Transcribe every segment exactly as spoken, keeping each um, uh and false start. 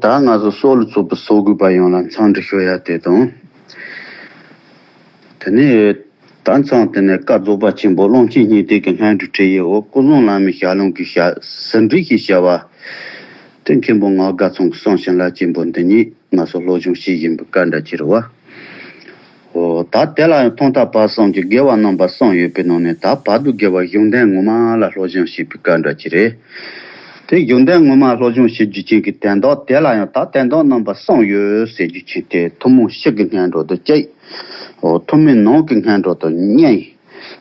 ད་ང་ཚོ་སྲོག་ལ་ཚུགས་པའི་སྲོག་གུས་པ་ཡོངས་ལ་འཚམས་འདྲི་ཞུ་ཡ་དེ་དང་། དེ་ནས་ད་མཚམས་དེ་ནས་བཀའ་རྫོགས་པ་ཆེན་པོ་ཀློང་ཆེན་སྙིང་ཐིག་གི་སྔོན་འགྲོའི་ཁྲིད་ཡིག་འོག་ཀུན་བཟང་བླ་མའི་ཞལ་ལུང་གི་ཞལ་ཟིན་བྲིས་ཤིག་བྱ་བ། དེ་མཁན་པོ་ངག་དགའ་ཚང་གི་གསུང་བྱིན་རླབས་ཆེན་པོ་འདི་ཉིད་ང་ཚོ་སློབ་སྦྱོང་བྱེད་བཞིན་པའི་སྐབས་འདྲ་ཅིག་རེད་བ། འོ། ད་དེ་ལ་ཡང་ཐོག་མཐའ་བར་གསུམ་གྱི་དགེ་བ་རྣམ་པ་གསུམ་ཡོད་པའི་ནང་ནས་ད་བར་དུ་དགེ་བ་གཞུང་དོན་ངོ་མ་ལ་སློབ་སྦྱོང་བྱེད་པའི་སྐབས་འདྲ་ཅིག་རེད། དེ་གཞུང་དོན་ངོ་མ་སློབ་སྦྱོང་བྱེད་རྒྱུ་ཅན་གྱི་དོན་དག་དེ་ལ་ཡང་ད་དོན་དག་རྣམ་པ་གསུམ་ཡོད་ཟེར་རྒྱུ་ཅན་དེ་ཐུན་མོང་ཕྱི་གི་སྔོན་འགྲོ་དང་གཅིག་འོ། ཐུན་མོང་ནང་གི་སྔོན་འགྲོ་དང་གཉིས།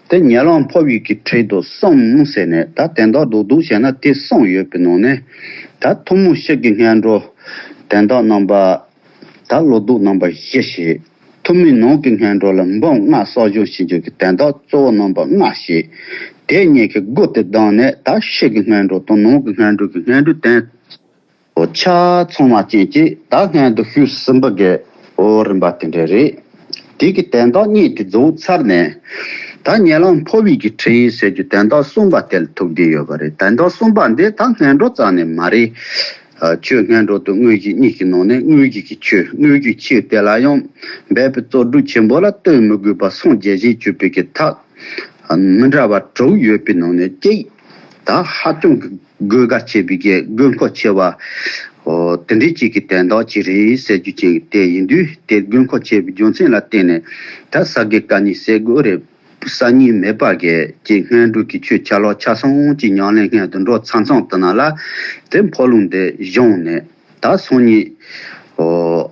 དེ་ཉེ་ལམ་འཕོ་བའི་གི་ཁྲིད་དང་གསུམ་ཟེར་ནས་ད་དོན་དག་རྡོག་རྡོག་བྱས་ན་དེ་གསུམ་ཡོད་པའི་ནང་ནས་ད་ཐུན་མོང་ཕྱི་གི་སྔོན་འགྲོ་དོན་དག་རྣམ་པ། ད་ལོ་ཏོག་རྣམ་པ་བཞི་བྱས། ཐུན་མོང་ནང་གི་སྔོན་འགྲོ་ལ་འབུམ་ལྔ་གསོག་སྦྱོང་བྱེད་རྒྱུ་གི་དོན་དག་གཙོ་བོ་རྣམ་པ་ལྔ་བྱས། དེ་གཉིས་ཀྱི་སྒོ་དེ་བསྡམས་ནས་ད་ཕྱི་གི་སྔོན་འགྲོ་དང་ནང་གི་སྔོན་འགྲོ་གི་སྔོན་འགྲོའི་དོན་དག་ཆ་ཚང་བ་ཅན་གྱི་ད་སྔོན་དུ་ཞུས་ཟིན་པ་གི་འོ་རིམ་པ་དེ་འདྲ་རེད། དེ་གི་དོན་དག་གཉིས་དེ་རྫོགས་ཚར་ནས་ད་ཉེ་ལམ་འཕོ་བའི་གི་ཁྲིད་ཟེར་རྒྱུ་དོན་དག་གསུམ་པ་དེ་ལ་ཐུག་བསྡད་ཡོད་པ་རེད། དོན་དག་གསུམ་པ་འདི་ད་སྔོན་འགྲོ་རྩ་ནས་མ་རེད། ཨ། ཆོས་སྔོན་འགྲོ་དང་དངོས་གཞི་གཉིས་ཀྱི་ནང་ནས་དངོས་གཞི་གི་ཆོས། དངོས་གཞི་ཆོས་དེ་ལ་ཡང་འབད་པའི་རྩོལ་སྒྲུབ་ཆེན་པོ་ལ་ལྟོས་མི་དགོས་པར་སངས་རྒྱས་ཞེས་བརྗོད་པའི་གི་ཐབས། ཨ། མི་འདྲ་བ་དྲུག་ཡོད་པའི་ནང་ནས་གཅིག་ད་ཧ་ཅང་གི་དགོས་གལ་ཆེ་བའི་གི་དགོས་མཁོ་ཆེ་བ། འོ། དེ་འདྲའི་གཅིག་གི་དོན་དག་ཅིག་རེད་ཟེར་རྒྱུ་ཅིག་དེ་ཡིན་དུས་དེ་དགོས་མཁོ་ཆེ་བའི་རྒྱུ་མཚན་ལ་བརྟེན་ནས་ད་ས་དགེ་བཀའ་རྙིང་ཟེར་དགོས་རེད། གསར་རྙིང་མེད་པ་གི་ཅིག་སྔོན་འགྲོ་གི་ཆོས་ཆ་ལག་ཆ་ཚང་གཅིག་ཉམས་ལེན་སྔོན་དུ་འགྲོ་ཚར་མཚམས་དེ་ན་ལ་དེ་འཕོ་ལུང་དེ་བཞེངས་ནས་ད་སང་ཉིན། འོ།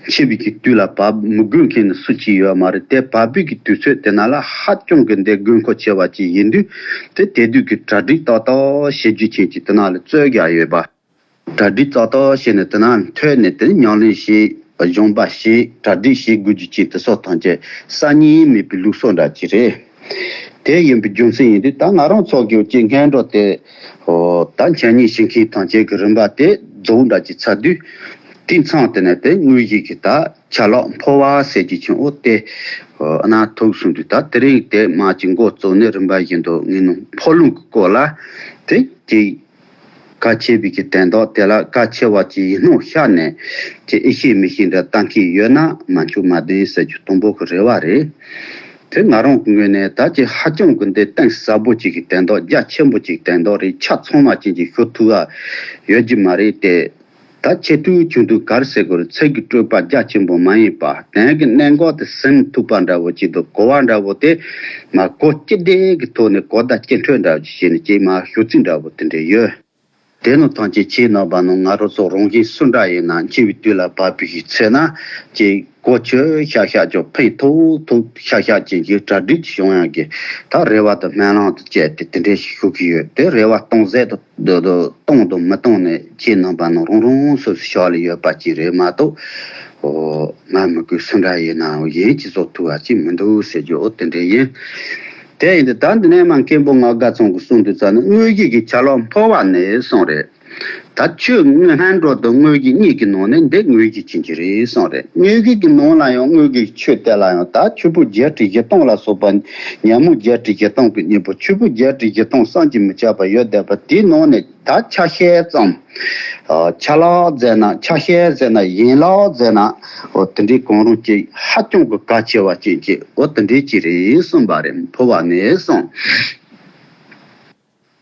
འཆི་བའི་གི་དུས་ལ་བབ་མི་དགོས་མཁན་ནི་སུ་གཅིག་ཡོད་མ་རེད། དེ་བབ་པའི་གི་དུས་ཚོད་དེ་ན་ལ་ཧ་ཅང་གི་འདི་དགོས་མཁོ་ཆེ་བ་ཅིག་ཡིན་དུས་དེ་དེ་དུས་ཀྱི་གྲ་སྒྲིག་ཏག་ཏག་བྱེད་རྒྱུ་ཅན་གྱི་དེ་ན་ལ་རྩོད་རྒྱག་ཡོད་པ། གྲ་སྒྲིག་ཏག་ཏག་བྱས་ནས་དེ་ན་ཐོན་ནས་དེ་ཉམས་ལེན་བྱེད། སྦྱོང་བ་བྱེད། གྲ་སྒྲིག་བྱེད་དགོས་རྒྱུ་ཅིག་དེ་སོགས་ཐམས་ཅད་གསར་རྙིང་མེད་པའི་ལུགས་སྲོལ་འདྲ་ཅིག་རེད། དེ་ཡིན་པའི་རྒྱུ་མཚན་ཡིན་དུས་ད་ང་རང་ཚོ་གི་ཅིག་སྔོན་འགྲོ་དེ། འོ། ད་འཆད་ཉན་བྱེད་མཁན་ཐམས་ཅད་ཀྱི་རིམ་པ་དེ་རྫོགས་འདྲ་ཅིག་ཚར་དུས། དེ་མཚམས་དེ་ནས་དེ་དངོས་གཞི་གི་ད་ཆ་ལག་འཕོ་བ་ཟེར་རྒྱུ་ཅིག་འོ་དེ། འོ། ཨ་ན་ཐུག་སོང་དུས་ད་དེ་རིང་དེ་མ་ཅིག་འགོ་བཙུགས་ནས་རིམ་པ་བཞིན་དུ་ངས་ནི་འཕོ་ལུང་གི་སྐོར་ལ་དེ་ཅིག་གལ་ཆེ་བའི་གི་དོན་དག་དེ་ལ་གལ་ཆེ་བ་ཅིག་ཡིན་ནོ་ཤར་ནས་ཅིག་ཨེ་ཤེས་མི་ཤེས་འདྲ་ལྟ་མཁན་ཡོད་ན་མ་འཆུག་མ་བདེན་ཟེར་རྒྱུ་དང་པོ་གི་རེ་བ་རེད། དེ་ང་རང་གི་ངོས་ནས་ད་ཅིག་ཧ་ཅང་གི་འདི་གཏིང་ཟབ་པོ་ཅིག་གི་དོན་དག་རྒྱ་ཆེན་པོ་ཅིག་དོན་དག་རེད། ཆ་ཚང་བ་ཅན་ཅིག་ཞུ་ཐུབ་པ་ཡོད་ཀྱི་མ་རེད་དེ། ད་ཆེ་ཐུབ་ཆུང་ཐུབ་ག་རེ་ཟེར་དགོས་རེད། ཚིག་གི་སྤྲོས་པ་རྒྱ་ཆེན་པོ་མ་ཡིན་པ་དོན་གྱི་གནད་འགག་དེ་ཟིན་ཐུབ་པ་འདྲ་བོ་ཅིག་དང་གོ་བ་འདྲ་བོ་དེ་མ་གོ་སྐྱེ་བདེ་གི་ཐོག་ནས་གོ་བརྡ་སྐྱེ་འཕྲོད་འདྲ་བོ་ཅིག་བྱས་ནས་ཅིག་མ་ཞུ་ཚིག་འདྲ་བོ་དེ་འདྲ་ཡོད། དེ་ནི་ཐམས་ཅད་ཁྱེད་རྣམ་པ་ནང་ང་རང་ཚོ་རང་བཞིན་སུ་འདྲ་ཡིན་ན་འཆི་བའི་དུས་ལ་བབ་པའི་ཚེ་ན་ཅིག་གོ་ཆོད་ཤག་ཤག་ཅིག་ཕན་ཐོགས་ཐོགས་ཤག་ཤག་ཅིག་གི་གྲ་སྒྲིག་བྱུང་ཡག་གི་ད་རེ་བ་དང་སྨོན་ལམ་དང་བཅས་ཏེ་དེ་འདྲའི་ཞིག་ཞུ་གི་ཡོད། དེ་རེ་བ་གཏོང་ཟད་དུ་གཏོང་དང་མི་གཏོང་ནི་ཁྱེད་རྣམ་པ་ནང་རང་རང་སོ་སོའི་ཕྱོགས་ལ་ཡོད་པ་ཅིག་རེད་མ་གཏོགས། འོ། ང་མི་དགོས་སུ་འདྲ་ཡིན་ནའང་ཡིན་གྱི་བཟོ་ཐུབ་པ་ཅིག་མི་འདུག་ཟེར་རྒྱུ་འོ་དེ་འདྲ་ཡིན། དེ་ཡིན་དུས་ད་འདི་ནས་མ་མཁན་པོ་ངག་དགའ་ཚང་གི་གསུང་དུས་ཙམ་ནི་དངོས་གཞི་གི་ཆ་ལག་འཕོ་བ་ནས་གསུངས་རེད། ད་ཆོས་སྔོན་འགྲོ་དང་དངོས་གཞི་གཉིས་ཀྱི་ནང་ནས་འདི་དངོས་གཞི་ཅན་གྱི་རེད་གསུངས་རེད། དངོས་གཞི་གི་ནང་ལ་ཡང་དངོས་གཞི་ཆོས་དེ་ལ་ཡང་ད་ཆོས་ཕུང་བརྒྱད་ཁྲི་བཞི་སྟོང་ལ་སོགས་པ་ཉོན་མོངས་བརྒྱད་ཁྲི་བཞི་སྟོང་གི་གཉེན་པོ། ཆོས་ཕུང་བརྒྱད་ཁྲི་བཞི་སྟོང་བསམ་གྱིས་མི་ཁྱབ་པ་ཡོད་བསྡད་པ་དེའི་ནང་ནས་ད་ཆ་ཤས་ཙམ། ཨ། ཆ་ལག་ཟེར་ན་ཆ་ཤས་ཟེར་ན་ཡན་ལག་ཟེར་ན། འོ་དེ་འདྲའི་གང་རུང་ཅིག་ཧ་ཅང་གི་གལ་ཆེ་བ་ཅན་ཅིག་འོ་དེ་འདྲའི་ཅིག་རེད་གསུངས་པ་རེད། འཕོ་བ་ནས་གསུངས།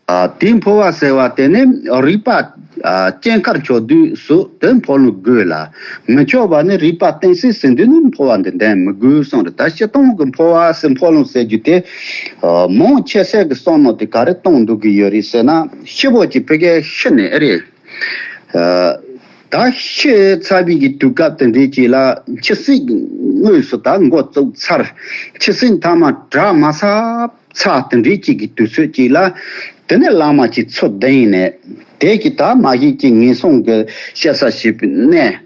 ཨ། དེའི་འཕོ་བ་ཟེར་བ་དེ་ནི་རིག་པ། ཨ། སྐྱེ་འཆར་ཆོག་དུས་སུ་དེ་འཕོ་ལུང་དགོས་ལ། མི་ཆོག་པ་ནི་རིག་པ་གཏིང་ཟབ་ཟིན་དུས་ནི་འཕོ་བ་འདི་འདོན་མི་དགོས་གསུངས་རེད། ད་སྤྱིར་བཏང་གི་འཕོ་བ་ཟེར་འཕོ་ལུང་ཟེར་རྒྱུ་དེ། ཨ། མང་ཆེ་ཤས་ཀྱི་བསམ་མནོ་དེ་ག་རེ་གཏོང་འདུག་གི་ཡོད་རེད་ཟེར་ན་ཤི་བོ་ཅིག་ཕ་གིར་ཤི་ནས་ཨེ་རེད། ཨ། ད་ཤི་ཚར་བའི་གི་དུས་སྐབས་དེ་འདྲའི་ཅིག་ལ་འཆི་སྲིད་དངོས་སུ་ད་འགོ་བཙུགས་ཚར། འཆི་སྲིད་མཐའ་མ་དྲག་མ་ཚར་ཚར་དེ་འདྲའི་ཅིག་གི་དུས་ཚོད་ཅིག་ལ་དེ་ནས་བླ་མ་ཅིག་ཚུར་གདན་ནས་དེ་གི་ད་མ་གཞི་ཅིག་ངན་སོང་གི་བཤད་ས་བྱེད་པའི་གནས།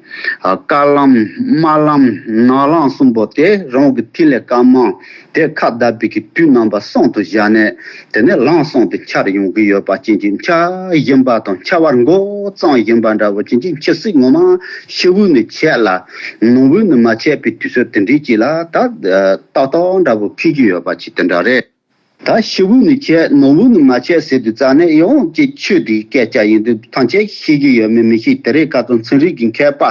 ཨ། དཀར་ལམ་དམར་ལམ་ནག་ལམ་གསུམ་པོ་དེ་རང་གི་ཐིག་ལེ་དཀར་དམར་དེ་ཁ་བརྡབས་པའི་གི་དུས་རྣམ་པ་གསུམ་དུ་བཞག་ནས། དེ་ནས་ལམ་གསུམ་དེ་འཆར་ཡོང་གི་ཡོད་པ་ཅན་གྱི་འཆར་བཞིན་པ་དང་འཆར་བ་འགོ་བརྩམས་བཞིན་པ་འདྲ་བོ་ཅན་གྱི་འཆི་སྲིད་ངོ་མ་ཕྱི་དབུགས་ནས་ཆད་ལ་ནང་དབུགས་ནས་མ་ཆད་པའི་དུས་ཚོད་དེ་འདྲའི་ཅིག་ལ་ད་ཏག་ཏག་འདྲ་བོ་འཁེལ་གྱི་ཡོད་པ་ཅིག་དེ་འདྲ་རེད། ད་ཤི་བོ་ནི་བྱས་ནོར་བུ་ནི་མ་བྱས་ཟེར་དུས་ཙང་ནས་ཡང་ཅིག་ཆོས་དེའི་སྐད་ཆ་ཡིན་དུས་ཐམས་ཅད་ཤེས་ཀྱི་ཡོད་མེད་མི་ཤེས། དེ་རིང་ཁ་སང་ཚན་རིག་གི་མཁས་པ་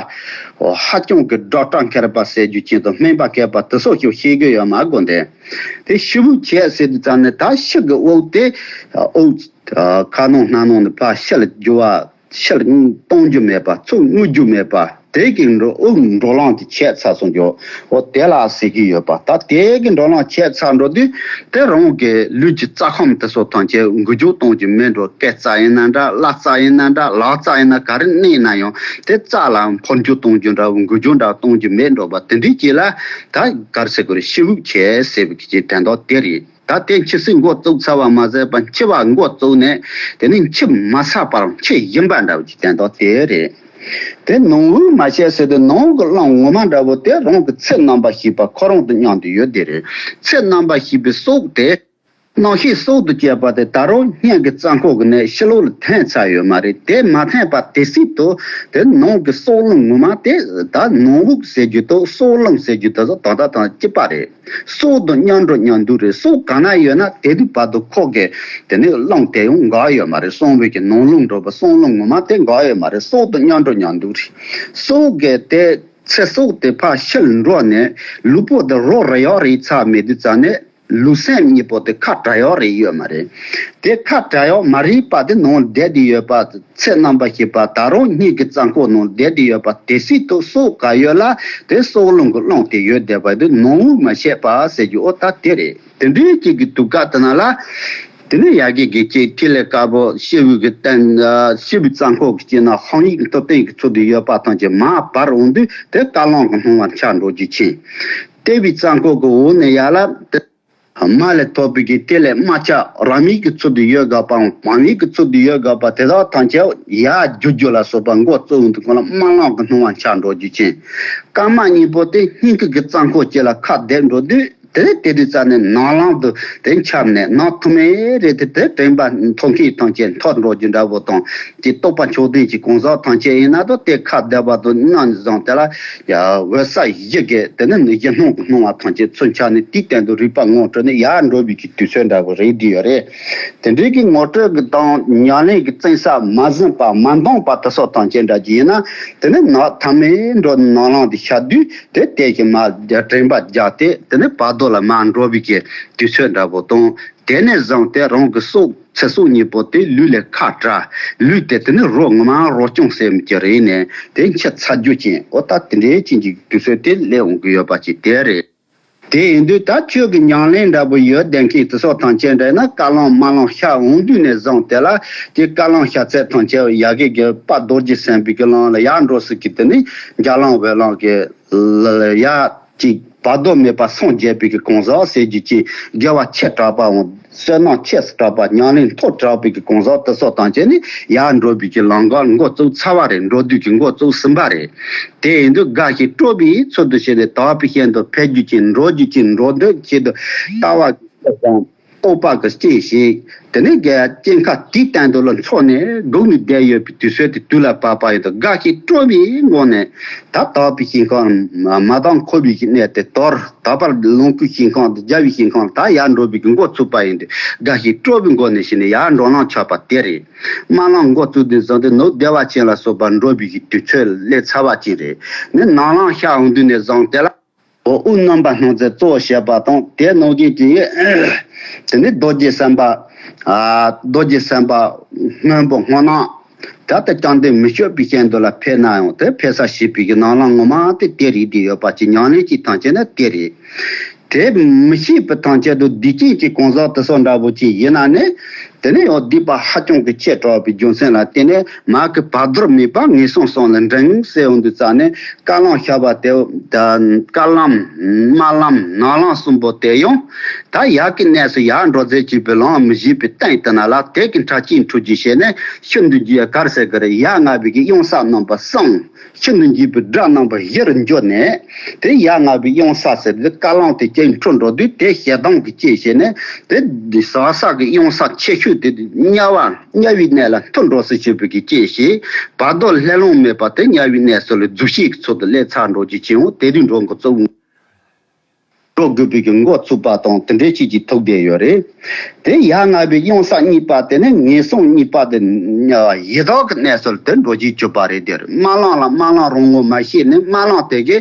ཧ་ཅང་གི་ཌོག་ཊར་མཁས་པ་ཟེར་རྒྱུ་ཅན་དང་སྨན་པ་མཁས་པ་དེ་སོགས་ཀྱིས་ཤེས་ཀྱི་ཡོད་མ་དགོས་འདི། དེ་ཤི་བོ་བྱས་ཟེར་དུས་ཙང་ནས་ད་ཤི་གི་དབུགས་དེ་དབུགས་ཁ་ནང་སྣ་ནང་ནས་ཕར་ཕྱི་ལ་རྒྱུ་བ། ཕྱིར་གཏོང་རྒྱུ་མེད་པ། ཚུར་དངུལ་རྒྱུ་མེད་པ། དེ་གི་འགྲོ་དབུགས་འགྲོ་ལམ་དེ་ཆད་ཚར་སོང་རྒྱུ། འོ་དེ་ལ་ཟེར་གྱི་ཡོད་པ། ད་དེ་གི་འགྲོ་ལམ་ཆད་ཚར་འགྲོ་དུས་དེ་རང་གི་ལུས་ཀྱི་རྩ་ཁམས་དེ་ཚོ་ཐམས་ཅད་འགུལ་སྐྱོད་གཏོང་རྒྱུ་མེད་འགྲོ། སྐེ་རྩ་ཡིན་ན་འདྲ། བརླ་རྩ་ཡིན་ན་འདྲ། ལག་རྩ་ཡིན་ན། ག་རེ་གནས་ན་ཡང་དེ་རྩ་ལ་འཕོ་འགྱུར་གཏོང་རྒྱུ་འདྲ་བོ། འགུལ་སྐྱོད་འདྲ་གཏོང་རྒྱུ་མེད་འགྲོ་བ། དེ་འདྲའི་ཅིག་ལ་ད་ག་རེ་ཟེར་དགོས་རེད། ཤི་བོ་བྱས་ཟེར་བའི་གི་དོན་དག་དེ་རེད། ད་དེ་འཆི་སྲིད་མགོ་བཙུགས་ཚར་བ་མ་ཟད་པར་འཆི་བ་མགོ་བཙུགས་ནས་དེ་ནས་འཆི་མ་ཚར་བར་འཆི་བཞིན་པ་འདྲ་བོ་ཅིག་དོན་དག་དེ་རེད། དེ་ནང་དབུགས་མ་ཆད་ཟེར་དུས་ནང་གི་རླུང་ངོ་མ་འདྲ་བོ་དེ་རང་གི་ཚེ་རྣམ་པ་ཤེས་པ་ཁོ་རང་དང་མཉམ་དུ་ཡོད་དེ་རེད། ཚེ་རྣམ་པ་ཤེས་པའི་སྲོག་དེ། རྣམ་ཤེས་སྲོག་ཏུ་བཅད་པ་དེ་ད་རུང་སྙིང་གི་རྩ་འཁོར་གྱི་ནས་ཕྱི་ལོགས་ལ་ཐོན་ཚར་ཡོད་མ་རེད། དེ་མ་ཐོན་པ་དེ་སྲིད་དུ་དེ་ནང་གི་སྲོག་རླུང་ངོ་མ་དེ་ད་ནང་དབུགས་ཟེར་རྒྱུ་དང་སྲོག་རླུང་ཟེར་རྒྱུ་དེ་ཚོ་ད་ལྟ་དང་གཅིག་པ་རེད། སྲོག་དང་མཉམ་འགྲོ་མཉམ་འདུག་རེད། སྲོག་གང་ན་ཡོད་ན་དེ་དུས་བར་དུ་ཁོ་གི་དེ་ནས་རླུང་དེ་ཡང་འགག་ཡོད་མ་རེད། གསང་བའི་གི་ནང་རླུང་འགྲོ་བ། གསང་རླུང་ངོ་མ་དེ་འགག་ཡོད་མ་རེད། སྲོག་དང་མཉམ་འགྲོ་མཉམ་འདུག་རེད། སྲོག་གི་དེ་ཚེ་སྲོག་དེ་ཕར་ཕྱིར་འགྲོ་ནས་ལུས་པོ་དེ་རོ་རེ་ཡོག་རེ་ཚར་མེད་དུས་ཙང་ནས་ལུས་སེམས་གཉིས་པོ་དེ་ཁ་བྲལ་ཡོག་རེ་ཡོད་མ་རེད། དེ་ཁ་བྲལ་ཡོག་མ་རེད་པ། དེ་ནང་བསྡད་དེ་ཡོད་པ། ཚེ་རྣམ་པ་ཤེས་པ་ད་རུང་སྙིང་གི་རྩ་འཁོར་ནང་བསྡད་དེ་ཡོད་པ་དེ་སྲིད་དུ་སྲོག་ག་ཡོད་ལ་དེ་སྲོག་རླུང་གི་རླུང་དེ་ཡོད་བསྡད་པ་དེ་ནང་དབུགས་མ་ཆད་པ་ཟེར་རྒྱུ་འོ་ད་དེ་རེད། དེ་འདྲའི་གཅིག་གི་དུས་སྐབས་དེ་ན་ལ། དེ་ནས་ཡ་གི་གི་གཅིག་ཐིག་ལེ་དཀར་པོ་ཤི་བོའི་གི་སྟེང་ཤི་བོའི་རྩ་འཁོར་གྱི་དཀྱིལ་ན་དཔང་ཡིག་མཐོ་བསྟན་གྱི་ཚུལ་དུ་ཡོད་པ་ཐམས་ཅད་མར་འབར་འོང་དུས་དེ་རྐང་ལམ་གྱི་སྣང་བ་འཆར་འགྲོ་རྒྱུ་ཅན། ལྟེ་བའི་རྩ་འཁོར་གྱི་འོག་ནས་ཡར་ལ་དེ་མར་ལས་ཐོབ་པའི་གི་ཐིག་ལེ་དམར་ཆ་རང་མིག་གི་ཚུལ་དུ་ཡོད་དགོས་པའམ་བང་མིག་གི་ཚུལ་དུ་ཡོད་དགོས་པ་དེ་དག་ཐམས་ཅད་ཡར་རྒྱུག་རྒྱུ་ལ་སོགས་པ་མགོ་བཙུགས་འོང་དུས་སྒང་ལ་དམར་ལམ་གྱི་སྣང་བ་འཆར་འགྲོ་རྒྱུ་ཅན། རྐང་མ་གཉིས་པོ་དེ་སྙིང་གི་གི་རྩ་འཁོར་གཅིག་ལ་ཁ་བསྡེབས་འགྲོ་དུས། དེ་དེ་དུས་ཙམ་ནས་ནང་ལམ་དུ་དེ་འཆར་ནས་ནང་ཐུག་མེད་རེད། དེ་དེ་དྲན་པ་མཐོ་མཁན་ཐམས་ཅད་མཐོ་འགྲོ་རྒྱུ་འདྲ་བོ་དང་། དེ་རྟོགས་པ་མཆོག་ལྡན་གྱི་གང་ཟག་ཐམས་ཅད་ཡིན་ན་དང་དེ་ཁ་བསྡད་པ་དང་ནང་བཟང་དེ་ལ་ཡ་འོད་གསལ་གཞི་གི་དེ་ནི་གཞི་སྣང་གི་སྣང་བ་ཐམས་ཅད་ཚུར་འཆར་ནས་དེའི་སྟེང་དུ་རིག་པ་ངོ་སྤྲོད་ནས་ཡར་འགྲོ་བའི་གི་དུས་ཚོད་འདྲ་བོ་རེད་དེ་ཡོད་རེད། དེ་འདྲའི་གི་ངོ་སྤྲོད་གི་དང་ཉམས་ལེན་གི་བཙན་ས་མ་ཟིན་པ་མ་འདང་པ་དེ་སོགས་ཐམས་ཅད་འདྲ་གྱི་ཡིན་ན་དེ་ནི་ནང་ཐ་མའི་འགྲོ་ནང་ལམ་དུ་ཤར་དུས། དེ་དེ་བཞིན་མར་དྲན་པ་རྒྱག་སྟེ་དེ་ནི་བར་དོ་ལ་མར་འགྲོ་བའི་གི་དུས་ཚོད་འདྲ་པོ་དང་། དེ་ནས་བཟུང་སྟེ་རང་གི་སྲོག་ཚེ་སྲོག་གཉིས་པོ་དེ་ལུས་ལས་ཁ་བྲལ། ལུས་དེ་དེ་ནི་རོ་ངོ་མ་རོ་རྐྱང་ཟེར་མི་གི་རེད་ནས་དེ་འཆི་ཚར་རྒྱུ་ཅན། འོ་ད་དེ་འདྲའི་ཅན་གྱི་དུས་ཚོད་དེ་སླེབས་འོང་གི་ཡོད་པ་ཅིག་དེ་རེད། དེ་ཡིན་དུས་ད་ཁྱོད་ཀྱི་ཉམས་ལེན་འདྲ་པོ་ཡོད་བསྡད་མཁན་དེ་སོགས་ཐམས་ཅད་འདྲ་ན་རྐང་ལམ་དམར་ལམ་ཤར་འོང་དུས་ནས་བཟུང་སྟེ་ལ་དེ་རྐང་ལམ་ཤར་ཚད་ཐམས་ཅད་ཡ་གི་གི་དཔལ་རྡོ་རྗེ་སེམས་དཔའི་གི་ལམ་ལ་ཡར་འགྲོ་སྲིད་ཀྱི་དེ་ནི་འཇའ་ལམ་འོད་ལམ་གི་ཡ་གཅིག་བར་དོ་མེད་པར་སངས་རྒྱས་པའི་གི་གང་ཟག་ཟེར་རྒྱུ་ཅིག་དགེ་བ་ཆེ་དྲགས་པའམ་བསོད་ནམས་ཆེ་སུ་དྲགས་པ་ཉམས་ལེན་མཐོ་དྲགས་པའི་གི་གང་ཟག་དེ་སོགས་ཐམས་ཅད་ནི་ཡར་འགྲོ་བའི་གི་ལམ་ཁར་འགོ་བཙུགས་ཚར་བ་རེད། འགྲོ་དུས་ཀྱི་འགོ་བཙུགས་ཟིན་པ་རེད། དེ་ཡིན་དུས་དགའ་ཞིང་སྤྲོ་བའི་ཚུལ་དུ་བྱས་ནས་དག་པའི་ཞིང་དུ་ཕེབས་རྒྱུ་ཅིག་འགྲོ་རྒྱུ་ཅིག་འགྲོ་འདོད་ཆེད་དུ་ལྟ་བ་དང་རྟོགས་པ་གི་སྐྱེས་ཤིང་དེ་ནས་རྒྱལ་སྐྱེས་ཁ་དེའི་སྟེང་དུ་ལ་འཚོགས་ནས་སྒུག་ནས་བསྡད་ཡོད་པའི་དུས་ཚོད་དེ་དུས་ལ་བབ་པ་ཡིན་དུས་དགའ་ཞིང་སྤྲོ་བའི་ངང་ནས་ད་དག་པའི་ཞིང་ཁམས་མ་དག་འཁོར་བའི་གནས་དེ་དོར། ད་བར་ལོངས་སྐུའི་ཞིང་ཁམས་དང་རྒྱལ་བའི་ཞིང་ཁམས་ད་ཡར་འགྲོ་བའི་གི་འགོ་ཚུགས་པ་ཡིན་དུས་དགའ་ཞིང་སྤྲོ་བའི་སྒོ་ནས་ཕྱིན་ནས་ཡར་འགྲོ་ལམ་ཆགས་པ་དེ་རེད། དམར་ལམ་འགོ་བཙུགས་དུས་བཟུང་སྟེ་ནུབ་བདེ་བ་ཅན་ལ་སོགས་པ་འགྲོ་བའི་གི་དུས་ཚོད་སླེབས་ཚར་བ་ཅིག་རེད། ནི་ནང་ལམ་ཤར་འོང་དུས་ནས་བཟུང་སྟེ་ལ། འོ་དབུགས་རྣམ་པར་སྣང་མཛད་གཙོ་བོ་བྱས་པ་དང་དེ་ནང་བཞིན་གྱི་དེ་ནི་རྡོ་རྗེ་སེམས་དཔའ། རྡོ་རྗེ་སེམས་དཔའ་སྔོན་པོ་སྔོ་ནག་ད་ལྟ་བཅོམ་ལྡན་མི་བསྐྱོད་པའི་ཞིང་དུ་ལ་ཕེབས་ན་ཡང་དེ་ཕེབས་ས་ཞེས་པའི་གི་ནང་ལམ་ངོ་མ་དེ་དེ་རིགས་དེ་ཡོད་པ་ཅིག་ཉམས་ལེན་གྱི་ཐམས་ཅད་ནི་དེ་རེད། དེ་མི་ཤེས་པའི་ཐམས་ཅད་དུ་སྡིག་ཅན་གྱི་གང་ཟག་དེ་སོགས་འདྲ་པོ་ཅིག་ཡིན་ན་ནི། དེ་ནས་ཡང་སྡིག་པ་ཧ་ཅང་གི་ཆེ་དྲགས་པའི་རྒྱུ་མཚན་ལ་བརྟེན་ནས་མ་གི་བར་དོར་མེད་པ་ངེས་སོང་སོང་ལ་འདྲེན་ཟེར་འོང་དུས་ཙང་ནས་རྐང་ལམ་ཤར་བ་དེ་ད་རྐང་ལམ་དམར་ལམ་ནག་ལམ་གསུམ་པོ་དེ་ཡང་ད་ཡ་གི་གནས་སུ་ཡར་འགྲོ་ཚེ་གཅིག་པའི་ལམ་མི་བཞེད་པའི་སྟེང་དེ་ན་ལ་དེ་གི་འཕྲལ་གྱི་འཁྲུལ་གྱི་བྱས་ནས་ཤིན་ཏུ་འཇིགས་གར་ཟེར་གི་རེད། ཡ་ང་བའི་གི་གཡང་ས་རྣམ་པ་གསུམ། ཤིན་ཏུ་འཇིགས་པའི་སྒྲ་རྣམ་པ་བཞིར་འགྱུར་ནས། དེ་ཡ་ང་བའི་གཡང་ས་ཟེར་དུས་རྐང་ལམ་དེ་ཅིག་འཁྲུལ་འགྲོ་དུས་དེ་ཞེ་སྡང་གི་སྐྱེས་བྱས་ནས་དེ་ཟག་ས་གི་གཡང་ས་ཆེ་ཤོས་དེ་དམྱལ་བ་དམྱལ་བའི་གནས་ལ་འཐོར་འགྲོ་སྲིད་ཅེས་པའི་གི་སྐྱེས་ཤིང་བར་དོ་ལྷ་ལམ་མེད་པ་དེ་དམྱལ་བའི་གནས་སུ་ལ་རྫུ་ཤེས་ཀྱི་ཚུལ་དུ་སླེབས་ཚར་འགྲོ་རྒྱུ་ཅན་འོ་དེ་དུས་འགྲོ་འགོ་བཙུགས། འགྲོ་དགོས་པའི་གི་འགོ་ཚུགས་པ་དང་དེ་འདྲའི་ཅིག་ཅིག་ཐུག་བསྡད་ཡོད་རེད། དེ་ཡ་ང་བའི་གཡང་ས་གཉིས་པ་དེ་ནི་ངན་སོང་གཉིས་པ་དེ་ཡི་དྭགས་ཀྱི་གནས་ཚུལ་དེ་འགྲོ་རྒྱུའི་གྱུར་པ་རེད། དེར་རྨ་ལམ་ལ་རྨ་ལམ་རང་ངོ་མ་ཤེས་ནས་རྨ་ལམ་དེ་གི་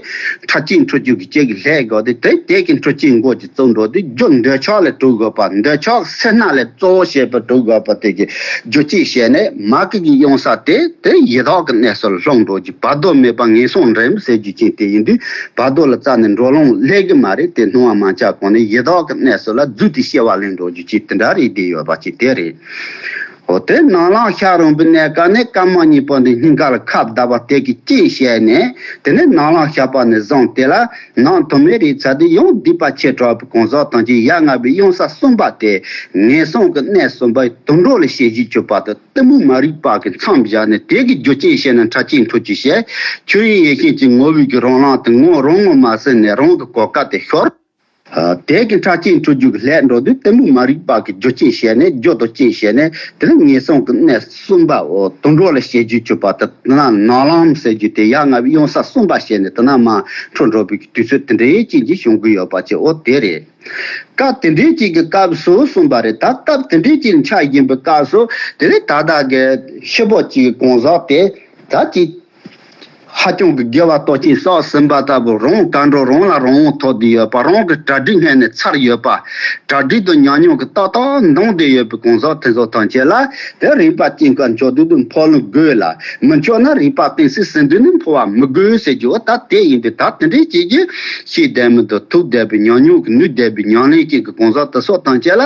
ཁྲག་ཅན་འཁྲུ་རྒྱུ་གི་ཅིག་ལས་དགོས་ཏེ། དེ་དེ་གི་འཁྲུ་ཅན་འགོ་ཅིག་བཙུགས་འགྲོ་དུས་རྒྱུ་འདོད་ཆགས་ལས་གྲུབ་དགོས་པ། འདོད་ཆགས་སེར་སྣ་ལས་གཙོ་བོ་བྱས་པ་གྲུབ་དགོས་པ་དེ་གི་རྒྱུ་ཅིག་བྱས་ནས་མ་གི་གི་གཡང་ས་དེ་དེ་ཡི་དྭགས་ཀྱི་གནས་སུ་ལྷུང་འགྲོ་རྒྱུ། བར་དོ་མེད་པ་ངན་སོང་འདྲེན་ཟེར་རྒྱུ་ཅན་དེ་ཡིན་དུས། བར་དོ་ལ་རྩ་ནས་འགྲོ་ལོང་ལས་གི་མ་རེད། དེ་སྣང་བ་མ་ཆགས་གོང་ནས་ཡི་དྭགས་ཀྱི་གནས་སུ་ལ་རྫུས་ཏེ་སྐྱེ་བ་ལེན་འགྲོ་རྒྱུ་ཅིག་དེ་འདྲ་རེད། དེ་ཡོད་པ་ཅིག་དེ་རེད། འོ་དེ་ནང་ལམ་ཤར་རོང་པའི་གནས་སྐབས་ནས་སྐར་མ་གཉིས་པོ་འདི་སྙིང་ག་ལ་ཁ་བརྡབས་པ་དེ་གི་རྐྱེན་བྱས་ནས། དེ་ནས་ནང་ལམ་ཤར་པ་ནས་བཟུང་དེ་ལ་ནང་དུ་མའི་རིགས་ཚ་དེ་ཡང་སྡིག་པ་ཆེ་དྲགས་པའི་གང་ཟག་ཐམས་ཅད་ཡ་ང་བའི་གཡང་ས་གསུམ་པ་དེ་ངན་སོང་གི་གནས་གསུམ་པའི་དུད་འགྲོ་ལ་སྐྱེ་རྒྱུའི་གྱུར་པ་དེ་གཏི་མུག་མ་རིག་པ་གི་མཚམས་བཞག་ནས། དེ་གི་རྒྱུ་རྐྱེན་བྱས་ནས་ཁྲག་ཅན་འཁྲུ་རྒྱུ་བྱས། ཆོས་དབྱིངས་ཡེ་ཤེས་ཀྱི་ངོ་བོའི་གི་རང་ལམ་དེ་ངོ་རང་ངོ་མ་ཟིན་ནས་རང་གི་གོ་སྐབས་དེ་ཤོར། ཨ། དེ་གི་ཁྲག་ཅན་འཁྲུ་རྒྱུ་གི་ལས་འགྲོ་དུས་གཏི་མུག་མ་རིག་པ་གི་རྒྱུ་རྐྱེན་བྱས་ནས། རྒྱུ་དང་རྐྱེན་བྱས་ནས་དེ་ནི་ངན་སོང་གི་གནས་གསུམ་པའོ་དུད་འགྲོ་ལ་སྐྱེ་རྒྱུའི་གྱུར་པ་དེ་ན་ནང་ལམ་ཟེར་རྒྱུ་དེ་ཡ་ང་བའི་གཡང་ས་གསུམ་པ་བྱས་ནས་དེ་ན་མར་འཁྲུ་འགྲོ་བའི་དུས་ཚོད་དེ་འདྲའི་ཅན་གྱི་བྱུང་གི་ཡོད་པ་ཅིག་འོ་དེ་རེད། སྐབས་དེ་འདྲའི་ཅིག་གི་སྐབས་སུ་གསུངས་པ་རེད། ད་སྐབས་དེ་འདྲའི་ཅིག་ཆགས་བཞིན་པའི་སྐབས་སུ། དེ་ནི་ད་ལྟ་གི་ཤི་བོ་ཅིག་གི་གང་ཟག་དེ་ད་ཅིག་ཧ་ཅང་གི་དགེ་བ་སྟོབས་ཆེན་བསགས་ཟིན་པ་ལྟ་བུ། རང་ག་འགྲོ་རང་ལ་རང་དབང་ཐོབ་བསྡད་ཡོད་པ། རང་གི་གྲ་སྒྲིག་སྔོན་ནས་ཚར་ཡོད་པ། གྲ་སྒྲིག་དང་ཉམས་མྱོང་གིས་ཏག་ཏག་འདང་བསྡད་ཡོད་པའི་གང་ཟག་དེ་ཚོ་ཐམས་ཅད་ལ་དེ་རིག་པ་སྐྱེ་འགག་འཇོག་དུས་དུ་འཕོ་ལུང་དགོས་ལ། མི་ཆོག་ན་རིག་པ་གཏིང་ཟབ་ཟིན་དུས་ནི་འཕོ་བ་མི་དགོས་ཟེར་རྒྱུ་བོ་ད་དེ་ཡིན་པས། ད་དེ་འདྲའི་ཅིག་གི་ཤེས་ལྡན་མི་དང་ཐུགས་ལྡན་པའི་ཉམས་མྱོང་གིས་ནུས་ལྡན་པའི་ཉམས་ལེན་ཅན་གྱི་གང་ཟག་དེ་ཚོ་ཐམས་ཅད་ལ་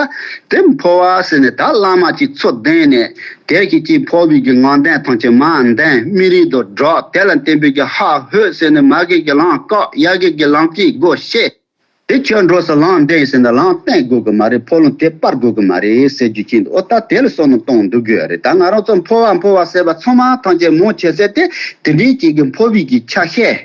དེ་འཕོ་བ་ཟེར་ནས། ད་བླ་མ་ཅིག་ཚུར་བསྟེན་ནས། དེ་གི་ཅིག་འཕོ་བའི་གི་ངག་འདོན་ཐམས་ཅད་མར་འདོན། སྨིན་རིམ་དང་སྦྲགས། དེ་ལ་བརྟེན་པའི་གི་ཧ་ཧོད་ཟེར་ནས་མ་གི་གི་ལམ་བཀག། ཡ་གི་གི་ལམ་གྱི་སྒོ་ཕྱེ། དེ་ཁྱོད་འགྲོ་ས་ལམ་འདོན་ཟེར་ན་ལམ་བསྟན་དགོས་གི་མ་རེད། འཕོ་ལུང་དེ་སྤར་དགོས་གི་མ་རེད་ཟེར་རྒྱུ་ཅན་དུ། འོ་ད་དེ་ལ་བསམ་བློ་གཏོང་འདུག་གི་ཡོད་རེད། ད་ང་རང་ཚོ་འཕོ་བ་འཕོ་བ་ཟེར་བ་ཚང་མ་ཐམས་ཅད་མང་ཆེ་ས་དེ་དེ་འདྲའི་ཅིག་གི་འཕོ་བའི་གི་ཆ་ཤས།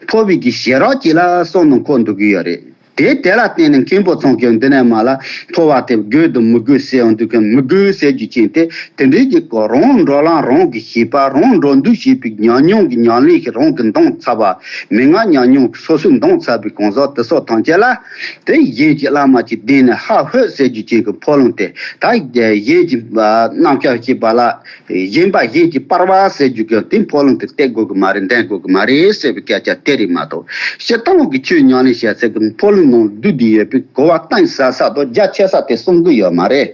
འཕོ་བའི་གི་ཞེ་རགས་ཅིག་ལ་བསམ་བློ་འཁོར་འདུག་གི་ཡོད་རེད། དེ་དེ་ལ་བརྟེན་ནས་མཁན་པོ་ཚང་གིས་འདི་ནས་མར་ལ་འཕོ་བ་དེ་དགོས་དང་མི་དགོས་ཟེར་ཡོང་དུས། ཀྱང་མི་དགོས་ཟེར་རྒྱུ་ཅན་དེ་དེ་འདྲའི་གི་གོ་རང་འགྲོ་ལམ་རང་གི་ཤེས་པ། རང་འགྲོ་འདུག་བྱེད་པའི་ཉམས་མྱོང་གི་ཉམས་ལེན་ཞིག་རང་གི་འདང་ཚར་བ། མན་ངག་ཉམས་མྱོང་གི་སོ་སོས་འདང་ཚར་བའི་གང་ཟག་དེ་ཚོ་ཐམས་ཅད་ལ་དེ་གཞན་གྱི་བླ་མ་ཅིག་བསྟེན་ནས་ཧ་ཧོད་ཟེར་རྒྱུ་ཅན་གྱི་འཕོ་ལུང་དེ། ད་གཞན་གྱི་རྣམ་གཞག་བྱེད་པ་ལ། གཞན་པ་གཞན་གྱི་སྤར་བ་ཟེར་རྒྱུ་གི་དེ་འཕོ་ལུང་དེ་གཏད་དགོས་གི་མ་རེད། འདོན་དགོས་གི་མ་རེད་ཟེར་བའི་སྐད་ཆ་དེ་རེད་མ་གཏོགས། སྤྱིར་བཏང་གི་ཆོས་ཉམས་ལེན་བྱེད་སའི་གི་འཕོ་ལུང་ནང་བསྡུས་བསྡད་ཡོད་པའི་གོ་བ་གཏིང་ཟབ་ས་དང་རྒྱ་ཆེ་ས་དེ་གསུང་གི་ཡོད་མ་རེད།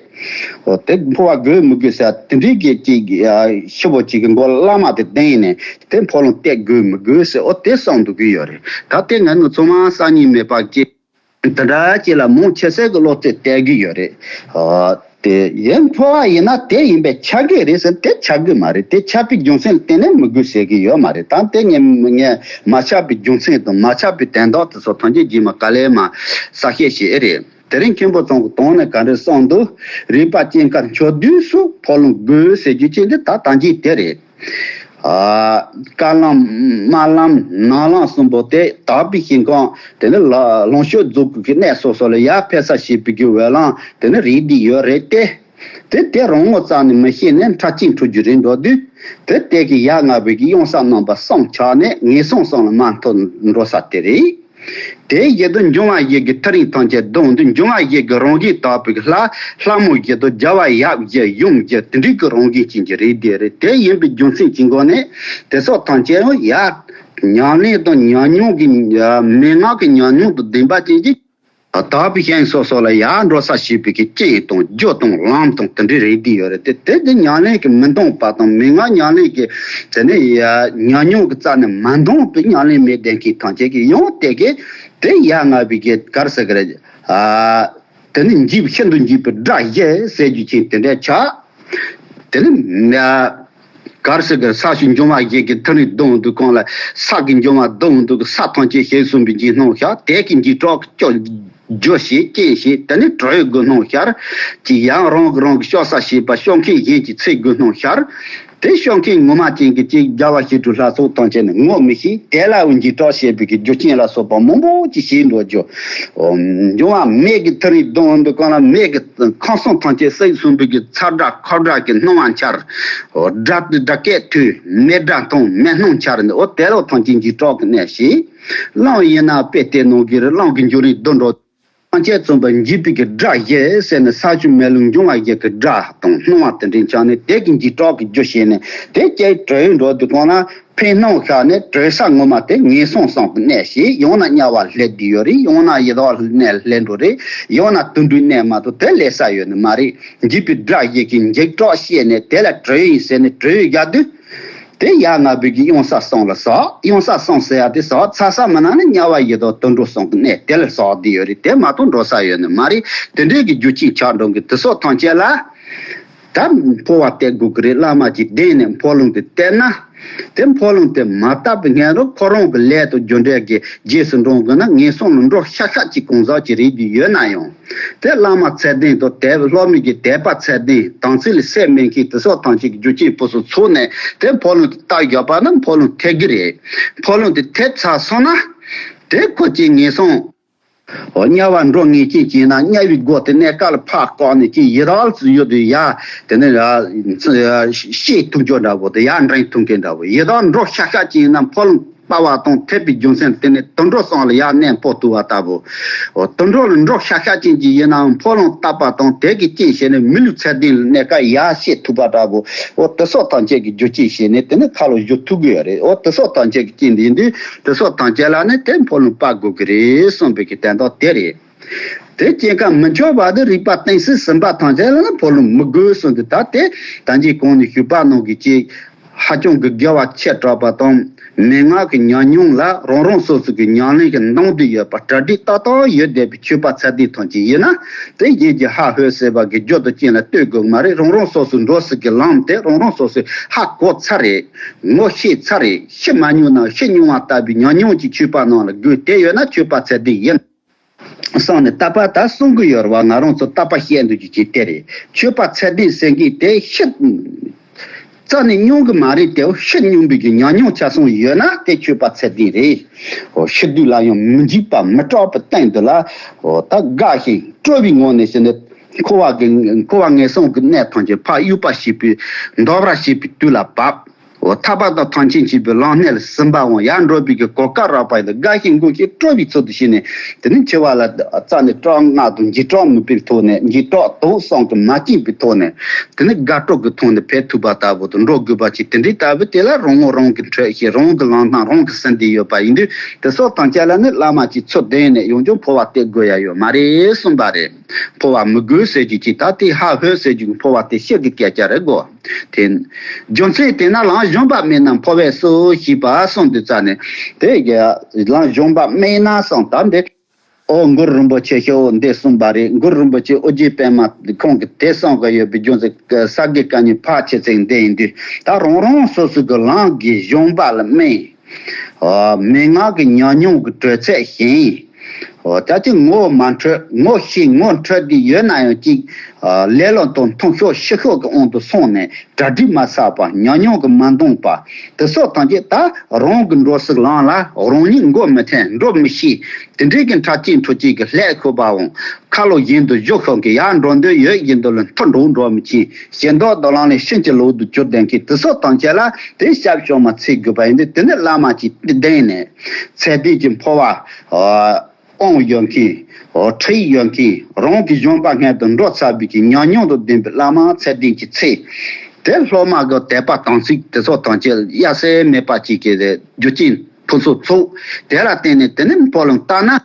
འོ་དེ་འཕོ་བ་དགོས་མི་དགོས་ཟེར་དེ་འདྲའི་གི་ཅིག་ཤི་བོ་ཅིག་གི་མགོ་བླ་མ་དེ་བསྟེན་ནས་དེ་འཕོ་ལུང་གཏད་དགོས་མི་དགོས་ཟེར། འོ་དེ་གསུང་འདུག་གི་ཡོད་རེད། ད་དེ་ང་ནི་ཚང་མ་གསར་རྙིང་མེད་པ་ཅིག་དེ་འདྲ་ཅིག་ལ་མང་ཆེ་ས་གི་བློ་རྩེ་གཏད་ཀྱི་ཡོད་རེད། ཨ། དེ་ཡིན་འཕོ་བ་ཡིན་ན་དེ་ཡིན་པས་ཆགས་ཀྱི་རེད་ཟེར། དེ་ཆགས་ཀྱི་མ་རེད། དེ་ཆགས་པའི་རྒྱུ་མཚན་ལ་བརྟེན་ནས་མི་དགོས་ཟེར་གྱི་ཡོད་མ་རེད། ད་དེ་ངས་ངས་མ་ཆགས་པའི་རྒྱུ་མཚན་དང་མ་ཆགས་པའི་དོན་དག་དེ་ཚོ་ཐམས་ཅད་རྗེས་མ་ག་ལེ་མར་གསལ་བཤད་བྱེད་ཨེ་རེད། དེ་རིང་མཁན་པོ་ཚང་གི་དོན་ནི་ག་འདྲ་གསུངས་འདུག་རིག་པ་སྐྱེ་འགག་འཇོག་དུས་སུ་འཕོ་ལུང་དགོས་ཟེར་རྒྱུ་ཅན་དེ་ད་ད་གིན་དེ་རེད། ཨ། དཀར་ལམ་དམར་ལམ་ནག་ལམ་གསུམ་པོ་དེ་དག་པའི་ཞིང་ཁམས་དེ་ནི་ལ་ལོངས་སྤྱོད་རྫོགས་སྐུ་གི་གནས་སོ་སོ་ལ་ཡར་ཕེབས་ས་བྱེད་པའི་གི་འོད་རླུང་དེ་ནི་རེད་དེ་ཡོད་རེད་དེ། དེ་དེ་རང་ངོ་རྩ་ནས་མི་ཤེས་ནས་ཁྲག་ཅན་འཁྲུ་རྒྱུ་རེད་འགྲོ་དུས། དེ་དེ་གི་ཡ་ང་བའི་གི་གཡང་ས་རྣམ་པ་གསུམ་ཆགས་ནས་ངན་སོང་གསུམ་ལ་མར་འཐོར་འགྲོ་ས་དེ་རེད། དེའི་ཡིད་དུ་འབྱུང་བ་བཞི་གི་ཐག་རིང་ཐམས་ཅད་བརྡུངས་ཏེ། འབྱུང་བ་བཞི་གི་རང་བཞིན་དག་པའི་ལྷ། ལྷ་མོ་བཞི་དང་རྒྱལ་བ་ཡབ་བཞི་ཡུམ་བཞི་དེ་འདྲའི་གི་རང་བཞིན་ཅན་གྱི་རིགས་དེ་རེད། དེ་ཡིན་པའི་རྒྱུ་མཚན་གྱི་སྒོ་ནས་དེ་སོགས་ཐམས་ཅད་ཡང་ཡར་ཉམས་ལེན་དང་ཉམས་མྱོང་གི། མན་ངག་གི་ཉམས་མྱོང་དང་ལྡན་པ་ཅན་གྱི་དག་པའི་ཞིང་སོ་སོ་ལ་ཡར་འགྲོ་ས་བྱེད་པའི་གི་རྐྱེན་དང་རྒྱུ་དང་ལམ་དང་དེ་འདྲའི་རིགས་དེ་ཡོད་རེད། དེ་དེ་དེ་ཉམས་ལེན་གྱི་མི་འདང་པ་དང་། མན་ངག་ཉམས་ལེན་གྱི་དེ་ནས་ཉམས་མྱོང་གི་རྩ་ནས་མ་འདང་པའི་ཉམས་ལེན་མེད་བསྡད་མཁན་ཐམས་ཅད་ཀྱིས་ཡང་དེ་གི་དེ་ཡ་ང་བའི་གི་ག་རེ་ཟེར་གི་རེད། ཨ། དེ་ནི་འཇིགས་ཤིན་ཏུ་འཇིགས་པའི་དགྲ་བཞི་ཟེར་རྒྱུ་ཅན་དེ་འདྲ་ཆགས། དེ་ནི་ཨ། ག་རེ་ཟེར་གི་ས་གཞི་འབྱུང་བ་བཞི་གི་ཐག་རིང་བརྡུངས་འདུག་གང་ལ་ས་གི་འབྱུང་བ་བརྡུངས་འདུག་ས་ཐམས་ཅད་ཞིག་གསུངས་པའི་འཇིགས་སྣང་ཤར། དེ་གི་འཇིགས་སྐྲག་སྐྱོ་རྒྱུ་ཞིག་རྐྱེན་ཞིག་དེ་ནི་གྲོད་དགོས་སྣང་ཤར། ཅིག་ཡང་རང་གི་རང་གི་སྐྱོ་ས་ཞེས་པ་སྐྱོ་མཁན་གཞན་གྱི་ཚེ་དགོས་སྣང་ཤར། དེ་ཤོད་མཁན་ངོ་མ་ཅན་གྱི་ཅིག་རྒྱལ་བ་ཞི་ཁྲོ་ལྷ་ཚོགས་ཐམས་ཅད་ནི་ངོ་མི་ཤེས། དེ་ལ་འཇིགས་སྐྲག་བྱེད་པའི་གི་རྒྱུ་རྐྱེན་ལ་སོགས་པ་མང་པོ་ཅིག་བྱེད་འགྲོ་རྒྱུ། འབྱུང་བ་མེད་ཀྱི་མཐུ་རིགས་གདོན་འདི་གང་ལ་མེད་ཀྱི་ཁམས་གསུམ་ཐམས་ཅད་བསྲེགས་སོང་བའི་གི་ཚ་སྒྲ་ཁ་སྒྲ་གི་སྣང་བ་འཆར། དགྲ་དེ་དགྲ་སྐད་ཐོས། མེ་སྒྲ་མཐོང་། མེ་སྣང་འཆར་ནི་འོ་དེ་ལོ་ཐམས་ཅད་འཇིགས་སྐྲག་གི་གནས་ཤིག་གླང་ཡིན་ན་དཔེ་དེ་ནང་གི་རི་གླང་གི་འབྱུང་རིགས་བསྡུ་འགྲོ། ཐམས་ཅད་མཚོན་པར་འཇིགས་པའི་གི་སྒྲ་བཞི་ཟེར་ནས་ས་ཆུ་མེ་རླུང་འབྱུང་བ་བཞི་གི་སྒྲ་དང་སྣང་བ་དེ་འདྲའི་འཆར་ནས་དེ་གི་འཇིགས་སྐྲག་གི་རྒྱུ་བྱས་ནས་དེ་སྐྱེ་བྲོས་འགྲོ་དུས་གང་ན་ཕན་སྣང་ཤར་ནས་བྲོས་ས་ངོ་མ་དེ་ངན་སོང་གསུམ་གི་གནས་ཤིག་ཡང་ན་དམྱལ་བ་སླེབས་བསྡད་ཡོད་རེད། ཡང་ན་ཡི་དྭགས་གནས་སླེབས་འགྲོ་རེད། ཡང་ན་དུད་འགྲོའི་གནས་མ་གཏོགས་དེ་སླེབས་ས་ཡོད་ནི་མ་རེད། འཇིགས་པའི་སྒྲ་བཞི་གི་འཇིགས་སྐྲག་བྱས་ནས་དེ་ལ་བྲོས་ཡིན་ཟེར་ནས་བྲོས་བཞག་དུས། དེ་ཡ་ང་བོད་ཀྱི་གཡང་ས་གསུམ་ལ་ཟག་གཡང་ས་གསུམ་ཟེར་ཡ་དེ་ཟག་ཚ་ས་མ་ན་ནི་དམྱལ་བ་ཡི་དྭགས་དུད་འགྲོ་གསུམ་གི་གནས་དེ་ལ་ཟག་བསྡད་ཡོད་རེད། དེ་མ་གཏོགས་འགྲོ་ས་ཡོད་ནི་མ་རེད། དེ་འདྲའི་གི་རྒྱུ་རྐྱེན་ཆགས་འགྲོ་གི་དེ་སོགས་ཐམས་ཅད་ལ་ད་འཕོ་བ་གཏད་དགོས་ཀྱི་རེད། བླ་མ་གྱིས་བདེན་ནས་འཕོ་ལུང་དེ་བསྟན་ན། དེ་འཕོ་ལུང་དེ་མ་བཏབ་པའི་སྔོན་རུ་ཁོ་རང་གི་ལས་དང་རྒྱུ་འབྲས་ཀྱི་རྗེས་སུ་འབྲང་དགོས་ན་ངན་སོང་ལ་འགྲོ་ཤག་ཤག་ཅིག་གང་ཟག་ཅིག་རེད་དུ་ཡོད་ན་ཡང་། དེ་བླ་མ་ཚད་ལྡན་དང་དད་སློབ་མའི་གི་དད་པ་ཚད་ལྡན་དམ་ཚིག་ལ་སེམས་མེད་མཁན་དེ་སོགས་ཐམས་ཅད་ཀྱི་རྒྱུ་རྐྱེན་ཕུན་སུམ་ཚོགས་ནས་དེ་འཕོ་ལུང་དེ་བཏབ་བཞག་པ་ན་འཕོ་ལུང་ཐེབས་ཀྱི་རེད། འཕོ་ལུང་དེ་ཐེབས་ཚར་སོང་ན། དེ་ཁོ་ཅིག་ངན་སོང་། དམྱལ་བ་འགྲོ་ངེས་ཅན་ཅིག་ན་དམྱལ་བའི་སྒོ་དེ་གནས་སྐབས་ལ་ཕར་བཀག་ནས་ཅིག་ཡི་དྭགས་སུ་ཡོད་དུས་ཡ། དེ་ནས་ཤེས་ཐུབ་རྒྱུ་འདྲ་བོ་དེ་ཡ་འདྲེན་ཐུབ་མཁན་འདྲ་བོ་ཡི་དྭགས་འགྲོ་ཤག་ཤག་ཅིག་ཡིན་ན་འཕོ་ལུང་། ལྟ་བ་དང་འཐད་པའི་རྒྱུ་མཚན་དེ་ནི་དུད་འགྲོ་གསུམ་ལ་ཡར་གནས་སྤོ་ཐུབ་པ་ལྟ་བུ། འོ་དུད་འགྲོ་ལ་འགྲོ་ཤག་ཤག་ཅན་གྱི་ཡིན་ནའང་འཕོ་ལུང་བཏབ་པ་དང་དེ་གི་རྐྱེན་བྱས་ནས་མི་ལུས་ཚད་ལྡན་ལ་གནས་སྐབས་ཡར་སྐྱེ་ཐུབ་པ་འདྲ་བོ། འོ་དེ་སོགས་ཐམས་ཅད་ཀྱི་རྒྱུ་རྐྱེན་བྱས་ནས་དེ་ནི་ཁ་ལོ་བཞུ་ཐུབ་ཀྱི་ཡོད་རེད། འོ་དེ་སོགས་ཐམས་ཅད་ཀྱི་རྐྱེན་ཡིན་དུས་དེ་སོགས་ཐམས་ཅད་ལ་ནི་དེ་འཕོ་ལུང་བཏབ་དགོས་ཀྱི་རེད་གསུངས་པའི་གི་དོན་དག་དེ་རེད། དེ་སྐྱེ་ཁམས་མི་འཆོལ་བ་དེ་རིག་པ་གཏིང་ཟབ་ཟིན་པ་ཐམས་ཅད་ལ་ནི་འཕོ་ལུང་མི་དགོས་གསུངས་ཏེ། ད་དེ་ད་གིན་གོང་ནས་ཞུས་པ་ནང་གི་ཅིག་ཧ་ཅང་གི་དགེ་བ་ཆེ་དྲགས་པ་དང་། མན་ངག་གི་ཉམས་མྱོང་ལ་རང་རང་སོ་སོ་གི་ཉམས་ལེན་གྱི་གདེང་དུ་ཡོད་པ་གྲ་སྒྲིག་ཏག་ཏག་ཡོད་བསྡད་པའི་ཆོས་པ་ཚད་ལྡན་ཐམས་ཅད་ཡིན་ན། དེ་གཞན་གྱིས་ཧ་ཧོས་ཟེར་བ་གི་རྒྱུ་དང་རྐྱེན་ལ་ལྟོས་དགོས་མ་རེད། རང་རང་སོ་སོའི་འགྲོ་སའི་གི་ལམ་དེ་རང་རང་སོ་སོས་ཧ་གོ་ཚར་རེད། ངོ་ཤེས་ཚར་རེད། ཤེས་མ་མྱོང་ན་ཤེས་མྱོང་བ་ལྟ་བུའི་ཉམས་མྱོང་ཅིག་ཆོས་པ་ནང་ལ་དགོས་བསྡད་ཡོད་ན་ཆོས་པ་ཚད་ལྡན་ཡིན། སོང་ནས་ད་པ་ད་གསུང་གི་ཡོད་རེད་བ། ང་རང་ཚོ་ད་པ་བཤད་འདུག་རྒྱུ་ཅིག་དེ་རེད། ཆོས་པ་ཚད་ལྡན་ཟེར་མཁན་དེ་ཤི་རྩ་ནས་མྱོང་གི་མ་རེད་དེ། ཤི་མྱོང་བའི་གི་ཉམས་མྱོང་ཆ་ཚང་ཡོད་ན་དེ་ཆོས་པ་ཚད་ལྡན་རེད། འོ་ཤི་དུས་ལ་ཡང་མི་འཇིགས་པ་མི་སྐྲག་པའི་སྟེང་དུ་ལ། འོ་ད་དགའ་ཞིང་སྤྲོ་བའི་ངང་ནས་ཟེར་ནས་འཁོར་བ་གི་འཁོར་བ་ངན་སོང་གི་གནས་ཐམས་ཅད་ཕར་གཡུག་པ་བྱེད་པའི་འདོར་བར་བྱེད་པའི་དུས་ལ་བབ། འོ་ཐར་པ་དང་ཐམས་ཅད་མཁྱེན་པའི་ལམ་སྣེ་ལ་ཟིན་པའང་ཡར་འགྲོ་བའི་གི་གོ་སྐབས་རག་པ་ཡིན་ན་དགའ་ཞིང་མགུ་ཞིང་སྤྲོ་བའི་ཚུལ་དུ་ཞིག་ནས། དེ་ནི་འཆི་བ་ལ་རྩ་ནས་སྐྲག་སྣང་དང་འཇིགས་སྐྲག་མེད་པའི་ཐོག་ནས། འཇིགས་སྐྲག་དུག་གསུམ་གྱིས་མ་བཅིངས་པའི་ཐོག་ནས། དེ་ནི་དགའ་སྤྲོ་གི་ཐོག་ནས་ཕེབས་ཐུབ་པ་ལྟ་བུ་དང་འགྲོ་དགོས་པ་ཅིག་དེ་འདྲའི་ལྟ་བུ་དེ་ལ་རང་ངོ་རང་གིས་འཕྲོད་ཤེས། རང་གི་ལམ་སྣ་རང་གིས་ཟིན་བསྡད་ཡོད་པ་ཡིན་དུས། དེ་སོགས་ཐམས་ཅད་ལ་ནི་བླ་མ་གཅིག་ཚུར་བསྟེན་ནས་ཡོང་རྒྱུ་འཕོ་བ་སྟེར་དགོས་ཡ་ཡོད་མ་རེད་གསུངས་པ་རེད། འཕོ་བ་མི་དགོས་ཟེར་རྒྱུ་ཅིག་ད་དེ་ཧ་ཧོས་ཟེར་རྒྱུ་གི་འཕོ་བ་དེ་ཤི་གི་སྐད་ཆ་རེད་གོ། དེ། རྒྱུ་མཚན་དེས་ན་ལམ་གཞུང་པ་མེད་ན་འཕོ་བས་སུ་ཞེས་པ་གསུངས་དུས་ཙ་ནས། དེ་ལམ་གཞུང་པ་མེད་ན་གསུངས་ད་འདི། ཨོ་གུ་རུ་རིན་པོ་ཆེ་ཤོག་འདི་གསུངས་པ་རེད། གུ་རུ་རིན་པོ་ཆེ་ཨོ་རྒྱན་པད་མ་ཁོང་གིས་དེ་གསུངས་གི་ཡོད་པའི་རྒྱུ་མཚན་ས་དགེ་བཀའ་རྙིང་ཕལ་ཆེར་ཚིག་འདི་ཡིན་དུས་ད་རང་རང་སོ་སོ་གི་ལམ་གྱི་གཞུང་པ་ལ་སྨིན། མན་ངག་གི་ཉམས་མྱོང་གི་དྲོད་ཚད་ཞན། ད་ཅི་ངོ་མ་འཕྲོད་ངོ་ཤེས་ངོ་འཕྲོད་དེ་ཡོད་ན་ཡང་ཅིག་ལེ་ལོ་དང་མཐོང་ཤོས་ཤི་ཤོས་ཀྱི་དབང་དུ་སོང་ནས་གྲ་སྒྲིག་མ་ཚར་བ་ཉམས་མྱོང་གིས་མ་འདང་བ་དེ་སོགས་ཐམས་ཅད་ད་རང་གི་འགྲོ་སའི་ལམ་ལ་རང་ཉིད་མགོ་མི་ཐོན། འགྲོ་མི་ཤེས། དེ་འདྲའི་གི་འཁྲབ་ཅིང་འཁྲུག་ཅིང་གི་ལྷད་ཤོར་བའང་ཁ་ལོ་བཞིན་དུ་བཞུགས་ཤོག་གི་ཡར་འགྲོ་འདོད་ཡོད་བཞིན་དུ་ལ་མཐོ་འགྲོ་འགྲོ་མི་ཆེན། ཞེ་མདོག་དང་ལང་ལས་ཤིན་ཅི་ལོག་ཏུ་གྱུར་ལྡན་མཁན་དེ་སོགས་ཐམས་ཅད་ལ་དེ་ཞབས་ཞུམ་མ་འཚལ་དགོས་པ་ཡིན་དུས། དེ་ནི་བླ་མ་གཅིག་བསྟེན་ནས་ཚད་ལྡན་གྱི་འཕོ་བ་དབང་ཡོད་མཁན། འོ་ཁྲིད་ཡོད་མཁན། རང་གི་གཞུང་པ་སྔོན་དུ་འགྲོ་ཚར་བའི་གི་ཉམས་མྱོང་དང་ལྡན་པའི་བླ་མ་ཚད་ལྡན་གྱི་ཚེ། དེ་སློབ་མ་གི་དད་པ་དམ་ཚིག་དེ་སོགས་ཐམས་ཅད་གཡར་ཟེར་མེད་པ་གཅིག་གི་རྒྱུ་རྐྱེན་ཕུན་སུམ་ཚོགས། དེ་ལ་བརྟེན་ནས་དེ་ནི་འཕོ་ལུང་བཏབ་ན།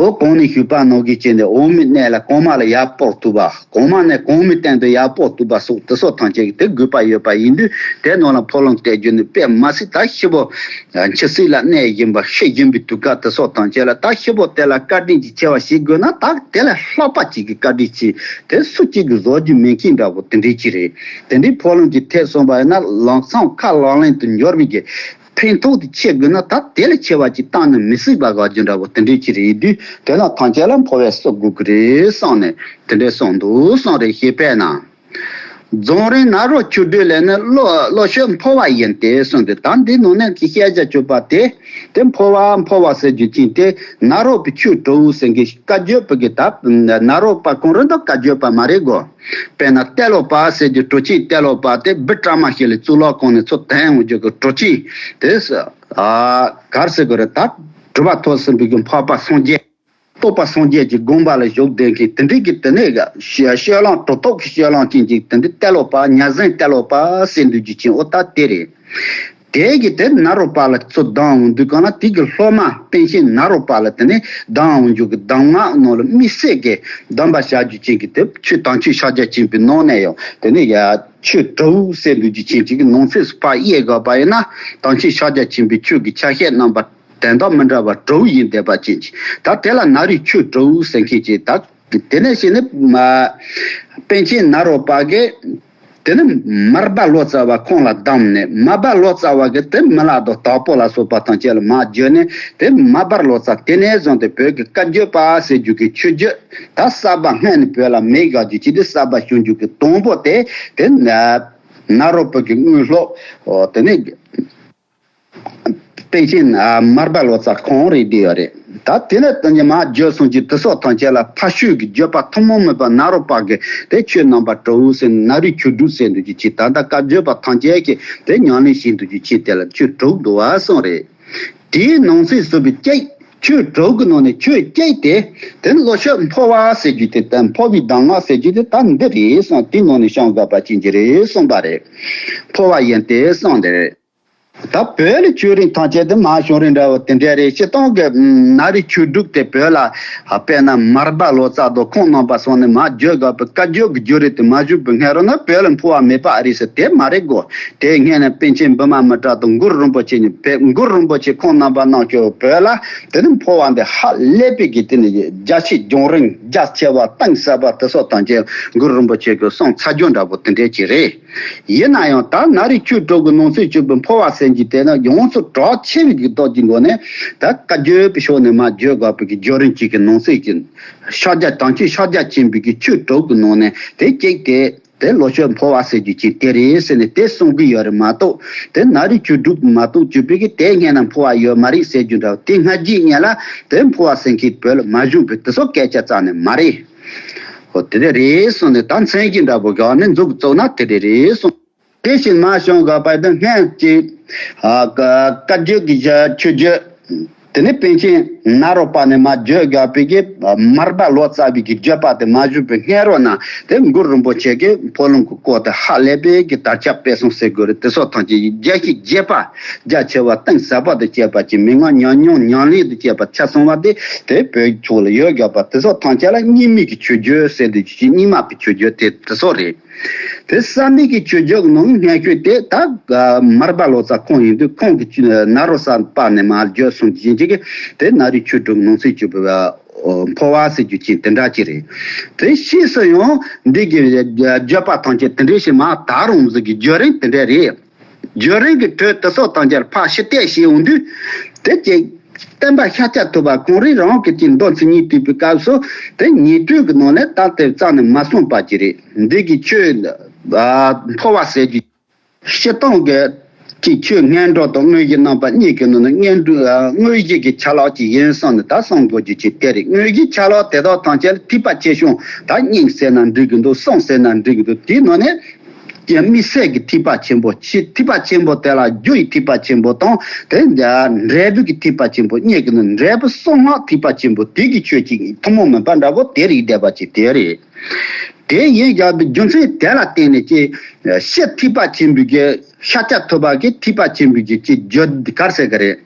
འོ་གོང་ནས་ཞུས་པ་ནང་བཞིན་བྱས་ནས་འོག་མིན་གནས་ལ་གོང་མ་ལ་ཡར་སྤོ་ཐུབ་པ། གོང་མ་ནས་གོང་མའི་སྟེང་དུ་ཡར་སྤོ་ཐུབ་པ་སོགས་དེ་སོགས་ཐམས་ཅད་ཀྱི་དེ་དགོས་པ་ཡོད་པ་ཡིན་དུས། དེ་ནང་ལ་འཕོ་ལུང་གཏད་རྒྱུ་ནི་དཔེ་མ་སྲིད་ད་ཤི་བོ། འཆི་སྲིད་ལ་གནས་བཞིན་པ་ཤི་བཞིན་པའི་དུས་སྐབས་དེ་སོགས་ཐམས་ཅད་ལ་ད་ཤི་བོ་དེ་ལ་བཀའ་དྲིན་གྱི་ཆེ་བ་ཞིག་དགོས་ན་ད་དེ་ལ་ལྷག་པ་ཅིག་གི་བཀའ་དྲིན་ཆེ། དེ་སུ་གཅིག་གིས་བཟོ་རྒྱུ་མེད་མཁན་འདྲ་བོ་དེ་འདྲའི་ཅིག་རེད། དེ་འདྲའི་འཕོ་ལུང་གི་ཐད་སོང་བ་ཡིན་ན་ལམ་སང་ཁ་ལག་ལེན་དུ་འབྱོར་བའི་གི་ཕན་ཐོགས་དེ་ཆེ་དགོས་ན་ད་དེ་ལས་ཆེ་བ་ཅིག་བཏང་ན་མི་སྲིད་པ་དགའ་རྒྱུ་འདྲ་བོ་དེ་འདྲའི་ཅིག་རེད་དུས། དེ་ལ་ཐམས་ཅད་ལ་འཕོ་བས་སུ་དགོས་ཀྱི་རེད་བསམ་ནས་དེ་འདྲའི་གསུངས་འདུག་གསུངས་རེད། ཞེས་པས་ན། རྫོང་རིང་ནཱ་རོ་ཆོས་སྒྲོན་ལས་ནི་བློ་བློ་ཤོད་འཕོ་བ་ཡིན་ཏེ་གསུངས་ཏེ། ད་འདི་ནང་ནས་ཀྱི་བཤད་བྱ་སྤྱོད་པ་དེ། དེ་འཕོ་བ་འཕོ་བ་ཟེར་རྒྱུ་ཅན་དེ་ནཱ་རོ་པའི་ཆོས་གྲོགས་ཟེར་མཁན་བཀའ་བརྒྱུད་པ་གི་ད་ནཱ་རོ་པ་ཁོང་རང་ད་བཀའ་བརྒྱུད་པ་མ་རེད་གོ། དཔེར་ན་ཏེ་ལོ་པ་ཟེར་རྒྱུ་གྲོ་ཆེན་ཏེ་ལོ་པ་དེ་བི་ཀྲ་མ་ཤི་ལའི་གཙུག་ལག་ཁང་ནས་ཚུར་དོན་འོང་རྒྱུ་གི་གྲོ་ཆེན་དེ་ཨ་གར་ཟེར་དགོས་རེད། ད་གྲུབ་པ་ཐོབ་ཟིན་པའི་གི་འཕགས་པ་སངས་རྒྱས། རྟོགས་པ་སངས་རྒྱས་ཀྱི་དགོངས་པ་ལ་བཞུགས་བསྡད་མཁན་དེ་འདྲའི་གི་དེ་ནས་ཤེས་ཤེས་ལོང་གྲུབ་ཐོབ་ཀྱི་ཤེས་ལོང་ཅན་གྱི་དེ་འདྲའི་ཏེ་ལོ་པ་ཉ་ཟན་ཏེ་ལོ་པ་ཟེར་འདུག་རྒྱུ་ཅན་འོ་ད་དེ་རེད། དེ་གི་དེ་ནཱ་རོ་པ་ལ་ཚུར་གདམས་འོང་དུས་གང་ལ་དེ་གི་སློབ་མ་པཎ་ཆེན་ནཱ་རོ་པ་ལ་དེ་ནས་གདམས་འོང་རྒྱུ་གི་གདམས་ངག་ནང་ལ་དམིགས་བསལ་གྱི་གདམས་པ་བྱ་རྒྱུ་ཅན་གྱི་དེ་ཆོས་དམ་ཆོས་ཕྱག་རྒྱ་ཆེན་པོའི་ནང་ནས་ཡང་དེ་ནས་ཡ་ཆོས་གྲོགས་ཟེར་འདུག་རྒྱུ་ཅན་གྱི་ནང་གསེས་སུ་ཕར་དབྱེ་དགོས་པ་ཡིན་ན། དམ་ཆོས་ཕྱག་རྒྱ་ཆེན་པོའི་ཆོས་ཀྱི་ཆ་ཤས་རྣམ་པ་དོན་དག་མི་འདྲ་བ་དྲུག་ཡིན་བསྡད་པ་ཅན་གྱི་ད་དེ་ལ་ནཱ་རོའི་ཆོས་དྲུག་ཟེར་མཁན་གྱི་ད་དེ་ནས་བཤད་ནས་མ་པཎ་ཆེན་ནཱ་རོ་པ་གིས་དེ་ནི་མར་པ་ལོ་ཙཱ་བ་ཁོང་ལ་གདམས་ནས། མར་པ་ལོ་ཙཱ་བ་གིས་དེ་མི་ལ་དང་དྭགས་པོ་ལ་སོགས་པ་ཐམས་ཅད་ལ་མར་བརྒྱུད་ནས། དེ་མར་པ་ལོ་ཙཱ་དེ་ནས་བཟུང་སྟེ་བོད་ཀྱི་བཀའ་བརྒྱུད་པ་ཟེར་རྒྱུ་གི་ཆོས་བརྒྱུད་ད་གསར་པ་སྔོན་ནས་བོད་ལ་མེད་དགག་རྒྱུ་ཅི་དེ་གསར་པ་བྱུང་རྒྱུ་གི་དང་པོ་དེ་དེ་ནཱ་རོ་པ་གི་དངོས་སློབ་དེ་ནས། པཎ་ཆེན་མར་པ་ལོ་ཙཱ་ཁོང་རེད་བསྡད་ཡོད་རེད། ད་དེ་ནས་དེ་ཉིད་མ་བརྗོད་སོང་གི་དེ་སོགས་ཐམས་ཅད་ལ་ཕ་ཤུལ་གྱི་བརྗོད་པ་ཐུན་མོང་མིན་པ་ནཱ་རོ་པ་གི་དེ་ཆོས་རྣམ་པ་དྲུག་ཟེར་ནཱ་རོའི་ཆོས་དྲུག་ཟེར་འདུག་རྒྱུ་ཅིག་ད་ལྟ་བཀའ་བརྒྱུད་པ་ཐམས་ཅད་ཀྱིས་དེ་ཉམས་ལེན་བྱེད་འདུག་རྒྱུ་ཅིག་དེ་ལ་ཆོས་དྲུག་འདུག་བ་གསུངས་རེད། དེའི་ནང་གསེས་སུ་བའི་གཅིག་ཆོས་དྲུག་གི་ནང་ནས་ཆོས་གཅིག་དེ་དེ་ནི་བློ་ཤོད་འཕོ་བ་ཟེར་རྒྱུ་དེ་དང་འཕོ་བའི་གདམས་ངག་ཟེར་རྒྱུ་དེ་ད་འདི་རེད་གསུངས། དེའི་ནང་ནས་བྱང་དགོས་པ་ཅན་གྱི་རེད་གསུངས་པ་རེད། འཕོ་བ་ཡིན་ཏེ་གསུངས་ཏེ། ད་བོད་ལ་ཆོས་རིག་ཐམས་ཅད་དེ་མ་བྱུང་རིང་འདྲ་བོ་དེ་འདྲ་རེད། སྤྱིར་བཏང་གི་ནཱ་རོའི་ཆོས་དྲུག་དེ་བོད་ལ་དཔེར་ན་མར་པ་ལོ་ཙཱ་དང་ཁོང་རྣམ་པ་སོང་ནས་མ་བརྗོད་དགོས་པའི་བཀའ་བརྒྱུད་ཀྱི་བརྒྱུད་རིམ་དེ་མ་བྱུང་བའི་སྔ་རོལ་ན་བོད་ལ་འཕོ་བ་མེད་པ་རེད་ཟེར་དེ་མ་རེད་གོ། དེ་སྔོན་ནས་པཎ་ཆེན་བི་མ་མི་ཏྲ་དང་གུ་རུ་རིན་པོ་ཆེ་གཉིས་བོད་གུ་རུ་རིན་པོ་ཆེ་ཁོང་རྣམ་པ་རྣམས་ཀྱིས་བོད་ལ་དེ་ནི་འཕོ་བ་འདི་ཧ་ལས་པའི་གི་དེ་ནི་རྒྱ་ཆེ་རྒྱང་རིང་རྒྱ་ཆེ་བ་གཏིང་ཟབ་པ་དེ་སོགས་ཐམས་ཅད་གུ་རུ་རིན་པོ་ཆེ་གིས་གསུངས་ཚར་རྒྱུ་འདྲ་པོ་དེ་འདྲ་ཅིག་རེད། ཡིན་ན་ཡང་ད་ནཱ་རོའི་ཆོས་དྲུག་གི་ནང་གསེས་བརྗོད་པའི་འཕོ་བ་ཟེར་གྱི་དེ་ནི་ཡོངས་སུ་གྲགས་ཆེ་བའི་གི་སྟོབས་ཀྱི་སྒོ་ནས་ད་བཀའ་བརྒྱུད་པའི་ཕྱོགས་ནས་མར་བརྗོད་དགོས་པའི་གི་བརྒྱུད་རིམ་གཅིག་གི་ནང་གསེས་ཀྱི་ཕྱག་རྒྱ་དམ་ཆོས་ཕྱག་རྒྱ་ཆེན་པོའི་གི་ཆོས་དྲུག་གི་ནང་ནས་དེ་གཅིག་དེ་དེ་བློ་ཤོད་འཕོ་བ་ཟེར་རྒྱུ་ཅིག་དེ་རེད་ཟེར་ནས་དེ་གསུང་གི་ཡོད་རེད་མ་གཏོགས། དེ་ནཱ་རོའི་ཆོས་དྲུག་མ་གཏོགས་བརྗོད་པའི་གི་དེ་སྔོན་ན་འཕོ་བ་ཡོད་མ་རེད་ཟེར་རྒྱུ་འདྲ་བོ་དེ་སྔ་རྗེས་སྔོན་ལ་དེ་འཕོ་བ་ཟེར་མཁན་བོད་ལ་མ་བྱུང་བའི་དེ་སོགས་སྐད་ཆ་རྩ་ནས་མ་རེད། ཨོ་དེ་འདྲ་རེད་གསུངས་ནས་ད་མཚན་གྱི་འདྲ་པོ་ག་ནས་མཇུག་བཙུགས་ན་དེ་འདྲ་རེད་གསུངས། དེ་བཞིན་མ་བྱུང་དགོས་པ་དང་སྔོན་གྱི་ཨ་བཀའ་བརྒྱུད་ཀྱི་ཆོས་བརྒྱུད་དེ་ནི་པཎ་ཆེན་ནཱ་རོ་པ་ནས་མར་བརྗོད་དགོས་པའི་གི་མར་པ་ལོ་ཙཱ་བའི་གི་བརྗོད་པ་དེ་མ་བྱུང་བའི་སྔ་རོལ་ན་དེ་གུ་རུ་རིན་པོ་ཆེ་གིས་འཕོ་ལུང་གི་སྐོར་དེ་ཧ་ལས་པའི་གི་དར་ཁྱབ་སྤེལ་གསུམ་ཟེར་དགོས་རེད། དེ་སོགས་ཐམས་ཅད་རྒྱ་ཆེ་རྒྱས་པ་རྒྱ་ཆེ་བ་གཏིང་ཟབ་པ་དང་བཅས་པ་ཅིག་མི་མངོན་ཉམས་མྱོང་ཉམས་ལེན་དང་བཅས་པ་ཆ་ཚང་བ་དེ་དེ་བོད་ཕྱོགས་ལ་ཡོད་དགོས་པ་དེ་སོགས་ཐམས་ཅད་ལ་རྙིང་མའི་གི་ཆོས་བརྒྱུད་ཟེར་དུས་ཀྱི་རྙིང་མ་པའི་ཆོས་བརྒྱུད་དེ་དེ་སོགས་རེད། དེ་གསར་མའི་གི་ཆོས་བརྒྱུད་ནང་སྔ་ཤོས་དེ་ད་མར་པ་ལོ་ཙཱ་ཁོང་ཡིན་དུས་ཁོང་གི་ནཱ་རོ་ས་པ་ནས་མར་བརྒྱུད་གསུངས་ཀྱི་ཅིག་གི་དེ་ནཱ་རོའི་ཆོས་དྲུག་ནང་གསེས་བརྗོད་པའི་འཕོ་བ་ཟེར་རྒྱུ་ཅིག་དེ་འདྲ་ཅིག་རེད། དེ་ཕྱིས་སུ་ཡང་འདི་གི་བརྗོད་པ་ཐམས་ཅད་དེ་འདྲའི་ཞིག་མར་དར་འོང་ཟིག་གི་བརྒྱུད་རིམ་དེ་འདྲ་རེད། བརྒྱུད་རིམ་གྱི་ཁྲོད་དེ་སོགས་དང་སྦྱར་ཕར་ཕྱི་བལྟས་བྱས་འོང་དུས། དེ་ཅིག་བསྟན་པ་ཤཱཀྱ་ཐུབ་པ་ཁོང་རང་རང་གི་ཅིག་མདོ་མཚན་ཉིད་བསྟན་པའི་སྐབས་སུ་དེ་ཉན་ཐོས་ཀྱི་ནང་ནས་ད་དེ་རྩ་ནས་མ་གསུངས་པ་ཅིག་རེད། འདི་གི་ཆོས་ཨ་འཕོ་བ་ཟེར་རྒྱུ་སྤྱིར་བཏང་གི་ཅིག་ཆོས་སྔོན་འགྲོ་དང་དངོས་གཞི་རྣམ་པ་གཉིས་ཀྱི་ནང་ནས་སྔོན་འགྲོ་ཨ་དངོས་གཞི་གི་ཆ་ལག་ཅིག་ཡིན་བསམ་ནས་ད་གསུང་དགོས་རྒྱུ་ཅིག་དེ་རེད། དངོས་གཞིའི་ཆ་ལག་དེ་དག་ཐམས་ཅད་ལ་ཐེག་པ་ཆེ་ཆུང་ད་སྙིང་ཟེར་ན་འགྲིག་གི་འདུག་གསུང་ཟེར་ན་འགྲིག་གི་འདུག་དེའི་ནང་ནས། ཀྱི་དམིགས་བསལ་གྱི་ཐེག་པ་ཆེན་པོ་ཆེ། ཐེག་པ་ཆེན་པོ་དེ་ལ་རྒྱུ་ཡི་ཐེག་པ་ཆེན་པོ་དང་དེ་འབྲས་བུ་གི་ཐེག་པ་ཆེན་པོ་གཉིས་ཀྱི་ནི་འབྲས་བུ་གསང་སྔགས་ཐེག་པ་ཆེན་པོ་དེ་གི་ཆོས་ཅིག་ཐུན་མོང་མིན་པ་འདྲ་པོ་དེ་རིགས་བསྡད་པ་ཅིག་དེ་རེད། དེ་ཡིན་ཀྱང་རྒྱུ་མཚན་དེ་ལ་བརྟེན་ནས་ཀྱི་ཕྱི་ཐེག་པ་ཆེན་པོའི་གི་ཤཱཀྱ་ཐུབ་པ་གི་ཐེག་པ་ཆེན་པོའི་གི་ཅིག་བརྗོད་གར་ཟེར་གི་རེད།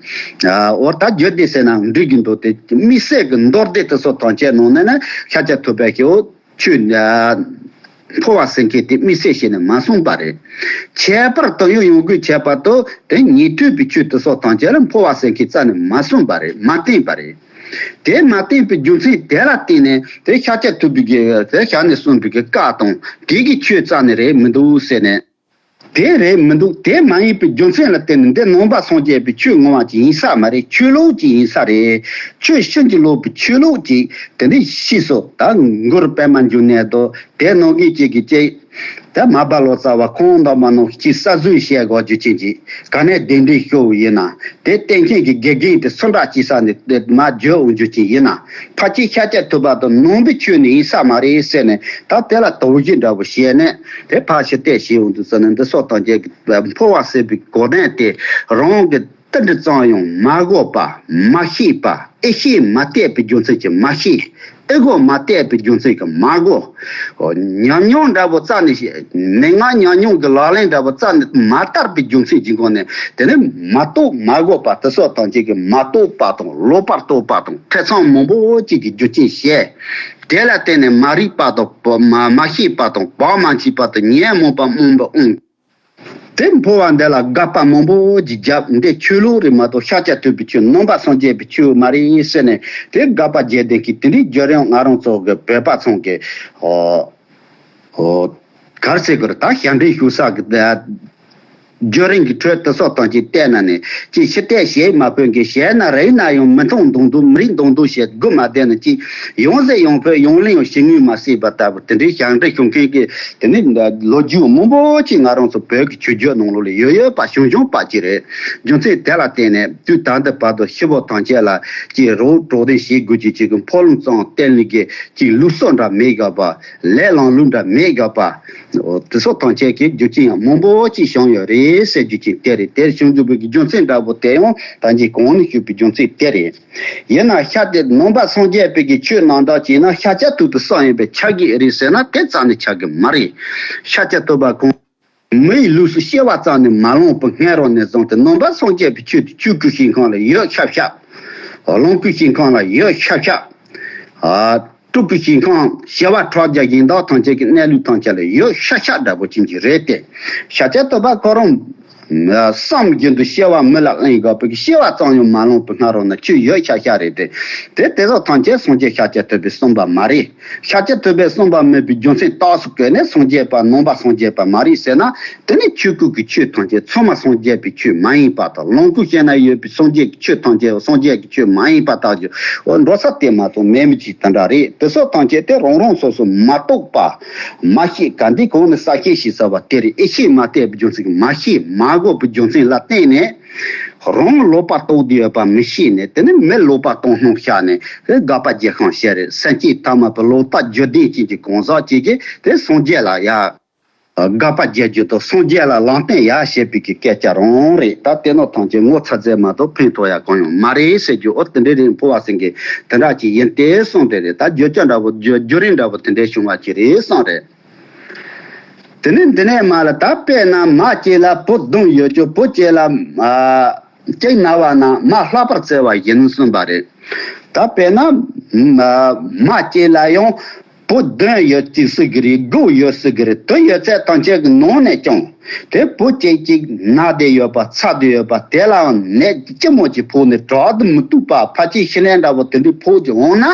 འོ་ད་བརྗོད་བདེ་ཟེར་ན་འགྲིག་གི་འདུག་དེ་དམིགས་བསལ་གྱི་མདོ་སྡེ་དེ་ཚོ་ཐམས་ཅད་ནང་ནས་ན་ཤཱཀྱ་ཐུབ་པ་གི་འོ། ཆོས་འཕོ་བ་ཟེར་མཁན་དེ་དམིགས་བསལ་བྱས་ནས་མ་གསུངས་པ་རེད། ཁྱད་པར་དུ་ཡང་ཡོང་དགོས་ཁྱད་པར་དུ་དེ་ཉན་ཐོས་པའི་ཆོས་དེ་སོགས་ཐམས་ཅད་ལ་འཕོ་བ་ཟེར་མཁན་རྩ་ནས་མ་གསུངས་པ་རེད། མ་བསྟན་པ་རེད། དེ་མ་བསྟན་པའི་རྒྱུ་མཚན་དེ་ལ་བརྟེན་ནས་དེ་ཤཱཀྱ་ཐུབ་པའི་གི་དེ་ཞལ་ནས་གསུངས་པའི་གི་བཀའ་དང་དེ་གི་ཆོས་རྩ་ནས་རེད་མི་འདུག་ཟེར་ནས། དེ་རེད་མི་འདུག་དེ་མ་ཡིན་པའི་རྒྱུ་མཚན་ལ་བརྟེན་ནས་འདི་ནང་པ་སངས་རྒྱས་པའི་ཆོས་ངོ་མ་ཅིག་ཡིན་ས་མ་རེད། ཆོས་ལུགས་ཅིག་ཡིན་ས་རེད། ཆོས་ཕྱིན་ཅི་ལོག་པའི་ཆོས་ལུགས་ཅིག་དེ་འདྲའི་ཤེས་སོ། ད་མགུར་པདྨ་འབྱུང་གནས་དང་དེ་ནང་གི་ཅིག་གི་ཅིག་ ད་མ་བ་ལོ་ཙཱ་བ་ཁོང་འདྲ་མ་ནོ་ཅི་ས་བཟོས་བཤད་དགོས་རྒྱུ་ཅན་གྱི་ག་ནས་གདན་འདྲེན་ཞུ་ཡིན་ན། དེ་བསྟན་མཁན་གྱི་དགེ་རྒན་དེ་སུ་འདྲ་ཅི་ས་ནས་དེ་མ་བརྗོད་འོང་རྒྱུ་ཅན་ཡིན་ན། ཕལ་ཆེར་ཤཱཀྱ་ཐུབ་པ་དང་ནང་པའི་ཆོས་ནི་ཡིན་ས་མ་རེད་ཟེར་ནས། ད་དེ་ལ་དོགས་གཞི་འདྲ་བོ་བཤད་ནས་དེ་ཕར་ཕྱིར་བལྟས་བྱས་འོང་དུས་ཙམ་ནས། འདི་སོགས་དང་བཅས་ཀྱི་འཕོ་བ་ཟེར་བའི་གོ་དོན་དེ་རང་གི་ཏིལ་འབྲུ་ཙམ་ཡང་མ་གོ་བ། མ་ཤེས་པ། ཨེ་ཤེས་མ་གཏད་པའི་རྒྱུ་མཚན་གྱིས་མ་ཤེས། ཨེ་གོ་མ་གཏད་པའི་རྒྱུ་མཚན་གྱིས་མ་གོ། ཉམས་མྱོང་འདྲ་བོ་རྩ་ནས་ཤེས། མན་ངག་ཉམས་མྱོང་གི་ལག་ལེན་འདྲ་བོ་རྩ་ནས་མ་དར་བའི་རྒྱུ་མཚན་གྱི་སྒོ་ནས། དེ་ནི་མ་རྟོགས་མ་གོ་བ། དེ་སོགས་དང་བཅས་ཀྱི་མ་རྟོགས་པ་དང་ལོག་པར་རྟོག་པ་དང་ཐེ་ཚོམ་མང་པོ་ཅིག་གི་རྒྱུ་རྐྱེན་བྱས། དེ་ལ་བརྟེན་ནས་མ་རིག་པ་དང་མ་མ་ཤེས་པ་དང་བག་མ་ཆགས་པ་དང་ཉོན་མོངས་པ་རྨོངས་པ་འོང་། དེ་འཕོ་བ་འདི་ལ་དགག་པ་མང་པོ་ཅིག་བརྒྱབ། འདི་ཆོས་ལུགས་རེད་མ་གཏོགས་ཤཱཀྱ་ཐུབ་པའི་ཆོས། ནང་པ་སངས་རྒྱས་པའི་ཆོས་མ་རེད་ཟེར་ནས། དེ་དགག་པ་རྒྱག་བསྡད་མཁན་དེ་འདྲའི་བརྒྱུད་རིམ་ང་རང་ཚོ་གི་བོད་པ་ཚང་གི་ཨོ་ཨོ་ག་རེ་ཟེར་དགོས་རེད། ད་ཞབས་འདྲེན་ཞུ་ས་གི་བརྒྱུད་རིམ་གྱི་ཁྲོད་དེ་སོགས་དང་ཅིག་བལྟས་ན་ནི། ཅིག་ཕྱི་བལྟས་ཞེས་མ་ཕོད་མཁན། བྱས་ན་རིག་ན་ཡང་མི་མཐོང་མདོག་མདོག་མི་རིག་མདོག་མདོག་བྱས། སྒོ་མ་བསྡད་ན་ཅིག་ཡང་ཟེར་ཡང་ཕོད། ཡང་ལེན་ཡང་བྱེད་ངོས་མ་སྲིད་པ་ལྟ་བུ། དེ་འདྲའི་ཞབས་འདྲེན་ཞུ་མཁན་གྱི་དེ་ནི་ལོ་རྒྱུས་མང་པོ་ཅིག་ང་རང་ཚོ་བོད་ཀྱི་ཆོས་བརྒྱུད་ནང་ལོགས་ལ་ཡོད་ཡོད་པ་བྱུང་བྱུང་པ་ཅིག་རེད། རྒྱུ་མཚན་དེ་ལ་བརྟེན་ནས་དུས་ད་ལྟ་བར་དུ་སྐྱེ་བོ་ཐམས་ཅད་ལ་ཅིག་རོགས་གྲོགས་དན་བྱེད་དགོས་ཀྱི་ཅིག་གི་འཕོ་ལུང་ཙམ་བསྟན་ལས་ཀྱི་ཅིག་ལུགས་སྲོལ་འདྲ་མེད་དགོས་པ། ལས་ལམ་ལུགས་འདྲ་མེད་དགོས་པ། འོ་དེ་སོགས་ཐམས་ཅད་ཀྱི་རྒྱུ་རྐྱེན་ཡང་མང་པོ་ཅིག་བྱུང་ཡོད་རེད་ཟེར་རྒྱུ་ཅིག་དེ་རེད། དེར་བྱུང་འཇུག་པའི་རྒྱུ་མཚན་འདྲ་པོ་དེ་ཡང་ད་ཅིག་གོང་ནས་ཞུས་པའི་རྒྱུ་མཚན་དེ་རེད། ཡིན་ན་ཤཱཀྱ་ནང་པ་སངས་རྒྱས་པའི་གི་ཆོས་རྣམ་དག་ཅིག་ན་ཤཱཀྱ་ཐུབ་པའི་ས་ཡིན་པས་ཁྱབ་ཀྱི་རེད་ཟེར་ན། དེ་རྩ་ནས་ཁྱབ་ཀྱི་མ་རེད། ཤཱཀྱ་ཐུབ་པ་ཁོང་མི་ཡི་ལུས་སུ་སྐྱེ་བ་རྩ་ནས་མ་བླངས་པའི་སྔ་རོལ་ནས་བཟུང་སྟེ། ནང་པ་སངས་རྒྱས་པའི་ཆོས་དེ་ཆོས་སྐུའི་ཞིང་ཁམས་ལ་ཡོད་ཤག་ཤག། ལོངས་སྐུའི་ཞིང་ཁམས་ལ་ཡོད་ཤག་ཤག། ཨ། སྤྲུལ་སྐུའི་ཞིང་ཁམས་བྱེ་བ་ཕྲག་བརྒྱ་གཞན་དག་ཐམས་ཅད་ཀྱི་གནས་ལུགས་ཐམས་ཅད་ལ་ཡོད་ཤག་ཤག་འདྲ་པོ་ཅན་གྱི་རེད་དེ། ཤཱཀྱ་ཐུབ་པ་ཁོ་རང་བསམ་བཞིན་དུ་སྐྱེ་བ་མི་ལ་ལེན་དགོས་པའི་སྐྱེ་བ་ཙམ་ཡང་མ་བླངས་པའི་སྔ་རོལ་ན་ཆོས་ཡོད་ཤག་ཤག་རེད་དེ། དེ་དེ་ཚོ་ཐམས་ཅད་སངས་རྒྱས་ཤཱཀྱ་ཐུབ་པས་གསུངས་པ་མ་རེད། ཤཱཀྱ་ཐུབ་པས་གསུངས་པ་མིན་པའི་རྒྱུ་མཚན་རྟགས་སུ་བཀོད་ནས་སངས་རྒྱས་པ་ནང་པ་སངས་རྒྱས་པ་མ་རེད་ཟེར་ན། དེ་ནི་ཆོས་སྐུ་གི་ཆོས་ཐམས་ཅད་ཚང་མ་སངས་རྒྱས་པའི་ཆོས་མ་ཡིན་པ་དང་། ལོངས་སྐུ་ཞིང་ན་ཡོད་པའི་སངས་རྒྱས་ཀྱི་ཆོས་ཐམས་ཅད་སངས་རྒྱས་ཀྱི་ཆོས་མ་ཡིན་པ་ལྟ་རྒྱུ། འོ་འགྲོ་ས་དེ་མ་གཏོགས་མེད་མི་ཅིག་དེ་འདྲ་རེད། དེ་སོགས་ཐམས་ཅད་དེ་རང་རང་སོ་སོ་མ་རྟོགས་པ། མ་ཤེས་ག་འདི་གོང་ནས་གསལ་བཤད་ཞུས་ཚར་བ་དེ་རེད། ཨེ་ཤེས་མ་གཏད་པའི་རྒྱུ་མཚན་གྱིས། མ་ཤེས་མ་གོ་བའི་རྒྱུ་མཚན་ལ་བརྟེན་ནས། རང་ལོག་པར་རྟོག་བསྡད་ཡོད་པ་མི་ཤེས་ནས། དེ་ནི་མི་ལོག་པར་རྟོག་སྣང་ཤར་ནས་དགག་པ་རྒྱག་ཤོག་ཤེས་རེད། སེམས་བསྐྱེད་ཐ་མལ་པའི་ལོག་ལྟ་རྒྱུད་ལྡན་ཅན་གྱི་གང་ཟག་ཅིག་གིས་དེ་སངས་རྒྱས་ལ་ཡ། དགག་པ་རྒྱག་རྒྱུ་དང་སངས་རྒྱས་ལ་ལམ་སྟོན་ཡ་བྱེད་པའི་གི་སྐད་ཆ་རང་རེད། ད་དེ་ནོ་ཐམས་ཅད་ངོ་ཚ་ཚད་མ་གཏོགས་ཕན་ཐོགས་ཡ་གང་ཡང་མ་རེད་ཟེར་རྒྱུ། འོ་དེ་འདྲའི་རིགས་འཕོ་བ་ཟེར་མཁན་དེ་འདྲ་ཅིག་ཡིན་ཏེ་གསུངས་ཏེ་རེད། ད་བརྗོད་བྱ་འདྲ་བོ་བརྒྱུད་བརྒྱུད་རིམ་འདྲ་བོ་དེ་འདྲའི་བྱུང་བ་ཅིག་རེད་གསུངས་རེད། དེ་ནས་འདི་ནས་མ་ལ། ད་དཔེར་ན་མ་གཅིག་ལ་བུ་བདུན་ཡོད་ཀྱང་བུ་གཅིག་ལ་ཨ་གཅིག་ན་བ་ན་མ་ལྷག་པར་བརྩེ་བ་ཡིན་གསུངས་པ་རེད། ད་དཔེར་ན་མ་མ་གཅིག་ལ་ཡང་བུ་བདུན་ཡོད་ཅིག་སྲིད་ཀྱི་རེད། དགུ་ཡོད་སྲིད་ཀྱི་རེད། དེ་ཡོད་ཚད་ཐམས་ཅད་ཀྱི་ནང་ནས་ཀྱང་དེ་བུ་གཅིག་གཅིག་ན་བསྡད་ཡོད་པ་ཚ་བསྡད་ཡོད་པ་དེ་ལའང་ནད་ལྕི་མོ་ཅིག་ཕོག་ནས་དྲག་ཏུ་མི་ཐུབ་པ། ཕལ་ཆེར་ཤི་ནད་འདྲ་བོ་དེ་འདྲའི་ཕོག་ཅིག་འོང་ན།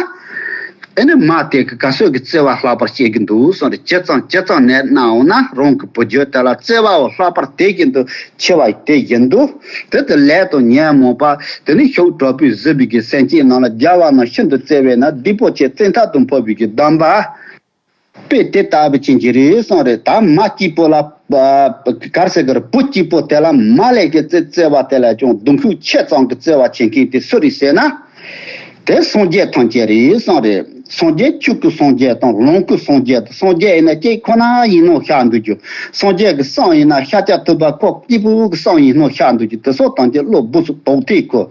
ཨེ་ནི་མ་དེ་གི་ག་ཚོད་ཀྱི་བརྩེ་བ་ལྷག་པར་སྐྱེ་གི་འདུག་གསུངས་རེད། ཇི་ཙམ་ཇི་ཙམ་ནས་གནང་འོང་ན་རང་གི་བུ་རྒྱུད་དེ་ལ་བརྩེ་བའོ་ལྷག་པར་དེ་བཞིན་དུ་ཆེ་བ་དེ་བཞིན་དུ། དེ་ལྟར་ལས་དང་ཉོན་མོངས་པ་དེ་ནི་ཤུགས་དྲག་པོས་གཟིར་བའི་གི་སེམས་ཅན་རྣམས་ལ་རྒྱལ་བ་རྣམས་ཤིན་ཏུ་བརྩེ་བས་ན། སྡིག་པོ་ཆེ་བཙན་ཐབས་དུ་འཕོ་བའི་གི་སྡོམ་པ། དཔེ་དེ་ལྟ་བུ་ཅན་གྱི་རེད་གསུངས་རེད། ད་མ་གཅིག་པོ་ལ་ག་རེ་ཟེར་གི་རེད། བུ་གཅིག་པོ་དེ་ལ་མ་ལས་ཀྱི་བརྩེ་བརྩེ་བ་དེ་ལ་ཀྱང་གདུང་ཤུགས་ཆེ་ཙམ་གྱི་བརྩེ་བ་བྱེད་མཁན་དེ་སུ་རེད་ཟེར་ན། དེ་སངས་རྒྱས་ཐམས་ཅད་རེད་གསུངས་རེད། སངས་རྒྱས་ཆོས་སྐུ་སངས་རྒྱས་དང་ལོངས་སྐུ་སངས་རྒྱས་དང་། སངས་རྒྱས་ཡིན་ན་གཅིག་ཁོ་ན་ཡིན་ནོ་ཤར་འདུག་རྒྱུ། སངས་རྒྱས་ཀྱི་བསམ་ཡིན་ན་ཤཱཀྱ་ཐུབ་པ་ཁོ་སྐྱེས་བུ་གི་བསམ་ཡིན་ནོ་ཤར་འདུག་རྒྱུ། དེ་སོགས་ཐམས་ཅད་བློ་སྦུག་སུ་དོགས་ཐིག་ཁོ་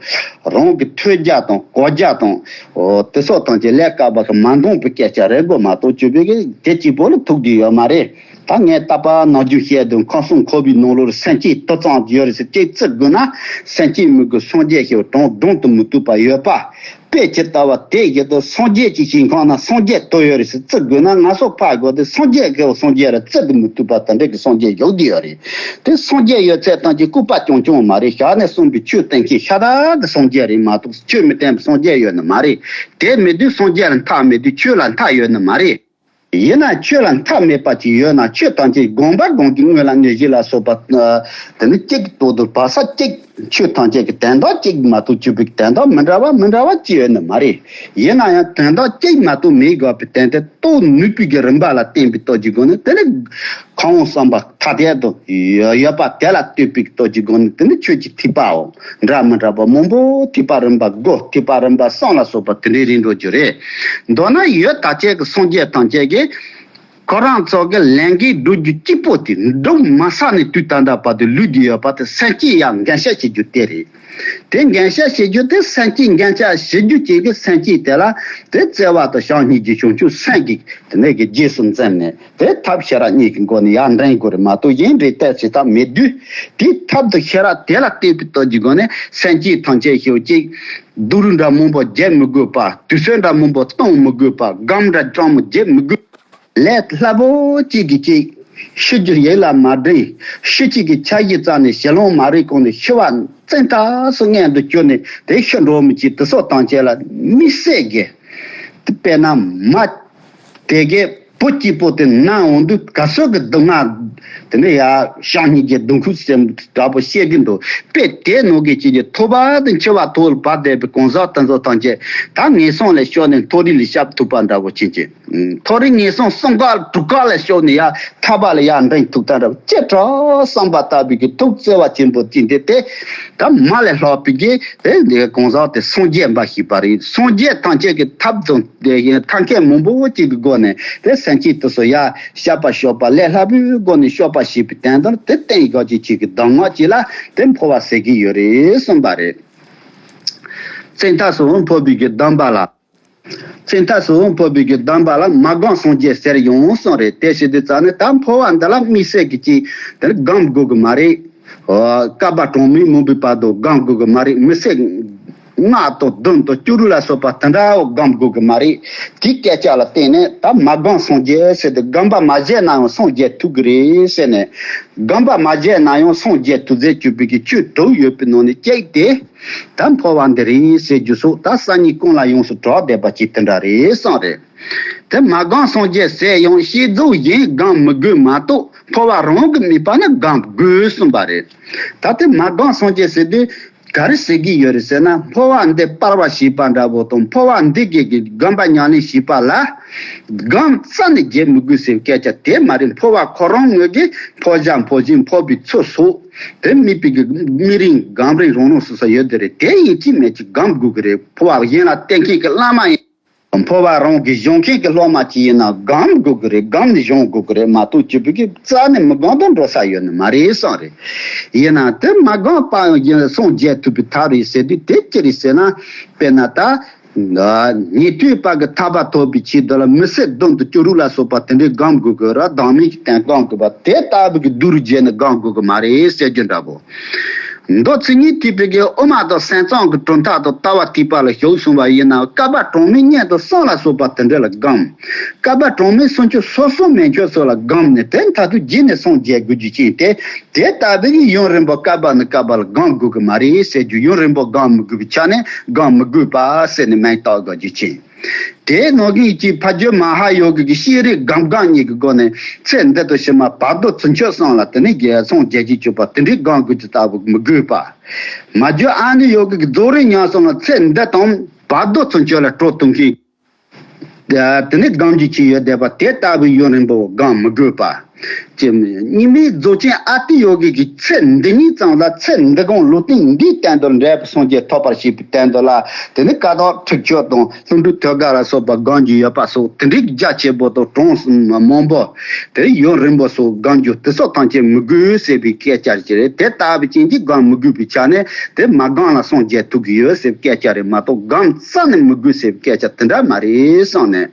རང་གི་ཐོས་རྒྱ་དང་གོ་རྒྱ་དང་། འོ་དེ་སོགས་ཐམས་ཅད་ལས་ཀ་བ་གི་མ་འདང་པའི་སྐད་ཆ་རེད་དགོས་མ་གཏོགས་ཅི་བས་གི་དེ་གཅིག་པོ་ལ་ཐུག་རྒྱུ་ཡོད་མ་རེད། ད་ངས་རྟག་པར་ནམ་རྒྱུན་བཤད་དུས་ཁམས་གསུམ་འཁོར་བའི་ནང་ལོགས་སེམས་ཅན་དུ་ཙམ་ཡོད་རེད་ཟེར་ཅིག་བརྩི་དགོས་ན། སེམས་ཅན་མི་དགོས་སངས་རྒྱས་ཞེས་པ་གྲངས་བསྡོམས་དུ་མི་བཏུབ་པ་ཡོད་པ། དཔེ་ཇི་ལྟ་བ་དེ་བཞིན་དུ་སངས་རྒྱས་ཀྱི་ཞིང་ཁམས་ན་སངས་རྒྱས་དུ་ཡོད་རེད་ཟེར་བརྩི་དགོས་ན། ང་ཚོ་ཕར་དགོས་ཏེ་སངས་རྒྱས་ཀྱི་སངས་རྒྱས་ར་བརྩི་དུ་མི་བཏུབ་པ་དེ་འདྲ་གི་སངས་རྒྱས་ཡོད་དེ་ཡོད་རེད། དེ་སངས་རྒྱས་ཡོད་ཚད་ཐམས་ཅད་ལྐུགས་པ་རྐྱང་རྐྱང་མ་རེད། ཞལ་ནས་གསུངས་པའི་ཆོས་བསྟན་མཁན་ཤ་སྟག་གི་སངས་རྒྱས་རེད་མ་གཏོགས་ཆོས་མི་བསྟན་པའི་སངས་རྒྱས་ཡོད་ནི་མ་རེད། དེ་མེད་དུས་སངས་རྒྱས་ལ་མཐའ་མེད་དུས་ཆོས་ལ་མཐའ་ཡོད་ནི་མ་རེད། ཡིན་ན་ཆོས་ལ་མཐའ་མེད་པ་ཅིག་ཡོད་ན། ཆོས་ཐམས་ཅད་སྒོམ་པ་སྒོམ་གྱི་དངོས་ལ་གནས་གཞི་ལ་སོགས་པ་དེ་ནི་གཅིག་ཏུ་བར་ས་གཅིག་ ཆོས་ཐམས་ཅད་ཀྱི་དོན་དག་གཅིག་མ་གཏོགས་སྤྱོད་པའི་དོན་དག་མི་འདྲ་བ་མི་འདྲ་བ་ཅི་ཡོད་ནི་མ་རེད། ཡིན་ན་ཡང་དོན་དག་གཅིག་མ་གཏོགས་མི་དགོས་པའི་དོན་དེ་རྟོགས་ནུས་པའི་གི་རིམ་པ་ལ་བརྟེན་པའི་སྟོབས་ཀྱི་སྒོ་ནས་དེ་ནི་ཁམས་གསུམ་པ་ཐ་དད་དུ་ཡོད་པ་དེ་ལ་ལྟོས་པའི་སྟོབས་ཀྱི་སྒོ་ནས་དེ་ནི་ཆོས་ཀྱི་ཐེག་པའོ། འདྲ་མི་འདྲ་བ་མང་པོ་ཐེག་པ་རིམ་པ་དགུ་ཐེག་པ་རིམ་པ་གསུམ་ལ་སོགས་པ་དེ་འདྲའི་རིགས་འགྲོ་རྒྱུ་རེད། མདོར་ན་ཡུལ་དག་ཅན་གྱི་སངས་རྒྱས་ཐམས་ཅད་ཀྱིས། ཁོ་རང་ཚོ་གི་ལས་འགན་སྒྲུབ་རྒྱུ་གཅིག་པོ་དེ་འགྲུབ་མ་ཚར་ནས་དུས་ད་ལྟ་བར་དུ་ལུས་ཀྱི་ཡོད་པ་དེ་སེམས་བསྐྱེད་ཡང་འགན་བཞེས་བྱེད་རྒྱུ་དེ་རེད། དེ་འགན་བཞེས་བྱེད་རྒྱུ་དེ་སེམས་བསྐྱེད་འགན་བཞེས་བྱེད་རྒྱུ་གཅིག་གི་སེམས་བསྐྱེད་དེ་ལ་དེ་བརྩེ་བ་དང་བྱམས་སྙིང་རྗེ་བྱང་ཆུབ་སེམས་ཀྱི་དེ་ནས་ཀྱི་རྗེས་སུ་འཛིན་ནས་དེ་ཐབས་ཤེས་རབ་གཉིས་ཀྱི་སྒོ་ནས་ཡར་འདྲེན་དགོས་རེད་མ་གཏོགས་གཞན་འདྲའི་གཏད་བྱེད་ཐབས་མེད་དུས། དེའི་ཐབས་དང་ཤེས་རབ་དེ་ལ་བརྟེན་པའི་སྟོབས་ཀྱི་སྒོ་ནས་སེམས་བསྐྱེད་ཐམས་ཅད་ཤེས་ཀྱི་སྡུག་རུས་འདྲ་མང་པོ་བརྒྱབ་མི་དགོས་པ། དུས་ཚོད་འདྲ་མང་པོ་གཏོང་མི་དགོས་པ། སྒོམ་འདྲ་གྲང་མོ་བརྒྱབ་མི་དགོས། ལས་སླ་པོ་གཅིག་གིས་གཅིག་ཤི་རྒྱུ་ཡིད་ལ་མ་དྲན། ཤི་གཅིག་གི་འཆར་གཞི་རྩ་ནས་ཞེ་ལོང་མ་རེད། གོང་ནས་ཤི་བ་བཙན་ཐབས་སུ་མངལ་དུ་གྱུར་ནས་དེ་ཤི་འགྲོ་མི་གཅིག་དེ་སོགས་དང་བཅས་ལ་དམིགས་བསལ་གྱི། དཔེར་ན་མ་དེ་གའི་བུ་གཅིག་པོ་དེ་ནང་འོང་དུས་ག་ཚོད་ཀྱི་སྡུག་བསྔལ་དེ་འདྲ་ཡ་བྱམས་སྙིང་རྗེ་སྡུག་ཁུར་སེམས་འདྲ་པོ་བཤད་ཀྱི་འདུག་དཔེ་དེ་ནང་གི་གཅིག་གི་ཐོབ་པ་དང་འཆི་བ་ཐོག་ལ་བབས་བསྡད་པའི་གང་ཟག་དེ་ཚོ་ཐམས་ཅད་ད་ངན་སོང་ལ་ཤོར་ནས་མཐོ་རིས་ལ་ཤར་ཐུབ་པ་འདྲ་པོ་ཅན་གྱི། མཐོ་རིས་ངན་སོང་གསུམ་ཀ་དྲུག་ཀ་ལ་ཤོར་ནས་ཡ་ཐར་པ་ལ་ཡ་འདྲེན་ཐུབ་ཐབས་འདྲ་པོ་ཅི་དྲག་བསམ་པ་ལྟ་བུའི་གི་ཐུགས་བརྩེ་བ་ཆེན་པོ་ཅན་དེ་དེ་ད་མ་ལས་ལྷག་པའི་གི་དེ་གང་ཟག་དེ་སངས་རྒྱས་འབའ་ཞིག་པ་རེད། སངས་རྒྱས་ཐམས་ཅད་ཀྱི་ཐབས་དང་དེ་ཐབས་མཁས་མང་པོ་ཅིག་གི་སྒོ་ནས་དེ་སེམས་བསྐྱེད་དེ་ཚོ་ཡ་བཤད་པ་ཤོད་པ་ལས་སླ་པོའི་སྒོ་ནས་ཤོད་པ་ཞེས་པའི་དོན་དག་དེ་བསྟན་ཡོད་ཅིག་ཅིག་གི་གདམས་ངག་ཅིག་ལ་དེ་འཕོ་བ་ཟེར་གྱི་ཡོད་རེད་གསུངས་པ་རེད། བཙན་ཐབས་སུ་འཕོ་བའི་གི་གདམས་པ་ལ། བཙན་ཐབས་སུ་འཕོ་བའི་གི་གདམས་པ་ལ་མ་སྒོམ་སངས་རྒྱས་ཟེར་ཡང་གསུངས་རེད། དེ་བྱེད་དུས་ཙང་ནས་ད་འཕོ་བ་འདི་ལ་དམིགས་བསལ་གྱི་ཅིག་དེ་སྒོམ་དགོས་གི་མ་རེད། ཨོ། བསྐལ་པ་གྲངས་མེད་མང་པོའི་བར་དུ་སྒོམ་དགོས་གི་མ་རེད། མི་ཚེ་ལྔ་དང་བདུན་དང་བཅུ་དྲུག་ལ་སོགས་པ་དེ་འདྲ་སྒོམ་དགོས་གི་མ་རེད། དེའི་སྐད་ཆ་ལ་བརྟེན་ནས་ད་མ་སྒོམ་སངས་རྒྱས་ཟེར་དུས་སྒོམ་པ་མ་བྱས་ན་ཡང་སངས་རྒྱས་ཐུབ་གི་རེད་ཟེར་ནས། སྒོམ་པ་མ་བྱས་ན་ཡང་སངས་རྒྱས་ཐུབ་ཟེར་གྱུར་པའི་གི་ཆོས་དྲུག་ཡོད་པའི་ནང་ནས་གཅིག་དེ། ད་འཕོ་བ་འདི་རེད་ཟེར་རྒྱུ་སོགས་ད་སང་ཉིན་གུང་ལ་ཡོངས་སུ་གྲགས་བསྡད་པ་ཅིག་དེ་འདྲ་རེད་གསུངས་རེད། དེ་མ་སྒོམ་སངས་རྒྱས་ཟེར་ཡང་བསྐྱེད་རྫོགས་གཞན་སྒོམ་མི་དགོས་མ་གཏོགས་འཕོ་བ་རང་གི་དམིགས་པ་ནི་སྒོམ་དགོས་གསུངས་པ་རེད། ད་དེ་མ་སྒོམ་སངས་རྒྱས་ཟེར་དུས་ག་རེ་ཟེར་གྱི་ཡོད་རེད་ཟེར་ན། འཕོ་བ་འདི་སྤར་བ་ཞེས་པ་འདྲ་པོ་དང་། འཕོ་བ་འདི་གི་གི་སྒོམ་པ་ཉམས་ལེན་བྱེད་པ་ལ་སྒོམ་རྩ་ནས་བརྗེད་མི་དགོས་ཟེར་སྐད་ཆ་དེ་མ་རེད། འཕོ་བ་ཁོ་རང་ངོས་ཀྱི་འཕོ་བྱ་འཕོ་བྱེད་འཕོ་བའི་ཚུལ་སོགས། དེ་དམིགས་པའི་གི་དམིགས་རིམ་སྒོམ་རིམ་རང་རང་སོ་སོ་ཡོད་དེ་རེད། དེ་ཡིན་གཅིག་མིན་གཅིག་སྒོམ་དགོས་ཀྱི་རེད། འཕོ་བ་གཞན་ལ་གཏད་མཁན་གྱི་བླ་མ་ཡིན། འཕོ་བ་རང་གི་སྦྱོང་མཁན་གྱི་སློབ་མ་ཅིག་ཡིན་ན་སྒོམ་དགོས་ཀྱི་རེད། སྒོམ་ནས་སྦྱོང་དགོས་ཀྱི་རེད་མ་གཏོགས་སྤྱོད་པའི་གི་རྩ་ནས་མི་སྒོམ་དུ་འགྲོ་ས་ཡོད་ནི་མ་རེད་གསུངས་རེད། ཡིན་ན་དེ་མ་སྒོམ་པ་ཡང་ཡིན་ན་སངས་རྒྱས་ཐུབ་པའི་ཐབས་རེད་ཟེར་དུས་དེ་ཅི་རེད་ཟེར་ན། དཔེར་ན་ད། ཉན་ཐོས་པ་གི་ཐར་པ་ཐོབ་པའི་ཆེད་དུ་ལ་མི་ཚེ་བདུན་དང་བཅུ་དྲུག་ལ་སོགས་པ་དེ་འདྲའི་སྒོམ་དགོས་ཀྱི་རེད། བདག་མེད་ཀྱི་དོན་སྒོམ་དགོས་པ་དེ་ལྟ་བུ་གི་སྡུག་རུས་བྱས་ནས་སྒོམ་དགོས་ཀྱི་མ་རེད་ཟེར་རྒྱུ་འདྲ་པོ། མདོ་ཚིག་གཉིས་ཐེག་པའི་གི་དབུ་མ་དང་སེམས་ཙམ་གྱི་གྲུབ་མཐའ་དང་ལྟ་བ་ཐེག་པ་ལ་ཞུགས་སོང་བ་ཡིན་ན་བསྐལ་པ་གྲངས་མེད་མཉམ་དུ་གསུམ་ལ་སོགས་པ་དེ་འདྲ་ལ་སྒོམ། བསྐལ་པ་གྲངས་མེད་སུམ་ཅུ་སོ་གསུམ་མན་ཆད་སོགས་ལ་སྒོམ་ནས་དེ་མཐར་ཐུག་རྗེས་ནས་སངས་རྒྱས་དགོས་རྒྱུ་ཅན་དེ། དེ་ལྟ་བུའི་ཡུན་རིང་པོ་བསྐལ་པ་ནས་བསྐལ་པ་ལ་སྒོམ་དགོས་ཀྱི་མ་རེད་ཟེར་རྒྱུ། ཡུན་རིང་པོ་སྒོམ་མི་དགོས་པའི་ཆ་ནས་སྒོམ་མི་དགོས་པ་ཟེར་ནས་མིང་བཏགས་དགོས་རྒྱུ་ཅན། དེའི་ནང་གི་གཅིག་ཕ་རྒྱུད་མ་ཧཱ་ཡོ་གི་གི་ཤེས་རིག་སྒོམ་སྒོམ་གཉིས་ཀྱི་སྒོ་ནས་ཚེ་འདི་དང་ཕྱི་མ་བར་དོ་ཚུན་ཆོད་གསུམ་ལ་དེ་ནས་རྒྱལ་སངས་རྒྱས་ཀྱི་སྤྱོད་པ་དེ་འདྲའི་སྒོམ་དགོས་ཀྱི་ལྟ་བུ་མི་དགོས་པ། མ་རྒྱུད་ཨ་ནུ་ཡོ་གི་གི་རྫོགས་རིམ་ཉམས་སོང་ལ་ཚེ་འདི་དང་བར་དོ་ཚུན་ཆོད་ལ་སྤྲོ་ཐུབ་མཁན། དེ་ནས་སྒོམ་རྒྱུ་ཅིག་ཡོད་བསྡད་པ་དེ་ལྟ་བུའི་ཡུན་རིང་པོ་སྒོམ་མི་དགོས་པ། ཅེས་གཉིས་མེད་རྫོགས་ཆེན་ཨ་ཏི་ཡོ་གི་གི་ཚེ་འདི་ཉིད་ཙམ་ལ་ཚེ་འདི་གང་ལུས་རྟེན་འདིའི་སྟེང་དུ་འབྲས་བུ་སངས་རྒྱས་ཐོབ་པར་བྱེད་པའི་དོན་དུ་ལ་དེ་ནི་ཀ་དག་ཁྲིག་སྦྱོར་དང་ལྷུན་གྲུབ་ཐོད་རྒལ་ལ་སོགས་པ་སྒོམ་རྒྱུ་ཡོད་པ་སོགས་དེ་འདྲའི་རྒྱ་ཆེ་པོ་དང་གྲངས་མང་པོ་དེ་ཡུན་རིང་པོ་སོགས་སྒོམ་རྒྱུ་དེ་སོགས་ཐམས་ཅད་མི་དགོས་ཟེར་བའི་སྐད་ཆ་ཞིག་རེད། དེ་ལྟ་བུ་ཅན་གྱིས་སྒོམ་མི་དགོས་པའི་ཆ་ནས་དེ་མ་སྒོམ་ལ་སངས་རྒྱས་ཐུབ་ཀྱི་ཡོད་ཟེར་བའི་སྐད་ཆ་རེད་མ་གཏོགས་སྒོམ་རྩ་ནས་མི་དགོས་ཟེར་བའི་སྐད་ཆ་དེ་འདྲ་མ་རེད་གསུངས་ནས།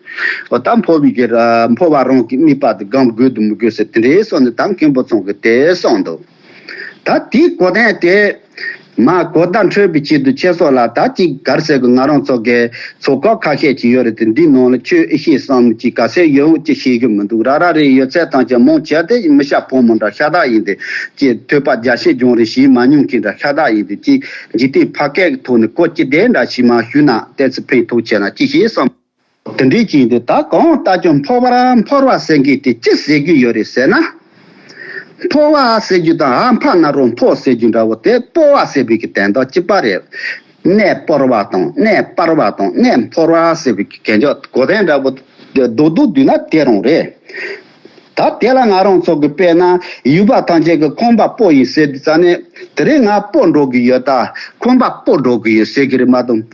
འོ་ད་འཕོ་བའི་གི་ར་འཕོ་བ་རང་གི་དམིགས་པ་དེ་སྒོམ་དགོས་དང་མི་དགོས་ཟེར་དེ་འདྲའི་སོགས་ནི་ད་མཁན་པོ་ཚང་གི་དེ་གསུངས་འདུག་ད་དེའི་གོ་དོན་དེ་མ་གོ་བརྡ་འཕྲོད་པའི་ཆེད་དུ་ཁྱེད་ཚོ་ལ་ད་ཅིག་ག་རེ་ཟེར་གི། ང་རང་ཚོ་གི་ཚོགས་ཁག་ཁ་ཤས་ཅིག་ཡོད་རེད་དེ། འདིའི་ནང་ལ་ཆོས་ཨེ་ཤེས་བསམ་ཅིག་ག་ཚད་ཡོད་ཅིག་ཤེས་གི་མི་འདུག་ར་ར་རེ་ཡོད་ཚད་ཐམས་ཅད་མང་ཆེ་དེ་མི་ཤ་ཕོ་མོ་འདྲ་ཤ་སྟག་ཡིན་ཏེ། ཅིག་ཐོས་པ་རྒྱ་ཆེ་སྦྱོང་རེ་ཞིག་མ་མྱོང་མཁན་འདྲ་ཤ་སྟག་ཡིན་ཏེ། ཅིག་འཇིག་རྟེན་ཕ་སྐད་ཀྱི་ཐོག་ནས་གོ་ཅི་བདེ་འདྲ་ཞིག་མ་ཞུས་ན་ཏོག་ཙམ་ཕན་ཐོགས་ཆེ་ན་ཅི་ཤེས་བསམ། དེ་འདྲའི་ཅིག་འདི་ད་གང་ལྟར་ཀྱང་འཕོ་བར་འཕོ་བ་ཟེར་མཁན་དེ་ཅི་ཟེར་གྱི་ཡོད་རེད་ཟེར་ན། འཕོ་བ་ཟེར་རྒྱུ་དང་ཨ་འཕ་ན་རོ་འཕོ་ཟེར་རྒྱུ་འདྲ་བོ་དེ་སྤོ་བ་ཟེར་བའི་གི་དོན་དག་གཅིག་པ་རེད། གནས་སྤོར་བ་དང་གནས་སྤར་བ་དང་གནས་འཕོར་བ་ཟེར་བའི་གི་གན་ཇོག་གོ་དོན་འདྲ་བོ་རྡོག་རྡོག་བསྡུས་ན་དེ་རང་རེད། ད་དེ་ལ་ང་རང་ཚོ་གི་དཔེར་ན་ཡུལ་པ་ཐམས་ཅད་ཀྱི་ཁང་པ་སྤོ་ཡིན་ཟེར་དུས་ཙ་ནས་དེ་རིང་ང་སྤོ་འགྲོ་གི་ཡོད། ད་ཁང་པ་སྤོ་འགྲོ་གི་ཡོད་ཟེར་གི་རེད་མ་གཏོགས་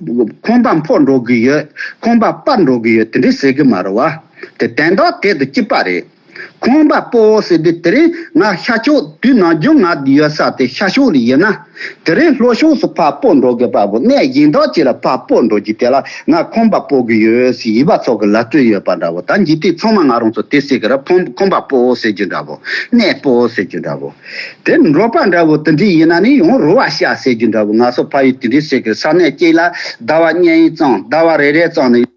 ཁང་པ་འཕོ་འགྲོ་གི་ཡོད། ཁང་པ་སྤར་འགྲོ་གི་ཡོད་དེ་འདྲས་ཟེར་གི་མ་རེད་བ། དེ་དོན་དག་དེ་དང་གཅིག་པ་རེད། ཁང་པ་སྤོ་ཟེར་དུས་དེ་རིང་ང་ཤར་ཕྱོགས་དུས་ནམ་རྒྱུན་ང་ཡོད་ས་དེ་ཤར་ཕྱོགས་ལ་ཡིན་ན། དེ་རིང་ལྷོ་ཕྱོགས་སུ་ཕར་སྤོ་འགྲོ་དགོས་པ་བོ་གནས་གཞན་དག་ཅིག་ལ་ཕར་སྤོ་འགྲོ་རྒྱུ་དེ་ལ་ང་ཁང་པ་སྤོ་གི་ཡོད་ཟེར་ཡུལ་པ་ཚོ་གི་ལབ་སྲོལ་ཡོད་པ་འདྲ་བོ། ད་འཇིག་རྟེན་ཚང་མ་ང་རང་ཚོ་དེ་ཟེར་གི་ར་ཁང་ཁང་པ་སྤོ་ཟེར་རྒྱུ་འདྲ་བོ། གནས་སྤོ་ཟེར་རྒྱུ་འདྲ་བོ། དེ་འབྲོག་པ་འདྲ་བོ་དེ་འདྲ་ཡིན་ན་ནི་ཡང་རོ་བ་ཤ་ཟེར་རྒྱུ་འདྲ་བོ། ང་ཚོ་ཕ་ཡུལ་དེ་འདྲ་ཟེར་གི་ར་ས་གནས་གཅིག་ལ་ཟླ་བ་གཉིས་ཙམ་ཟླ་བ་རེ་རེ་ཙམ་ནས།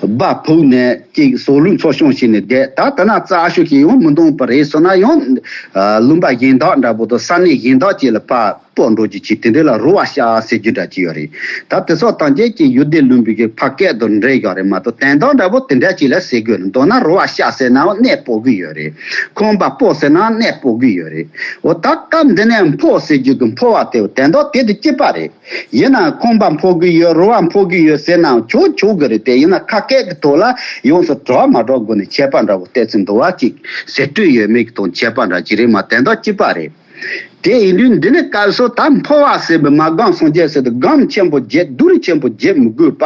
སྦ་ཕུག་ནས་ཅིག་ཟོག་ལུག་འཚོ་སྐྱོང་བྱས་ནས་བསྡད། ད་ད་ན་རྩྭ་ཤོད་ཀྱི་ཡང་མི་འདང་པ་རེད་སོང་ན་ཡང་། ལུང་པ་གཞན་དག་འདྲ་པོ་དང་ས་གནས་གཞན་དག་ཅིག་ལ་ཕར་སྤོ་འགྲོ་རྒྱུ་ཅིག་དེ་འདྲ་ལ་རོ་བ་ཤ་ཟེར་རྒྱུ་འདྲ་ཅིག་ཡོད་རེད། ད་དེ་སོགས་དང་ཅན་གྱི་ཡུལ་སྡེ་ལུང་པའི་གི་ཕ་སྐད་དང་འདྲེས་ཡོད་རེད་མ་གཏོགས་དོན་དག་འདྲ་པོ་དེ་འདྲ་ཅིག་ལ་ཟེར་དགོས་ནི། མདོར་ན་རོ་བ་ཤ་ཟེར་ནའང་གནས་སྤོ་གི་ཡོད་རེད། ཁང་པ་སྤོ་ཟེར་ནའང་གནས་སྤོ་གི་ཡོད་རེད། འོ་ད་སྐབས་འདི་ནས་འཕོ་ཟེར་རྒྱུ་གི་འཕོ་བ་དེ་དོན་དག་དེ་དང་གཅིག་པ་རེད། ཡིན་ནའང་ཁང་པ་འཕོ་གི་ཡོད། རོ་བ་འཕོ་གི་ཡོད་ཟེར་ནའང་ཆོག་ཆོག་གི་རེད་དེ། ཡིན་ན་ཁ་སྐད་ཀྱི་ཐོག་ལ་ཡོངས་སུ་གྲགས་མ་གྲགས་སྒོ་ནས་ཁྱད་པར་འདྲ་བོ་བལྟས་ཚེ་འདུག་བ། ཅིག་ཟེར་སྲོལ་ཡོད་མེད་ཀྱི་ཐོག་ཁྱད་པར་འདྲ་ཅིག་རེད་མ། དོན་དག་གཅིག་པ་རེད། དེ་ཡིན་དུས་འདི་ནས་སྐབས་སུ་ད་འཕོ་བ་ཟེར་བའི་མ་སྒོམ་སངས་རྒྱས་ཟེར་དུས་སྒོམ་ཆེན་པོ་བརྒྱབ་སྡུག་རུས་ཆེན་པོ་བརྒྱབ་མི་དགོས་པ།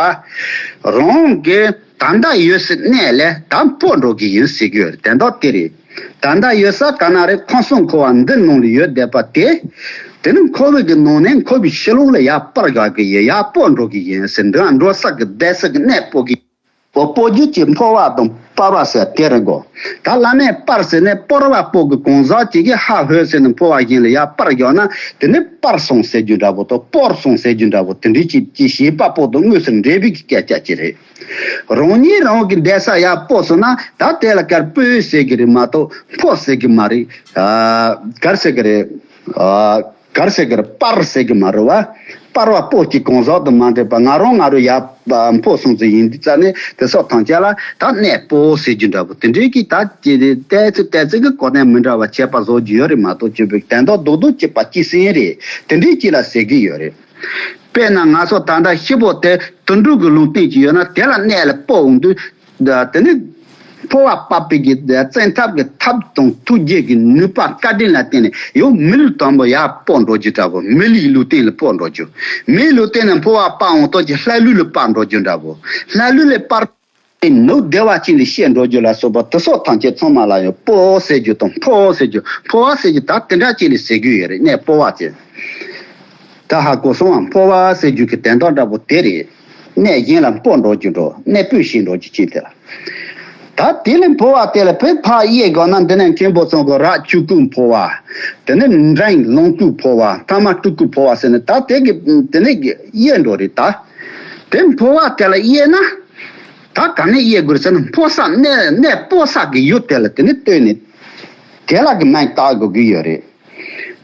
རང་གི་ད་ལྟ་ཡོད་སའི་གནས་ལས་ད་འཕོ་འགྲོ་གི་ཡིན་ཟེར་གྱི་ཡོད་རེད། དོན་དག་དེ་རེད། ད་ལྟ་ཡོད་ས་ག་ན་རེད། ཁམས་གསུམ་འཁོར་བ་འདི་ནང་ལ་ཡོད་བསྡད་པ་དེ། དེ་ནི་འཁོར་བའི་གི་ནང་ནས་འཁོར་བའི་ཕྱི་ལོགས་ལ་ཡར་སྤར་དགོས་ཀྱི་ཡོད། ཡར་སྤོ་འགྲོ་གི་ཡིན་ཟེར། འདི་ལ་འགྲོ་ས་གི་བསྡད་ས་གི་གནས་སྤོ་གི། འོ་སྤོ་རྒྱུ་གཅིག་འཕོ་བ་དང་སྤར་བ་ཟེར་དེ་རེད་གོ། ད་བླ་མས་སྤར་ཟེར་ནས་སྤོར་བ་སྤོ་གི་གང་ཟག་ཅིག་གིས་ཧ་ཧོས་ཟེར་ནས་འཕོ་བ་གཞན་ལ་ཡར་སྤར་བཞག་ན་དེ་ནི་སྤར་སོང་ཟེར་རྒྱུ་འདྲ་པོ་དང་སྤོར་སོང་ཟེར་རྒྱུ་འདྲ་པོ་དེ་འདྲའི་ཅིག་ཅིག་བྱེད་པ་པོ་དང་དངོས་སུ་འབྲེལ་བའི་གི་སྐད་ཆ་ཅིག་རེད། རང་ཉིད་རང་གི་བསྡད་ས་ཡར་སྤོ་སོང་ན་ད་དེ་ལ་གར་སྤོས་ཟེར་གི་རེད་མ་གཏོགས་འཕོ་ཟེར་གི་མ་རེད། ཨ། གར་ཟེར་གི་རེད། ཨ། གར་ཟེར་གི་རེད། སྤར་ཟེར་གི་མ་རེད་བ། སྤར་བ་སྤོ་གི་གང་ཟག་དང་མ་འདྲེས་པ་ང་རང་ང་རང་ཡར་འཕོ་སོང་ཚེ་ཡིན་དུས་ཙ་ནས་དེ་སོགས་ཐམས་ཅད་ལ་ད་གནས་སྤོ་ཟེར་རྒྱུ་འདྲ་པོ་དེ་འདྲའི་གི་ད་ཀྱི་བལྟས་ཚེ་བལྟས་ཚེ་གི་གོ་གནས་མི་འདྲ་བ་ཁྱད་པར་བཟོ་རྒྱུ་ཡོད་རེད་མ་གཏོགས་སྤྱི་པའི་དོན་དག་རྡོག་རྡོག་གཅིག་པ་གཅིག་སེང་རེད། དེ་འདྲའི་གཅིག་ལ་ཟེར་གི་ཡོད་རེད། དཔེར་ན་ང་ཚོ་ད་ལྟ་ཤི་བོ་དེ་དུད་འགྲོ་གི་ལུང་བསྟན་གྱི་ཡོད་ན་དེ་ལ་གནས་ལ་སྤོ་འོང་དུས། དེ་ནི་འཕོ་བ་སྤར་བའི་གི་བཙན་ཐབས་ཀྱི་ཐབས་དང་ཐུགས་རྗེ་གི་ནུས་པ་བཀའ་དྲིན་ལ་བརྟེན་ནས་ཡང་མི་ལུས་དང་པོ་ཡར་སྤོ་འགྲོ་རྒྱུ་འདྲ་བོ། མི་ལུས་ལུང་བསྟན་ལ་སྤོ་འགྲོ་རྒྱུ། མི་ལུང་བསྟན་ནས་འཕོ་བ་སྤར་འོང་དུས་ཀྱི་ལྷ་ལུས་ལ་སྤར་འགྲོ་རྒྱུ་འདྲ་བོ། ལྷ་ལུས་ལ་སྤར། ནུབ་བདེ་བ་ཅན་ལ་གཤེགས་འགྲོ་རྒྱུ་ལ་སོགས་པ་དེ་སོགས་ཐམས་ཅད་ཚང་མ་ལ་ཡང་སྤོ་ཟེར་རྒྱུ་དང་འཕོ་ཟེར་རྒྱུ། འཕོ་བ་ཟེར་རྒྱུ་ད་དེ་འདྲ་ཅིག་ལ་ཟེར་རྒྱུ་ཡོད་རེད། གནས་སྤོ་བ་ཅན། ད་ཧ་གོ་སོང་ང་། འཕོ་བ་ཟེར་རྒྱུ་གི་དོན་དག་འདྲ་པོ་དེ་རེད། གནས་གཞན་ལ་སྤོ་འགྲོ་རྒྱུ་འགྲོ། གནས་སྤོས་ཤིག་འགྲོ་རྒྱུ་ཅིག་དེ་ལ། ད་དེ་ལས་འཕོ་བ་དེ་ལ་བོད་ཕར་དབྱེ་དགོས་ན་འདི་ནས་མཁན་པོ་ཚང་གི་ར་ཆུ་ཀུན་འཕོ་བ། དེ་ནས་འབྲིང་ལོང་ཀུན་འཕོ་བ། ཐ་མ་སྤྲུལ་སྐུ་འཕོ་བ་ཟེར་ནས་ད་དེ་གི་དེ་ནས་གི་དབྱེ་འགྲོ་རེད་ད། དེ་འཕོ་བ་དེ་ལ་དབྱེ་ན། ད་ག་ནས་དབྱེ་དགོས་ཟེར་ན་འཕོ་ས་གནས་གནས་སྤོ་ས་གི་ཡུལ་དེ་ལ་དེ་ནས་ལྟོས་ནས། དེ་ལ་གི་མིང་བཏགས་དགོས་ཀྱི་ཡོད་རེད།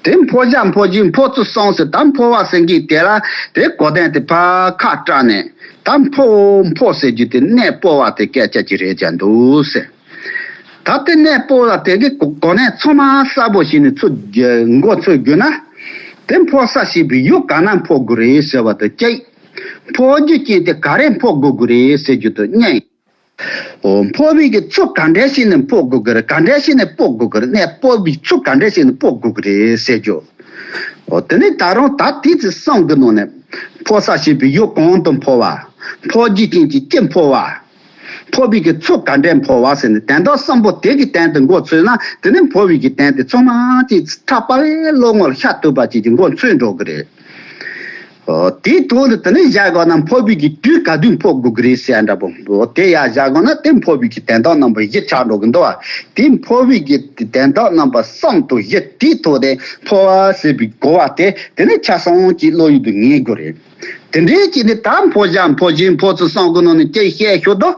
དེ་འཕོ་བྱ་འཕོ་བྱེད་འཕོ་ཚུལ་གསུམ་ཟེར། ད་འཕོ་བ་ཟེར་མཁན་དེ་ལ་དེ་གོ་དོན་དེ་ཕར་ཁ་བཀྲལ་ནས་ད་འཕོ་འཕོ་ཟེར་རྒྱུ་དེ་གནས་སྤོ་བ་དེ་སྐད་ཆ་ཅིག་རེད་ཀྱང་འདུག་ཟེར། ད་དེ་གནས་སྤོ་བ་དེ་གི་གོ་གོ་གནས་ཚང་མ་གསལ་པོ་ཞིག་ནས་ཚུར་མགོ་ཚོས་དགོས་ན། དེ་འཕོ་ས་ཞེས་པའི་ཡུལ་ག་ན་འཕོ་དགོས་རེད་ཟེར་བ་དེ་གཅིག། འཕོ་རྒྱུ་རྐྱེན་དེ་ག་རེ་འཕོ་དགོས་ཀྱི་རེད་ཟེར་རྒྱུ་དེ་གཉིས། འོ། འཕོ་བའི་གི་ཚུལ་ག་འདྲ་ཞིག་ནས་འཕོ་དགོས་ཀྱི་རེད། ག་འདྲ་ཞིག་ནས་སྤོ་དགོས་ཀྱི་རེད། གནས་སྤོ་བའི་ཚུལ་ག་འདྲ་ཞིག་ནས་སྤོ་དགོས་ཀྱི་རེད་ཟེར་རྒྱུ། འོ། དེ་ནས་ད་རུང་ད་དེ་ཚོ་གསུམ་གི་ནང་ནས་འཕོ་ས་ཞེས་པའི་ཡུལ་གང་དུ་འཕོ་བ། འཕོ་རྒྱུ་རྐྱེན་གྱིས་ཅི་འཕོ་བ། འཕོ་བའི་གི་ཚུལ་ག་འདྲ་འཕོ་བ་ཟེར་ནས་དོན་དག་གསུམ་པོ་དེ་གི་སྟེང་དུ་མགོ་ཚོས་ན་དེ་ནས་འཕོ་བའི་གི་དོན་དེ་ཚང་མ་ཅིག་ཐག་པ་ལས་བློ་ངོར་ཤར་ཐུབ་པ་ཅིག་གི་མགོ་ཚོས་འགྲོ་གི་རེད། ཨོ། དེའི་ཐོག་ལ་དེ་ནས་བཞག་དགོས་ན་འཕོ་བའི་གི་དུས་ག་དུས་འཕོ་དགོས་ཀྱི་རེད་ཟེར་འདྲ་པོ། ཨོ། དེ་ཡར་བཞག་དགོས་ན་དེ་འཕོ་བའི་གི་དོན་དག་རྣམ་པ་བཞི་ཆགས་འགྲོ་གི་འདུག་བ། དེ་འཕོ་བའི་གི་དོན་དག་རྣམ་པ་གསུམ་དང་བཞི་དེའི་ཐོག་ནས་འཕོ་བ་ཟེར་བའི་གོ་བ་དེ་དེ་ནས་ཆ་ཚང་གི་བློ་ཡུལ་དུ་ངེས་དགོས་རེད། དེ་འདྲའི་ཅིག་ནི་ད་འཕོ་བྱ་འཕོ་བྱེད་འཕོ་ཚུལ་གསུམ་གི་ནང་ནས་ཅིག་བཤད་ཞོར་དུ།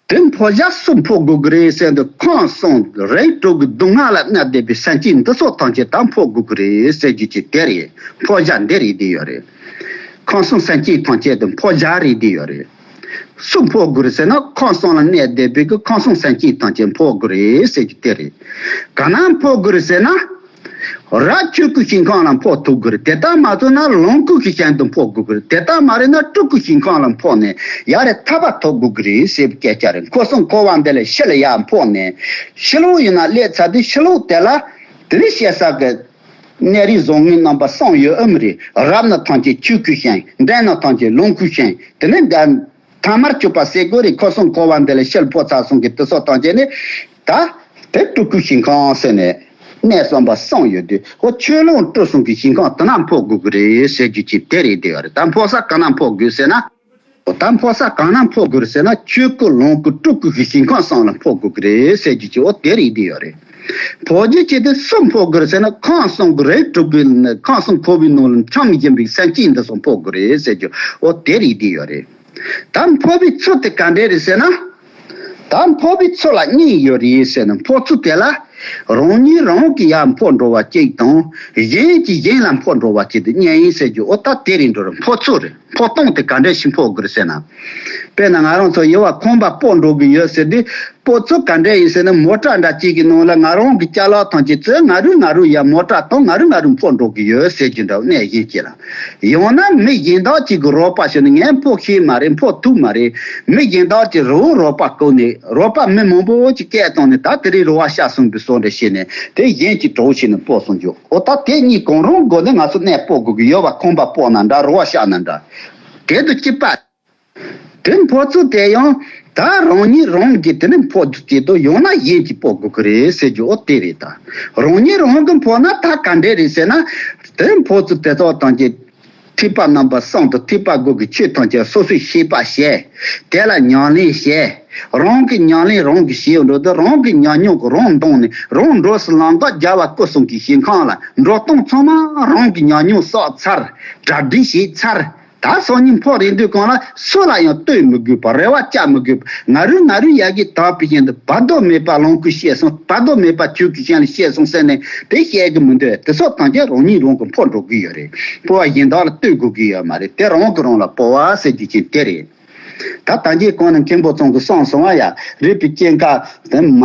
དེ་འཕོ་བྱ་སུ་འཕོ་དགོས་ཀྱི་རེད་ཟེར་དུས་ཁམས་གསུམ་རིགས་དྲུག་གི་སྡུག་བསྔལ་ལ་མནར་བསྡད་པའི་སེམས་ཅན་འདི་ཚོ་ཐམས་ཅད་ད་འཕོ་དགོས་ཀྱི་རེད་ཟེར་རྒྱུ་ཅིག་དེ་རེད། འཕོ་བྱ་འདི་རེད་དེ་ཡོད་རེད། ཁམས་གསུམ་སེམས་ཅན་ཐམས་ཅད་དུ་འཕོ་བྱ་རེད་དེ་ཡོད་རེད། སུ་འཕོ་དགོས་རེད་ཟེར་ན། ཁམས་གསུམ་ལ་གནས་བསྡད་པའི་གི་ཁམས་གསུམ་སེམས་ཅན་ཐམས་ཅད་འཕོ་དགོས་རེད་ཟེར་རྒྱུ་དེ་རེད། ག་ན་འཕོ་དགོས་རེད་ཟེར་ན། རབ་ཆོས་སྐུའི་ཞིང་ཁམས་ལ་འཕོ་ཐུབ་དགོས་རེད། དེ་ལྟར་མ་ཐུབ་ན་ལོངས་སྐུའི་ཞིང་དུ་འཕོ་དགོས་ཀྱི་རེད། དེ་ལྟར་མ་རེད་ན་སྤྲུལ་སྐུའི་ཞིང་ཁམས་ལ་འཕོ་ནས་ཡར་རེ་ཐར་པ་ཐོབ་དགོས་ཀྱི་རེད་ཟེར་བའི་སྐད་ཆ་རེད། འཁོར་གསུམ་འཁོར་བ་འདི་ལས་ཕྱི་ལ་ཡར་འཕོ་ནས། ཕྱི་ལོགས་ཡིན་ན་སླེབས་ཚར་དུས་ཕྱི་ལོགས་དེ་ལ་དེ་ནི་བཤད་ས་གི་གནས་རིས་བཟང་ངན་རྣམ་པ་གསུམ་ཡོད་ཨེ་མ་རེད། རབ་ན་ཐམས་ཅད་ཆོས་སྐུའི་ཞིང་། འབྲིང་ན་ཐམས་ཅད་ལོངས་སྐུའི་ཞིང་། དེ་ནི་ཐ་མར་གྱུར་པ་ཟེར་དགོས་རེད། འཁོར་གསུམ་འཁོར་བ་འདི་ལས་ཕྱིར་འཕོ་ཚར་སོང་གི་དེ་ཚོ་ཐམས་ཅད་ནི་ད་དེ་སྤྲུལ་སྐུའི་ཞིང་ཁམས་ཟེར་ནས་གནས་བསམ་པ་གསུམ་ཡོད་དུས། འོ་ཆོས་ལོངས་སྤྲུལ་གསུམ་གྱི་ཞིང་ཁམས་དེ་ན་འཕོ་དགོས་ཀྱི་རེད་ཟེར་རྒྱུ་ཅིག་དེ་རེད་བསྡད་ཡོད་རེད། ད་འཕོ་ས་ག་ན་འཕོ་དགོས་ཟེར་ན། འོ་ད་འཕོ་ས་ག་ན་འཕོ་དགོས་རེད་ཟེར་ན། ཆོས་སྐུ་ལོངས་སྐུ་སྤྲུལ་སྐུ་གི་ཞིང་ཁམས་གསུམ་ལ་འཕོ་དགོས་ཀྱི་རེད་ཟེར་རྒྱུ་ཅིག་འོ་དེ་རེད་བསྡད་ཡོད་རེད། འཕོ་རྒྱུ་ཅིག་དེ་སུ་འཕོ་དགོས་རེད་ཟེར་ན། ཁམས་གསུམ་གྱི་རིགས་དྲུག་པའི་ཁམས་གསུམ་འཁོར་བའི་ནང་ལ་འཁྱམས་བཞིན་པའི་སེམས་ཅན་འདི་ཚོ་འཕོ་དགོས་རེད་ཟེར་རྒྱུ་འོ་དེ་རེད་བསྡད་ཡོད་རེད། ད་འཕོ་བའི་ཚུལ་དེ་ག་འདྲས་རེད་ཟེར་ན། ད་འཕོ་བའི་ཚུལ་ལ་གཉིས་ཡོད་རེད་ཟེར་ན། འཕོ་ཚུལ་དེ་ལ་རང་ཉིད་རང་གིས་ཡར་འཕོ་འགྲོ་བ་གཅིག་དང་། གཞན་གྱིས་གཞན་ལ་འཕོ་འགྲོ་བ་གཅིག་དེ་གཉིས་ཡིན་ཟེར་རྒྱུ་འོ་ད་དེ་རེད་འགྲོ་རེད། འཕོ་ཚུལ་རེད། འཕོ་སྟངས་དེ་ག་འདྲས་ཞིག་འཕོ་དགོས་རེད་ཟེར་ན། དཔེར་ན་ང་རང་ཚོ་ཡུལ་བ་ཁང་པ་སྤོ་འགྲོ་གི་ཡོད་ཟེར་དུས། སྤོ་ཚུལ་ག་འདྲས་ཡིན་ཟེར་ན། མོ་ཊ་འདྲ་གཅིག་གི་ནང་ལ་ང་རང་གི་ཅ་ལག་ཐམས་ཅད་བཙལ། ང་རུ་ང་རུ་ཡར་མོ་ཊ་བཏང་། ང་རུ་ང་རུ་འཕོ་འགྲོ་གི་ཡོད་ཟེར་རྒྱུ་འདྲ་བོ་གནས་གཞན་གཅིག་ལ། ཡང་ན་མི་གཞན་དག་ཅིག་གི་རོགས་པ་ཞུས་ནས་ངས་འཕོ་ཤེས་མ་རེད། འཕོ་ཐུབ་མ་རེད། མི་གཞན་དག་ཅིག་རི་བོ་རོགས་པ་བསྐོས་ནས། རོགས་པ་མི་མང་པོ་ཅིག་སྐད་བཏང་ནས། ད་དེ་རིང་རི་བ་ཤར་སོང་བའི་བཟོ་འདྲ་བྱས་ནས་དེ་གཞན་གྱིས་གྲོགས་བྱས་ནས་འཕོ་སོང་རྒྱུ། འོ་ད་དེ་གཉིས་གང་རུང་སྒོ་ནས་ང་ཚོ་གནས་སྤོ་དགོས་ཀྱི་ཡོད་པ། ཁང་པ་སྤོ་ན་འདྲ། རི་བ་ཤར་ན་འདྲ། དེ་དང་གཅིག་པ། དེ་འཕོ་ཚུལ་དེ་ཡང་ད་རང་ཉིད་རང་གིས་དེ་ནས་འཕོ་རྒྱུ་གཅིག་དང་། ཡང་ན་གཞན་གྱིས་འཕོ་དགོས་ཀྱི་རེད་ཟེར་རྒྱུ་འོ་དེ་རེད། ད་རང་ཉིད་རང་གིས་འཕོ་ན་ད་ག་འདྲས་རེད་ཟེར་ན། དེ་འཕོ་ཚུལ་དེ་ཚོ་ཐམས་ཅད་ཐེག་པ་རྣམ་པ་གསུམ་དང་ཐེག་པ་དགུ་གི་ཆོས་ཐམས་ཅད་སོ་སོས་ཤེས་པ་བྱས། དེ་ལ་ཉམས་ལེན་བྱས། རང་གི་ཉམས་ལེན་རང་གིས་བྱེད་འགྲོ་དུས། རང་གི་ཉམས་མྱོང་གིས་རང་འདང་ནས། རང་འགྲོ་སའི་ལམ་ཁ་རྒྱལ་བ་སྐུ་གསུམ་གྱི་ཞིང་ཁམས་ལ་འགྲོ་སྟངས་ཚང་མ་རང་གི་ཉམས་མྱོང་བསགས་ཚར། གྲ་སྒྲིག་བྱས་ཚར། ད་སང་ཉིན་འཕོ་རན་དུས་སྒང་ལ་སུ་ལ་ཡང་ལྟོས་མི་དགོས་པ། རེ་བ་བཅའ་མི་དགོས་པ། ང་རུ་ང་རུ་ཡ་གི་དག་པའི་ཞིང་དུ་བར་དོ་མེད་པ་ལོངས་སྐུ་སྐྱེས་སོང་། བར་དོ་མེད་པ་ཆོས་ཀྱི་ཞིང་ལ་སྐྱེས་སོང་ཟེར་ནས་དེ་བཤད་གི་མི་འདོད། དེ་ཚོ་ཐམས་ཅད་རང་ཉིད་རང་གིས་འཕོ་འགྲོ་གི་ཡོད་རེད། འཕོ་བ་གཞན་དག་ལ་ལྟོས་དགོས་ཀྱི་ཡོད་མ་རེད། དེ་རང་གིས་རང་ལ་འཕོ་བ་ཟེར་རྒྱུ་ཅིག་དེ་རེད། ད་ད་གིན་གོང་ནས་མཁན་པོ་ཚང་གིས་གསུངས་སོང་བ། ཡ་རིག་པའི་སྐྱེ་འགག་དེ་མ་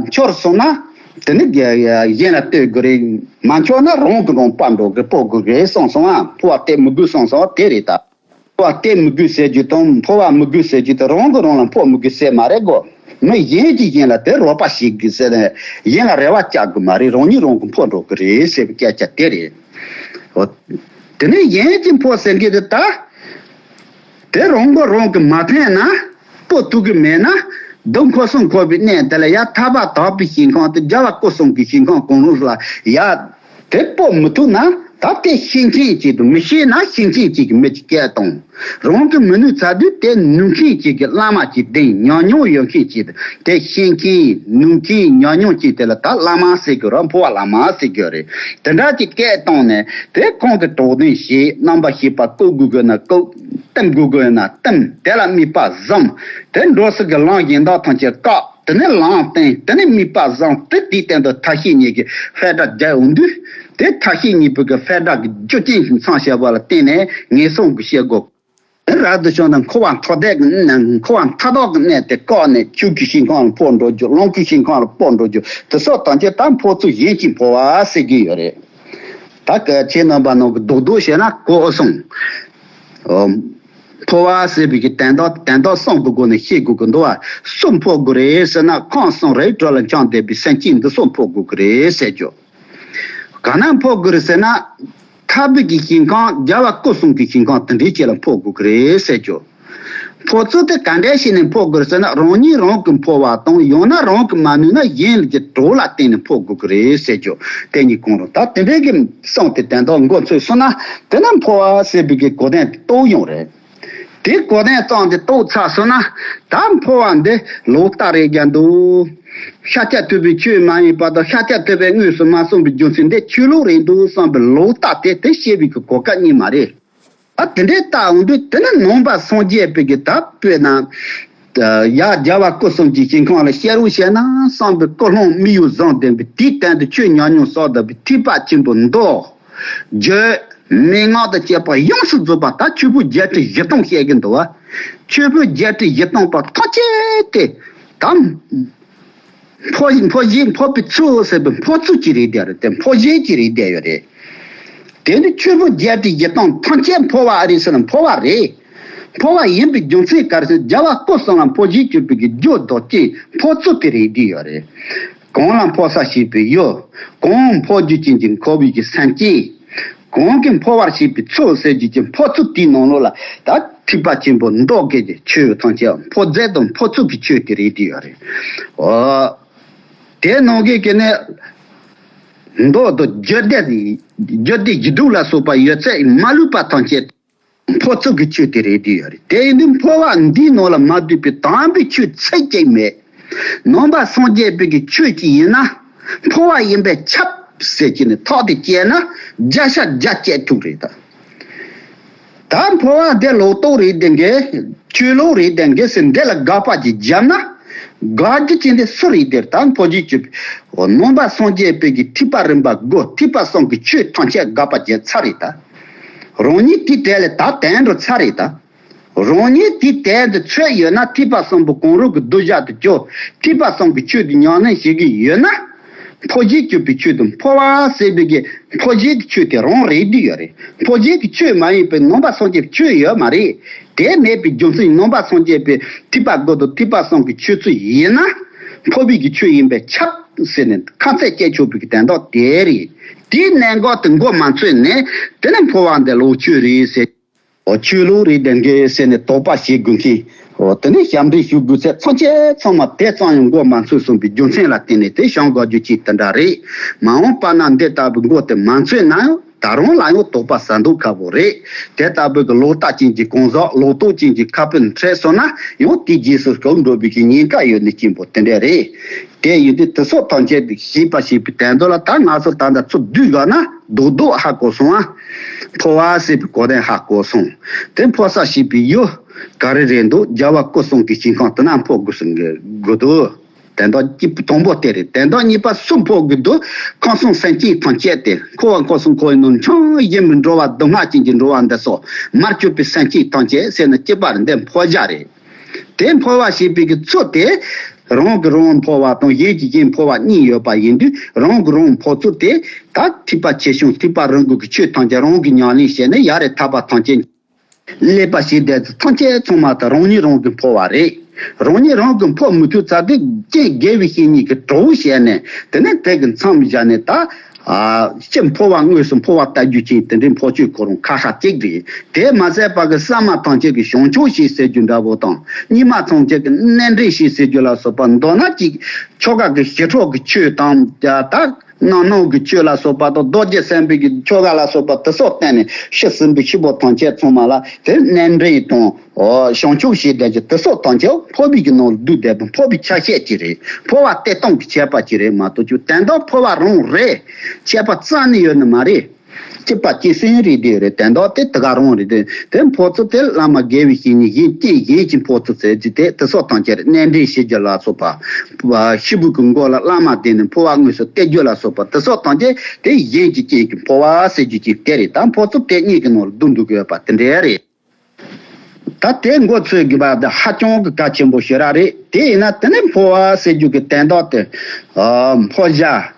འཆོར་སོང་ན། དེ་ནི་གཞན་ལ་ལྟོས་དགོས་རེད། མ་འཆོར་ན་རང་གིས་རང་འཕོ་འགྲོ་དགོས། འཕོ་དགོས་རེད་གསུངས་སོང་བ། འཕོ་བ་སྟེར་མི་དགོས་གསུངས་སོང་བ་དེ་རེད་ད། འཕོ་བ་སྟེར་མི་དགོས་ཟེར་རྒྱུ་དང་། འཕོ་བ་མི་དགོས་ཟེར་རྒྱུ་དེ་རང་གིས་རང་ལ་འཕོ་མི་དགོས་ཟེར་མ་རེད་གོ། མི་གཞན་གྱིས་གཞན་ལ་དེ་རོགས་པ་བྱེད་དགོས་ཟེར་ནས་གཞན་ལ་རེ་བ་བཅའ་དགོས་མ་རེད། རང་ཉིད་རང་གིས་འཕོ་འགྲོ་གི་རེད་ཟེར་བའི་སྐད་ཆ་དེ་རེད། འོ། དེ་ནས་གཞན་གྱིས་འཕོ་ཟེར་མཁན་དེ་ད། དེ་རང་གིས་རང་གིས་མ་འཕེན་ན། འཕོ་ཐུབ་ཀྱི་མེད་ན། འདི་འཁོར་གསུམ་འཁོར་བའི་གནས་དེ་ལ་ཡ་ཐར་པ་དག་པའི་ཞིང་ཁམས་དེ་རྒྱལ་བ་སྐུ་གསུམ་གྱི་ཞིང་ཁམས་གང་རུང་ལ་ཡ། དེ་སྤོ་མི་ཐུབ་ན། ད་དེ་ཤེས་མཁན་ཅིག་དང་། མི་ཤེས་ན་ཤེས་མཁན་ཅིག་གིས་མི་ཅིག་སྐད་བཏང་། རང་གིས་མི་ནུས་ཚར་དུས་དེ་ནུས་མཁན་ཅིག་གིས། བླ་མ་ཅིག་བདེན། ཉམས་མྱོང་ཡོད་མཁན་ཅིག་དང་། དེ་ཤེས་མཁན་ནུས་མཁན་ཉམས་མྱོང་ཅིག་དེ་ལ་ད་བླ་མ་ཟེར་གྱི་རེད། འཕོ་བ་བླ་མ་ཟེར་གྱི་རེད། དེ་འདྲ་ཅིག་སྐད་བཏང་ནས་དེ་ཁོང་གིས་གྲོགས་དན་བྱས། རྣམ་པར་ཤེས་པ་བཀུག་དགོས་དགོས་ན་བཀུག། བསྟིམ་དགོས་དགོས་ན་བསྟིམ། དེ་ལ་དམིགས་པ་བཟུང་། དེ་འགྲོ་སའི་གི་ལམ་གཞན་དག་ཐམས་ཅད་བཀག། དེ་ནས་ལམ་བསྟན། དེ་ནས་དམིགས་པ་བཟུང་། དེ་དེའི་སྟེང་དུ་མཐའ་བཞི་གཉིས་ཀྱི་ཧྥེ་ཌ་རྒྱག་འོང་དུས། དེ་མཐའ་བཞི་གཉིས་པོ་གི་ཧྥེ་ཌ་གི་རྒྱུ་རྐྱེན་གྱི་མཚམས་བཞག་པ་ལ་བརྟེན་ནས་ངན་སོང་གི་སྐྱེ་སྒོ། དེ་རབ་ཏུ་བྱུང་ན་འཁོར་བ་མཐའ་དག་གི་གནས། འཁོར་བ་མཐའ་དག་གི་གནས་དེ་བཀག་ནས་ཆོས་ཀྱི་ཞིང་ཁམས་ལ་འཕོ་འགྲོ་རྒྱུ། ལོངས་སྐུའི་ཞིང་ཁམས་ལ་འཕོ་འགྲོ་རྒྱུ། དེ་ཚོ་ཐམས་ཅད་ད་འཕོ་ཚུལ་གཞན་གྱིས་འཕོ་བ་ཟེར་གྱི་ཡོད་རེད། ད་གལ་ཆེ་རྣམ་པ་རྣམས་ཀྱིས་རྡོག་རྡོག་བྱས་ན་གོ་སོང་། འཕོ་བ་ཟེར་བའི་གི་དོན་དག་དོན་དག་གསུམ་གྱི་སྒོ་ནས་ཤེས་དགོས་ཀྱི་འདུག་བ། སུ་འཕོ་དགོས་རེད་ཟེར་ན། ཁམས་གསུམ་རིགས་དྲུག་ལ་འཁྱམས་བསྡད་པའི་སེམས་ཅན་འདི་ཚོ་འཕོ་དགོས་ཀྱི་རེད་ཟེར་རྒྱུ། ག་ན་འཕོ་དགོས་རེད་ཟེར་ན། ཐར་པའི་གི་ཞིང་ཁམས། རྒྱལ་བ་སྐུ་གསུམ་གྱི་ཞིང་ཁམས་དེ་འདྲའི་ཅིག་ལ་འཕོ་དགོས་ཀྱི་རེད་ཟེར་རྒྱུ། འཕོ་ཚུལ་དེ་ག་འདྲ་བྱས་ནས་འཕོ་དགོས་རེད་ཟེར་ན། རང་ཉིད་རང་གིས་འཕོ་བ་དང་། ཡང་ན་རང་གིས་མ་ནུས་ན་གཞན་གྱི་གྲོགས་ལ་བརྟེན་ནས་འཕོ་དགོས་ཀྱི་རེད་ཟེར་རྒྱུ། དེ་གཉིས་གང་རུང་། ད་དེ་འདྲའི་གི་གསུམ་དེ་དོན་དག་མགོ་ཚོས་སོང་ན། དེ་ན་འཕོ་བ་ཟེར་བའི་གི་གོ་དོན་དེ་རྟོགས་ཡོང་རེད། དེ་གོ་དོན་ཙམ་དེ་རྟོགས་ཚར་སོང་ན། ད་འཕོ་བ་འདི་ལོག་ལྟ་རེད་རྒྱུ་འདུག། ཤཱཀྱ་ཐུབ་པའི་ཆོས་མ་ཡིན་པ་དང་། ཤཱཀྱ་ཐུབ་པས་དངོས་སུ་མ་གསུངས་པའི་རྒྱུ་མཚན་འདི་ཆོས་ལུགས་རེད་འདུག་བསམ་པའི་ལོག་ལྟ་དེ་དེ་ཤེས་པའི་གི་གོ་སྐབས་རྙེད་མ་རེད། ད་དེ་འདྲའི་ལྟ་འོང་དུས། དེ་ནི་ནང་པ་སངས་རྒྱས་པའི་གི་ད་དཔེར་ན། ཡར་རྒྱལ་བ་སྐུ་གསུམ་གྱི་ཞིང་ཁམས་ལ་ཕྱིར་རུ་བྱས་ན་བསམ་པའི་ཀུན་སློང་དམིགས་ཡུལ་བཟུང་ལྡན་པའི། དེའི་སྟེང་དུ་ཆོས་ཉམས་མྱོང་བསགས་ལྡན་པའི་ཐེག་པ་ཆེན་པོ་མདོ་རྒྱུད། མན་ངག་དང་བཅས་པ་ཡོངས་སུ་རྫོགས་པ་ད་ཆོས་ཕུང་བརྒྱད་ཁྲི་བཞི་སྟོང་བཤད་ཀྱི་འདུག་བ། ཆོས་ཕུང་བརྒྱད་ཁྲི་བཞི་སྟོང་པ་ཐམས་ཅད་དེ་ད་འཕོ་འཕོ་བྱེད་འཕོ་བའི་ཚུལ་ཟེར་བའི་འཕོ་ཚུལ་གྱི་རིགས་དེ་རེད་དེ། འཕོ་བྱེད་ཀྱི་རིགས་དེ་ཡོད་རེད། དེ་ནི་ཆོས་ཕུང་བརྒྱད་ཁྲི་བཞི་སྟོང་ཐམས་ཅད་འཕོ་བ་ཨེ་རེད་ཟེར་ན་འཕོ་བ་རེད། འཕོ་བ་ཡིན་པའི་རྒྱུ་མཚན་ག་རེ་ཟེར་ན་རྒྱལ་བ་སྐུ་གསུམ་ལ་འཕོ་བྱེད་གྱུར་པའི་གི་རྒྱུ་རྡོ་རྗེ་འཕོ་ཚུལ་དེ་རེད་འདི་ཡོད་རེད། གང་ལ་འཕོ་ས་ཞེས་པའི་ཡུལ། གང་འཕོ་རྒྱུ་ཅན་གྱི་འཁོར་བའི་གི་སེམས་ཅན། གང་གིས་འཕོ་བར་བྱེད་པའི་ཚུལ་ཟེར་རྒྱུ་ཅན་འཕོ་ཚུལ་དེའི་ནང་ལོགས་ལ་ད་ཐེག་པ་ཆེན་པོ་མདོ་སྐད་ཀྱི་ཆོས་ཐམས་ཅད་འཕོ་རྫས་དང་འཕོ་ཚུལ་གྱི་ཆོས་དེ་རེད་འདི་ཡོད་རེད། འོ། དེ་ནང་གི་གི་ནི་མདོ་དང་རྒྱུད་སྡེ། རྒྱུད་སྡེ་བཞི་དྲུག་ལ་སོགས་པ་ཡོད་ཚད་མ་ལུས་པ་ཐམས་ཅད་འཕོ་ཚུལ་གྱི་ཆོས་དེ་རེད་འདི་ཡོད་རེད། དེ་ཡིན་དུས་འཕོ་བ་འདིའི་ནང་ལ་མ་འདུས་པའི་དམ་པའི་ཆོས་ཚིག་གཅིག་མེད། ནང་པ་སངས་རྒྱས་པའི་གི་ཆོས་ཅིག་ཡིན་ན་འཕོ་བ་ཡིན་པས་ཁྱབ་ཟེར་གྱི་ནི་ཐག་དེ་བཅད་ན་བརྒྱ་ཆ་བརྒྱ་བཅད་ཐུབ་རེད་ད། ད་འཕོ་བ་འདི་ལོག་རྟོག་རེད་དེ་འགའི་ཆོས་ལོག་རེད་དེ་འགའི་ཟེར་འདི་ལ་དགག་པ་ཅིག་བརྒྱབ་ན། དགག་རྒྱུ་ཅན་དེ་སུ་རེད་དེ། ད་འཕོ་བྱེད་གྱུར་པའི་ནང་པ་སངས་རྒྱས་པའི་གི་ཐེག་པ་རིམ་པ་དགུ་ཐེག་པ་གསུམ་གྱི་ཆོས་ཐམས་ཅད་དགག་པ་བརྒྱབ་ཚར་རེད་ད། རང་ཉིད་དེའི་གྲས་ལས་ད་དོན་འགྲོ་ཚར་རེད་ད། རང་ཉིད་དེའི་གྲས་དུ་ཚུད་ཡོད་ན་ཐེག་པ་གསུམ་པོ་གང་རུང་གི་གདུལ་བྱ་དུ་གྱུར་ཐེག་པ་གསུམ་གྱི་ཆོས་དུ་ཉམས་ལེན་བྱེད་ཀྱི་ཡོད་ན། འཕོ་བྱེད་གྱུར་པའི་ཆོས་དུ་འཕོ་བ་ཟེར་བའི་གི་འཕོ་བྱེད་ཀྱི་ཆོས་དེ་རང་རེད་འདི་ཡོད་རེད། འཕོ་བྱེད་ཀྱི་ཆོས་མ་ཡིན་པའི་ནང་པ་སངས་རྒྱས་པའི་ཆོས་ཡོད་མ་རེད། དེ་མེད་པའི་རྒྱུ་མཚན་ནང་པ་སངས་རྒྱས་པའི་ཐེག་པ་དགུ་དང་ཐེག་པ་གསུམ་གྱི་ཆོས་ཚུལ་ཡིན་ན། འཕོ་བའི་གི་ཆོས་ཡིན་པས་ཁྱབ་ཟེར་ནས་ཁ་ཚད་བཅད་ཆོག་པའི་གི་དོན་དག་དེ་རེད། དེའི་གནད་འགག་དེ་མགོ་མ་ཚོས་ནས་དེ་ནས་འཕོ་བ་འདི་ལོག་ཆོས་རེད་ཟེར། འོ། ཆོས་ལུགས་རེད་དེ་འགའི་ཟེར་ནས་དོགས་པ་བྱེད་དགོས་མཁན། འོ། དེ་ནས་ཞབས་འདྲེན་ཞུ་དགོས་ཚད་ཐམས་ཅད་ཚང་མ་དེ་ཙམ་ཡང་མགོ་མ་ཚོས་གསུངས་པའི་རྒྱུ་མཚན་ལ་བརྟེན་ནས་དེ་བྱང་དགོས་རྒྱུ་ཅིག་དེ་འདྲ་རེད། མ་འོངས་པ་ན་འདི་ལྟ་བུའི་མགོ་དེ་མ་ཚོས་ན་ཡང་ད་རུང་ལ་ཡང་དོགས་པ་ཟ་མདོག་ཁ་པོ་རེད། དེ་ལྟ་བུའི་གི་ལོག་ལྟ་ཅན་གྱི་གང་ཟག་ལོག་རྟོག་ཅན་གྱི་ཁ་དཔོན་འཕྲད་སོང་ན་ཡང་དེའི་རྗེས་སུ་རྒོལ་འགྲོ་བའི་གི་ཉེན་ཁ་ཡོད་ནི་གཅིག་པོ་དེ་འདྲ་རེད། དེ་ཡིན་དུས་དེ་སོགས་ཐམས་ཅད་དུ་ཤེས་པ་ཞེས་པའི་དོན་དུ་ལ་ད་ང་ཚོ་ད་ལྟ་ཚུར་བསྡུས་བཞག་ན་རྡོག་རྡོག་ཧ་གོ་སོང་ཨ། འཕོ་བ་ཟེར་བའི་གོ་དོན་ཧ་གོ་སོང་། དེ་འཕོ་ས་ཞེས་པའི་ཡུལ་ག་རེ་རེད་འདུག་རྒྱལ་བ་སྐུ་གསུམ་གྱི་ཞིང་ཁམས་དེ་ན་འཕོ་དགོས་སུ་དགོས་འདུག་དོན་དག་གཅིག་དང་པོ་དེ་རེད། དོན་དག་གཉིས་པ་སུ་འཕོ་དགོས་འདུག་ཁམས་གསུམ་སེམས་ཅན་ཐམས་ཅད་དེ་འཁོར་བ་འཁོར་གསུམ་འཁོར་བའི་ནང་ཆང་ཡིན་པའི་འགྲོ་བ་སྡུག་བསྔལ་ཅན་གྱི་འགྲོ་བ་འདི་སོགས་མར་གྱུར་པའི་སེམས་ཅན་ཐམས་ཅད་ཟེར་ན་གཅིག་པར་འདི་འཕོ་བྱ་རེད། དེ་འཕོ་བ་ཞེས་པའི་གི་ཚུལ་དེ། རང་གིས་རང་འཕོ་བ་དང་གཞན་གྱིས་གཞན་འཕོ་བ་གཉིས་ཡོད་པ་ཡིན་དུས་རང་གིས་རང་འཕོ་ཚུལ་དེ། ད་ཐེག་པ་ཆེ་ཆུང་ཐེག་པ་རིམ་དགུ་གི་ཆོས་ཐམས་ཅད་རང་གིས་ཉམས་ལེན་བྱས་ནས་ཡར་རེ་ཐར་པ་ཐམས་ཅད། ཀླད་པ་ཞིག་བསྡད་ཚེ་ཐམས་ཅད་ཚང་མ་ད་རང་ཉིད་རང་གིས་འཕོ་བ་རེད། རང་ཉིད་རང་གིས་འཕོ་མི་ཐུབ་ཚར་དུས་རྐྱེན་དགེ་བའི་བཤེས་གཉེན་གྱིས་གྲོགས་བྱས་ནས་དེ་ནས་དེ་གི་མཚམས་བཞག་ནས་ད། ཨ། སྤྱིར་འཕོ་བ་དངོས་སུ་འཕོ་བ་ལྟ་རྒྱུ་ཅན་དེ་འདྲའི་འཕོ་ཆོས་ཁོ་རང་ཁ་ཤས་གཅིག་རེད། དེ་མ་ཟད་པ་གི་ས་མ་ཐམས་ཅད་ཀྱི་བྱང་ཆུབ་ཞེས་ཟེར་རྒྱུ་འདྲ་བོ་དང་གཉིས་མ་ཐམས་ཅད་ཀྱི་རྣལ་འདྲེན་ཞེས་ཟེར་རྒྱུ་ལ་སོགས་པ་མདོར་ན་གཅིག་ཆོ་ག་གི་ཞི་ཁྲོ་གི་ཆོས་དང་ད་རྣམ་སྣང་གི་ཆོས་ལ་སོགས་པ་དང་རྡོ་རྗེ་སེམས་དཔའི་གི་ཆོ་ག་ལ་སོགས་པ་དེ་སོགས་བསྟན་ནས་ཕྱི་སྲིན་པོ་ཆེན་པོ་ཐམས་ཅད་ཚང་མ་ལ་དེ་རྣལ་འདྲེན་དང་། ཨོ། བྱང་ཆུབ་ཞེས་བསྡད་ཀྱི་དེ་སོགས་ཐམས་ཅད་འཕོ་བའི་གི་ནང་ལ་བསྡུས་བསྡད་པ་འཕོ་བའི་ཆ་ཤས་ཅིག་རེད། འཕོ་བ་སྟེ་སྟོང་གི་ཁྱད་པར་ཅིག་རེད་མ་གཏོགས་ཀྱི་དོན་དག་འཕོ་བ་རང་རེད། ཁྱད་པར་རྩ་ནས་ཡོད་ནི་མ་རེད། སྐྱེས་པ་སྐྱེས་སེམས་རེད་དེ་རེད། དོན་དག་དེ་དེ་ག་རང་རེད་དེ། དེ་འཕོ་ཚུལ་དེ་བླ་མ་དགེ་བའི་བཤེས་གཉེན་གཞན་རྐྱེན་གཞན་གྱིས་འཕོ་ཚུལ་ཟེར་རྒྱུ་དེ་དེ་སོགས་ཐམས་ཅད་རེད། རྣལ་འདྲེན་ཞེས་བརྗོད་ལ་སོགས་པ། ཤི་བོ་གི་མགོ་ལ་བླ་མ་བསྡད་ནས་འཕོ་བ་དངོས་སུ་སྟེར་རྒྱུ་ལ་སོགས་པ་དེ་སོགས་ཐམས་ཅད་དེ་གཞན་གྱི་རྐྱེན་གྱིས་འཕོ་བ་ཟེར་རྒྱུ་ཅིག་དེ་རེད། ད་འཕོ་ཚུལ་དེ་གཉིས་ཀྱི་ནང་ལ་བསྡུ་འདུག་དགོས་པ་དེ་འདྲ་རེད། ད་དེ་མགོ་ཚོས་དགོས་པ་འདི་ཧ་ཅང་གི་གལ་ཆེན་པོ་ཞེ་དྲག་རེད། དེ་ཡིན་ན་དེ་ནས་འཕོ་བ་ཟེར་རྒྱུ་གི་དོན་དག་དེ། ཨ། འཕོ་བྱ།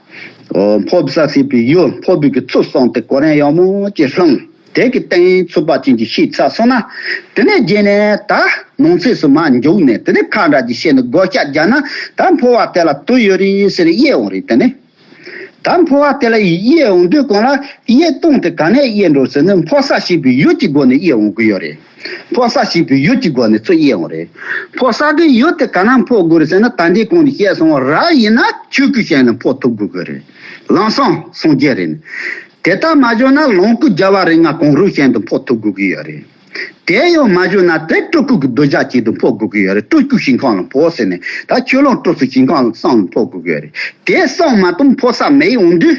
ཨོ། འཕོ་ས་ཟེར་བའི་ཡུལ། འཕོ་བའི་གི་ཚུལ་གསུམ་དེ་གོ་རིམ་ཡག་མོ་ཅིག་བསླངས། དེ་གི་སྟེང་ཚུགས་པ་ཅན་གྱི་ཤེས་ཚར་སོང་ན། དེ་ནས་རྗེས་ནས་ད་ནང་གསེས་སུ་མར་འཇུག་ནས་དེ་ནས་ཁ་འདྲ་ཅིག་བཤད་ནས་བགོ་བཤའ་རྒྱག་ན་ད་འཕོ་བ་དེ་ལ་དུས་ཡོད་རེད་ཟེར་དབྱེ་འོང་རེད་དེ་ནས། ད་འཕོ་བ་དེ་ལ་དབྱེ་འོང་དུས་གོང་ལ་དབྱེ་སྟངས་དེ་ག་ནས་དབྱེ་འགྲོ་ཟེར་ན་འཕོ་ས་ཞེས་པའི་ཡུལ་གྱི་སྒོ་ནས་དབྱེ་འོང་གི་ཡོད་རེད། འཕོ་ས་ཞེས་པའི་ཡུལ་གྱི་སྒོ་ནས་ཚུར་དབྱེ་འོང་རེད། འཕོ་ས་གི་ཡུལ་དེ་ག་ན་འཕོ་དགོས་རེད་ཟེར་ན་ད་ལྟའི་གོང་ནས་བཤད་སོང་བ་རབ་ཡིན་ན་ཆོས་སྐུའི་ཞིང་ལ་འཕོ་ཐུབ་དགོས་ཀྱི་རེད། ལམ་སང་སངས་རྒྱས་རེད། དེ་ལྟར་མ་བྱུང་ན་ལོངས་སྐུ་རྒྱལ་བ་རིགས་ལྔ་གང་རུང་ཞིང་དུ་འཕོ་ཐུབ་དགོས་ཀྱི་ཡོད་རེད། དེ་ཡང་མ་བྱུང་ན་དེ་སྤྲུལ་སྐུ་གི་གདུལ་བྱ་ཅིག་ཏུ་འཕོ་དགོས་ཀྱི་ཡོད་རེད། སྤྲུལ་སྐུ་ཞིང་ཁམས་ལ་འཕོ་ཟེར་ནས་ད་ཆོས་ལོངས་སྤྲུལ་སུ་ཞིང་ཁམས་ལ་གསུམ་ལ་འཕོ་དགོས་ཀྱི་ཡོད་རེད། དེ་གསུམ་མ་གཏོགས་འཕོ་ས་མེད་འོང་དུས།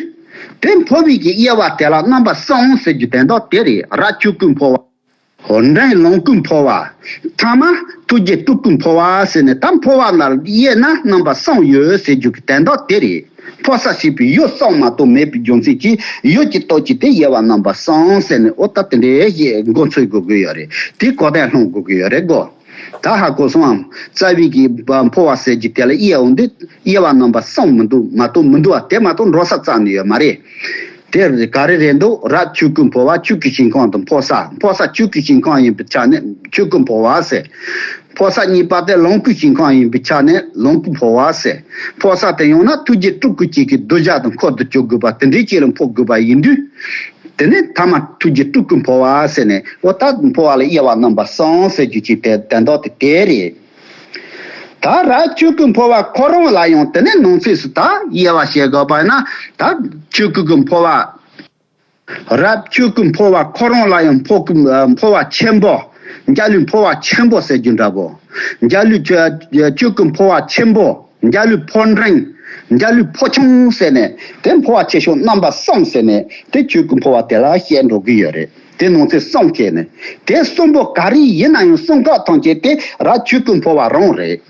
དེ་འཕོ་བའི་གི་དབྱེ་བ་དེ་ལ་རྣམ་པ་གསུམ་ཟེར་རྒྱུ་དོན་དག་དེ་རེད། རབ་ཆོས་སྐུའི་འཕོ་བ། འབྲིང་ལོངས་སྐུའི་འཕོ་བ། ཐ་མ་ཐུགས་རྗེ་སྤྲུལ་སྐུའི་འཕོ་བ་ཟེར་ནས་ད་འཕོ་བ་ལ་དབྱེ་ན་རྣམ་པ་གསུམ་ཡོད་ཟེར་རྒྱུ་གི་དོན་དག་དེ་རེད། འཕོ་ས་ཞེས་པའི་ཡུལ་གསུམ་མ་གཏོགས་མེད་པའི་རྒྱུ་མཚན་གྱིས་ཡུལ་གྱི་སྟོབས་ཀྱིས་དེ་དབྱེ་བ་རྣམ་པ་གསུམ་ཟེར་ནས། འོ་ད་དེ་འདྲའི་ཞེས་མགོ་ཚོས་དགོས་ཀྱི་ཡོད་རེད། དེ་གོ་དོན་སློང་དགོས་ཀྱི་ཡོད་རེད་གོ། ད་ཧ་གོ་སོང་ངམ། རྩ་བའི་གི་འཕོ་བ་ཟེར་རྒྱུ་དེ་ལ་དབྱེ་འོང་དུས་དབྱེ་བ་རྣམ་པ་གསུམ་མི་འདུག་མ་གཏོགས་མི་འདུག་བ། དེ་མ་གཏོགས་འགྲོ་ས་རྩ་ནས་ཡོད་མ་རེད། དེ་ག་རེ་རེད་འདུག་རབ་ཆོས་སྐུའི་འཕོ་བ་ཆོས་སྐུའི་ཞིང་ཁམས་དུ་འཕོ་ས། འཕོ་ས་ཆོས་སྐུའི་ཞིང་ཁམས་ཡིན་པའི་ཆ་ནས་ཆོས་སྐུའི་འཕོ་བ་ཟེར། འཕོ་ས་གཉིས་པ་དེ་ལོངས་སྐུའི་ཞིང་ཁམས་ཡིན་པའི་ཆ་ནས་ལོངས་སྐུའི་འཕོ་བ་ཟེར། འཕོ་ས་དེ་ཡང་ན་ཐུགས་རྗེ་སྤྲུལ་སྐུ་གཅིག་གི་གདུལ་བྱ་དང་འཁོར་དུ་གྱུར་དགོས་པ་དེ་འདྲའི་ཅིག་ལ་འཕོ་དགོས་པ་ཡིན་དུས། དེ་ནས་ཐ་མ་ཐུགས་རྗེ་སྤྲུལ་སྐུའི་འཕོ་བ་ཟེར་ནས། འོ་ད་འཕོ་བ་ལ་དབྱེ་བ་རྣམ་པ་གསུམ་ཟེར་རྒྱུ་ཅིག་དེ་དོན་དག་དེ་དེ་རེད། ད་རབ་ཆོས་སྐུའི་འཕོ་བ་ཁོ་རང་ལ་ཡང་དེ་ནས་ནང་གསེས་སུ་ད་དབྱེ་བ་བྱེད་དགོས་པ་ཡིན་ན། ད་ཆོས་སྐུ་གི་འཕོ་བ། རབ་ཆོས་སྐུའི་འཕོ་བ་ཁོ་རང་ལ་ཡང་འཕོ་སྐུ་འཕོ་བ་ཆེན་པོ། འཇའ་ལུས་འཕོ་བ་ཆེན་པོ་ཟེར་རྒྱུ་འདྲ་པོ། འཇའ་ལུས་ཆོས་ཆོས་སྐུའི་འཕོ་བ་ཆེན་པོ། འཇའ་ལུས་འཕོ་འབྲིང་། འཇའ་ལུས་འཕོ་ཆུང་ཟེར་ནས། དེ་འཕོ་བ་ཆེ་ཆུང་རྣམ་པ་གསུམ་ཟེར་ནས། དེ་ཆོས་སྐུའི་འཕོ་བ་དེ་ལ་བཤད་འགྲོ་གི་ཡོད་རེད། དེ་ནང་ཚན་གསུམ་བྱས་ནས། དེ་གསུམ་པོ་ག་རེ་ཡིན་ན་ཡང་གསུམ་ཀ་ཐམས་ཅད་དེ་རབ་ཆོས་སྐུའི་འཕོ་བ་རང་རེད།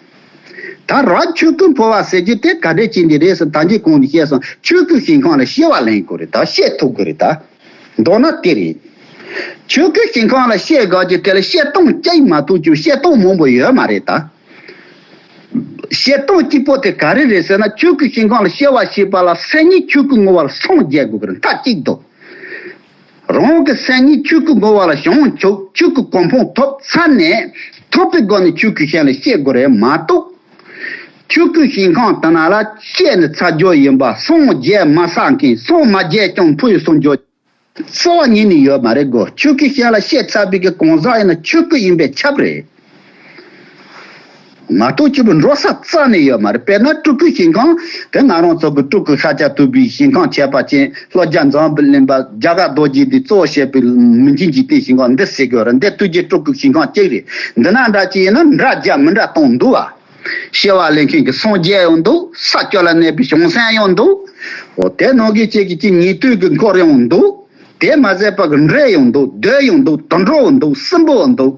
ད་རབ་ཆོས་སྐུའི་འཕོ་བ་ཟེར་རྒྱུ་དེ་ག་འདྲས་ཅིག་འདི་རེད་ཟེར། ད་གིན་གོང་དུ་བཤད་སོང་། ཆོས་སྐུའི་ཞིང་ཁམས་ལ་སྐྱེ་བ་ལེན་དགོས་རེད། ད་སྐྱེ་ཐུབ་དགོས་རེད། ད་མདོར་ན་དེ་རེད། ཆོས་སྐུའི་ཞིང་ཁམས་ལ་སྐྱེ་དགོས་རྒྱུ་དེ་ལ་སྐྱེ་སྟངས་གཅིག་མ་གཏོགས་ཀྱི་སྐྱེ་སྟངས་མང་པོ་ཡོད་མ་རེད་ད། སྐྱེ་སྟངས་གཅིག་པོ་དེ་ག་རེ་རེད་ཟེར་ན། ཆོས་སྐུའི་ཞིང་ཁམས་ལ་སྐྱེ་བ་ཞེས་པ་ལ་སེམས་ཉིད་ཆོས་སྐུའི་ངོ་བོ་ལ་སངས་རྒྱས་དགོས་ཀྱི་རེད། མཐའ་གཅིག་ཏུ། རང་གི་སེམས་ཉིད་ཆོས་སྐུའི་ངོ་བོ་ལ་བྱང་ཆུབ་ཆོས་སྐུའི་གོ་འཕང་ཐོབ་ཚར་ནས། ཐོབ་པའི་སྒོ་ནས་ཆོས་སྐུའི་ཞིང་ལ་སྐྱེ་དགོས་རེད་མ་གཏོགས། ཆོས་སྐུའི་ཞིང་ཁམས་དེ་ན་ལ་སྐྱེས་ནས་ཚར་རྒྱུ་ཡིན་པ། སངས་རྒྱས་མ་ཚར་མཁན། སངས་མ་རྒྱས་ཀྱང་འཕོ་བའི་སངས་རྒྱས་རྩ་བ་ཉིད་ནས་ཡོད་མ་རེད་གོ། ཆོས་སྐུའི་ཞིང་ལ་སྐྱེས་ཚར་བའི་གི་གང་ཟག་ཡིན་ན་ཆོས་སྐུ་ཡིན་པས་ཁྱབ་རེད། མ་གཏོགས་ཆོས་པོ་འགྲོ་ས་རྩ་ནས་ཡོད་མ་རེད། དཔེར་ན་སྤྲུལ་སྐུའི་ཞིང་ཁམས་དེ་ང་རང་ཚོ་གི་སྤྲུལ་སྐུ་ཤཱཀྱ་ཐུབ་པའི་ཞིང་ཁམས་ཁྱད་པར་ཅན། ལྷོ་རྒྱ་འཛམ་བུ་གླིང་པ་རྒྱ་གར་རྡོ་རྗེ་འདིས་གཙོ་བོ་བྱས་པའི་མི་མཇེད་འཇིག་རྟེན་ཞིང་ཁམས་འདི་ཟེར་གི་ཡོད་རེད། འདི་ཐུགས་རྗེ་སྤྲུལ་སྐུའི་ཞིང་ཁམས་གཅིག་རེད། འདི་ན་འདྲ་ཅིག་ཡིན་ན་འདྲ་རྒྱ་མི་འདྲ་སྟོང་འདུག་བ། སྐྱེ་བ་ལེན་མཁན་གྱི་སངས་རྒྱས་ཡང་འདུག། ས་བཅུ་ལ་གནས་པའི་བྱང་སེམས་ཡང་འདུག། འོ་དེ་ནང་གི་གཅིག་གི་གཅིག་ཉེ་དུས་ཀྱི་འཁོར་ཡང་འདུག། དེ་མ་ཟད་པ་གི་འདྲེ་ཡང་འདུག། བདུད་ཡང་འདུག། དུད་འགྲོ་ཡང་འདུག། སྲིན་པོ་ཡང་འདུག།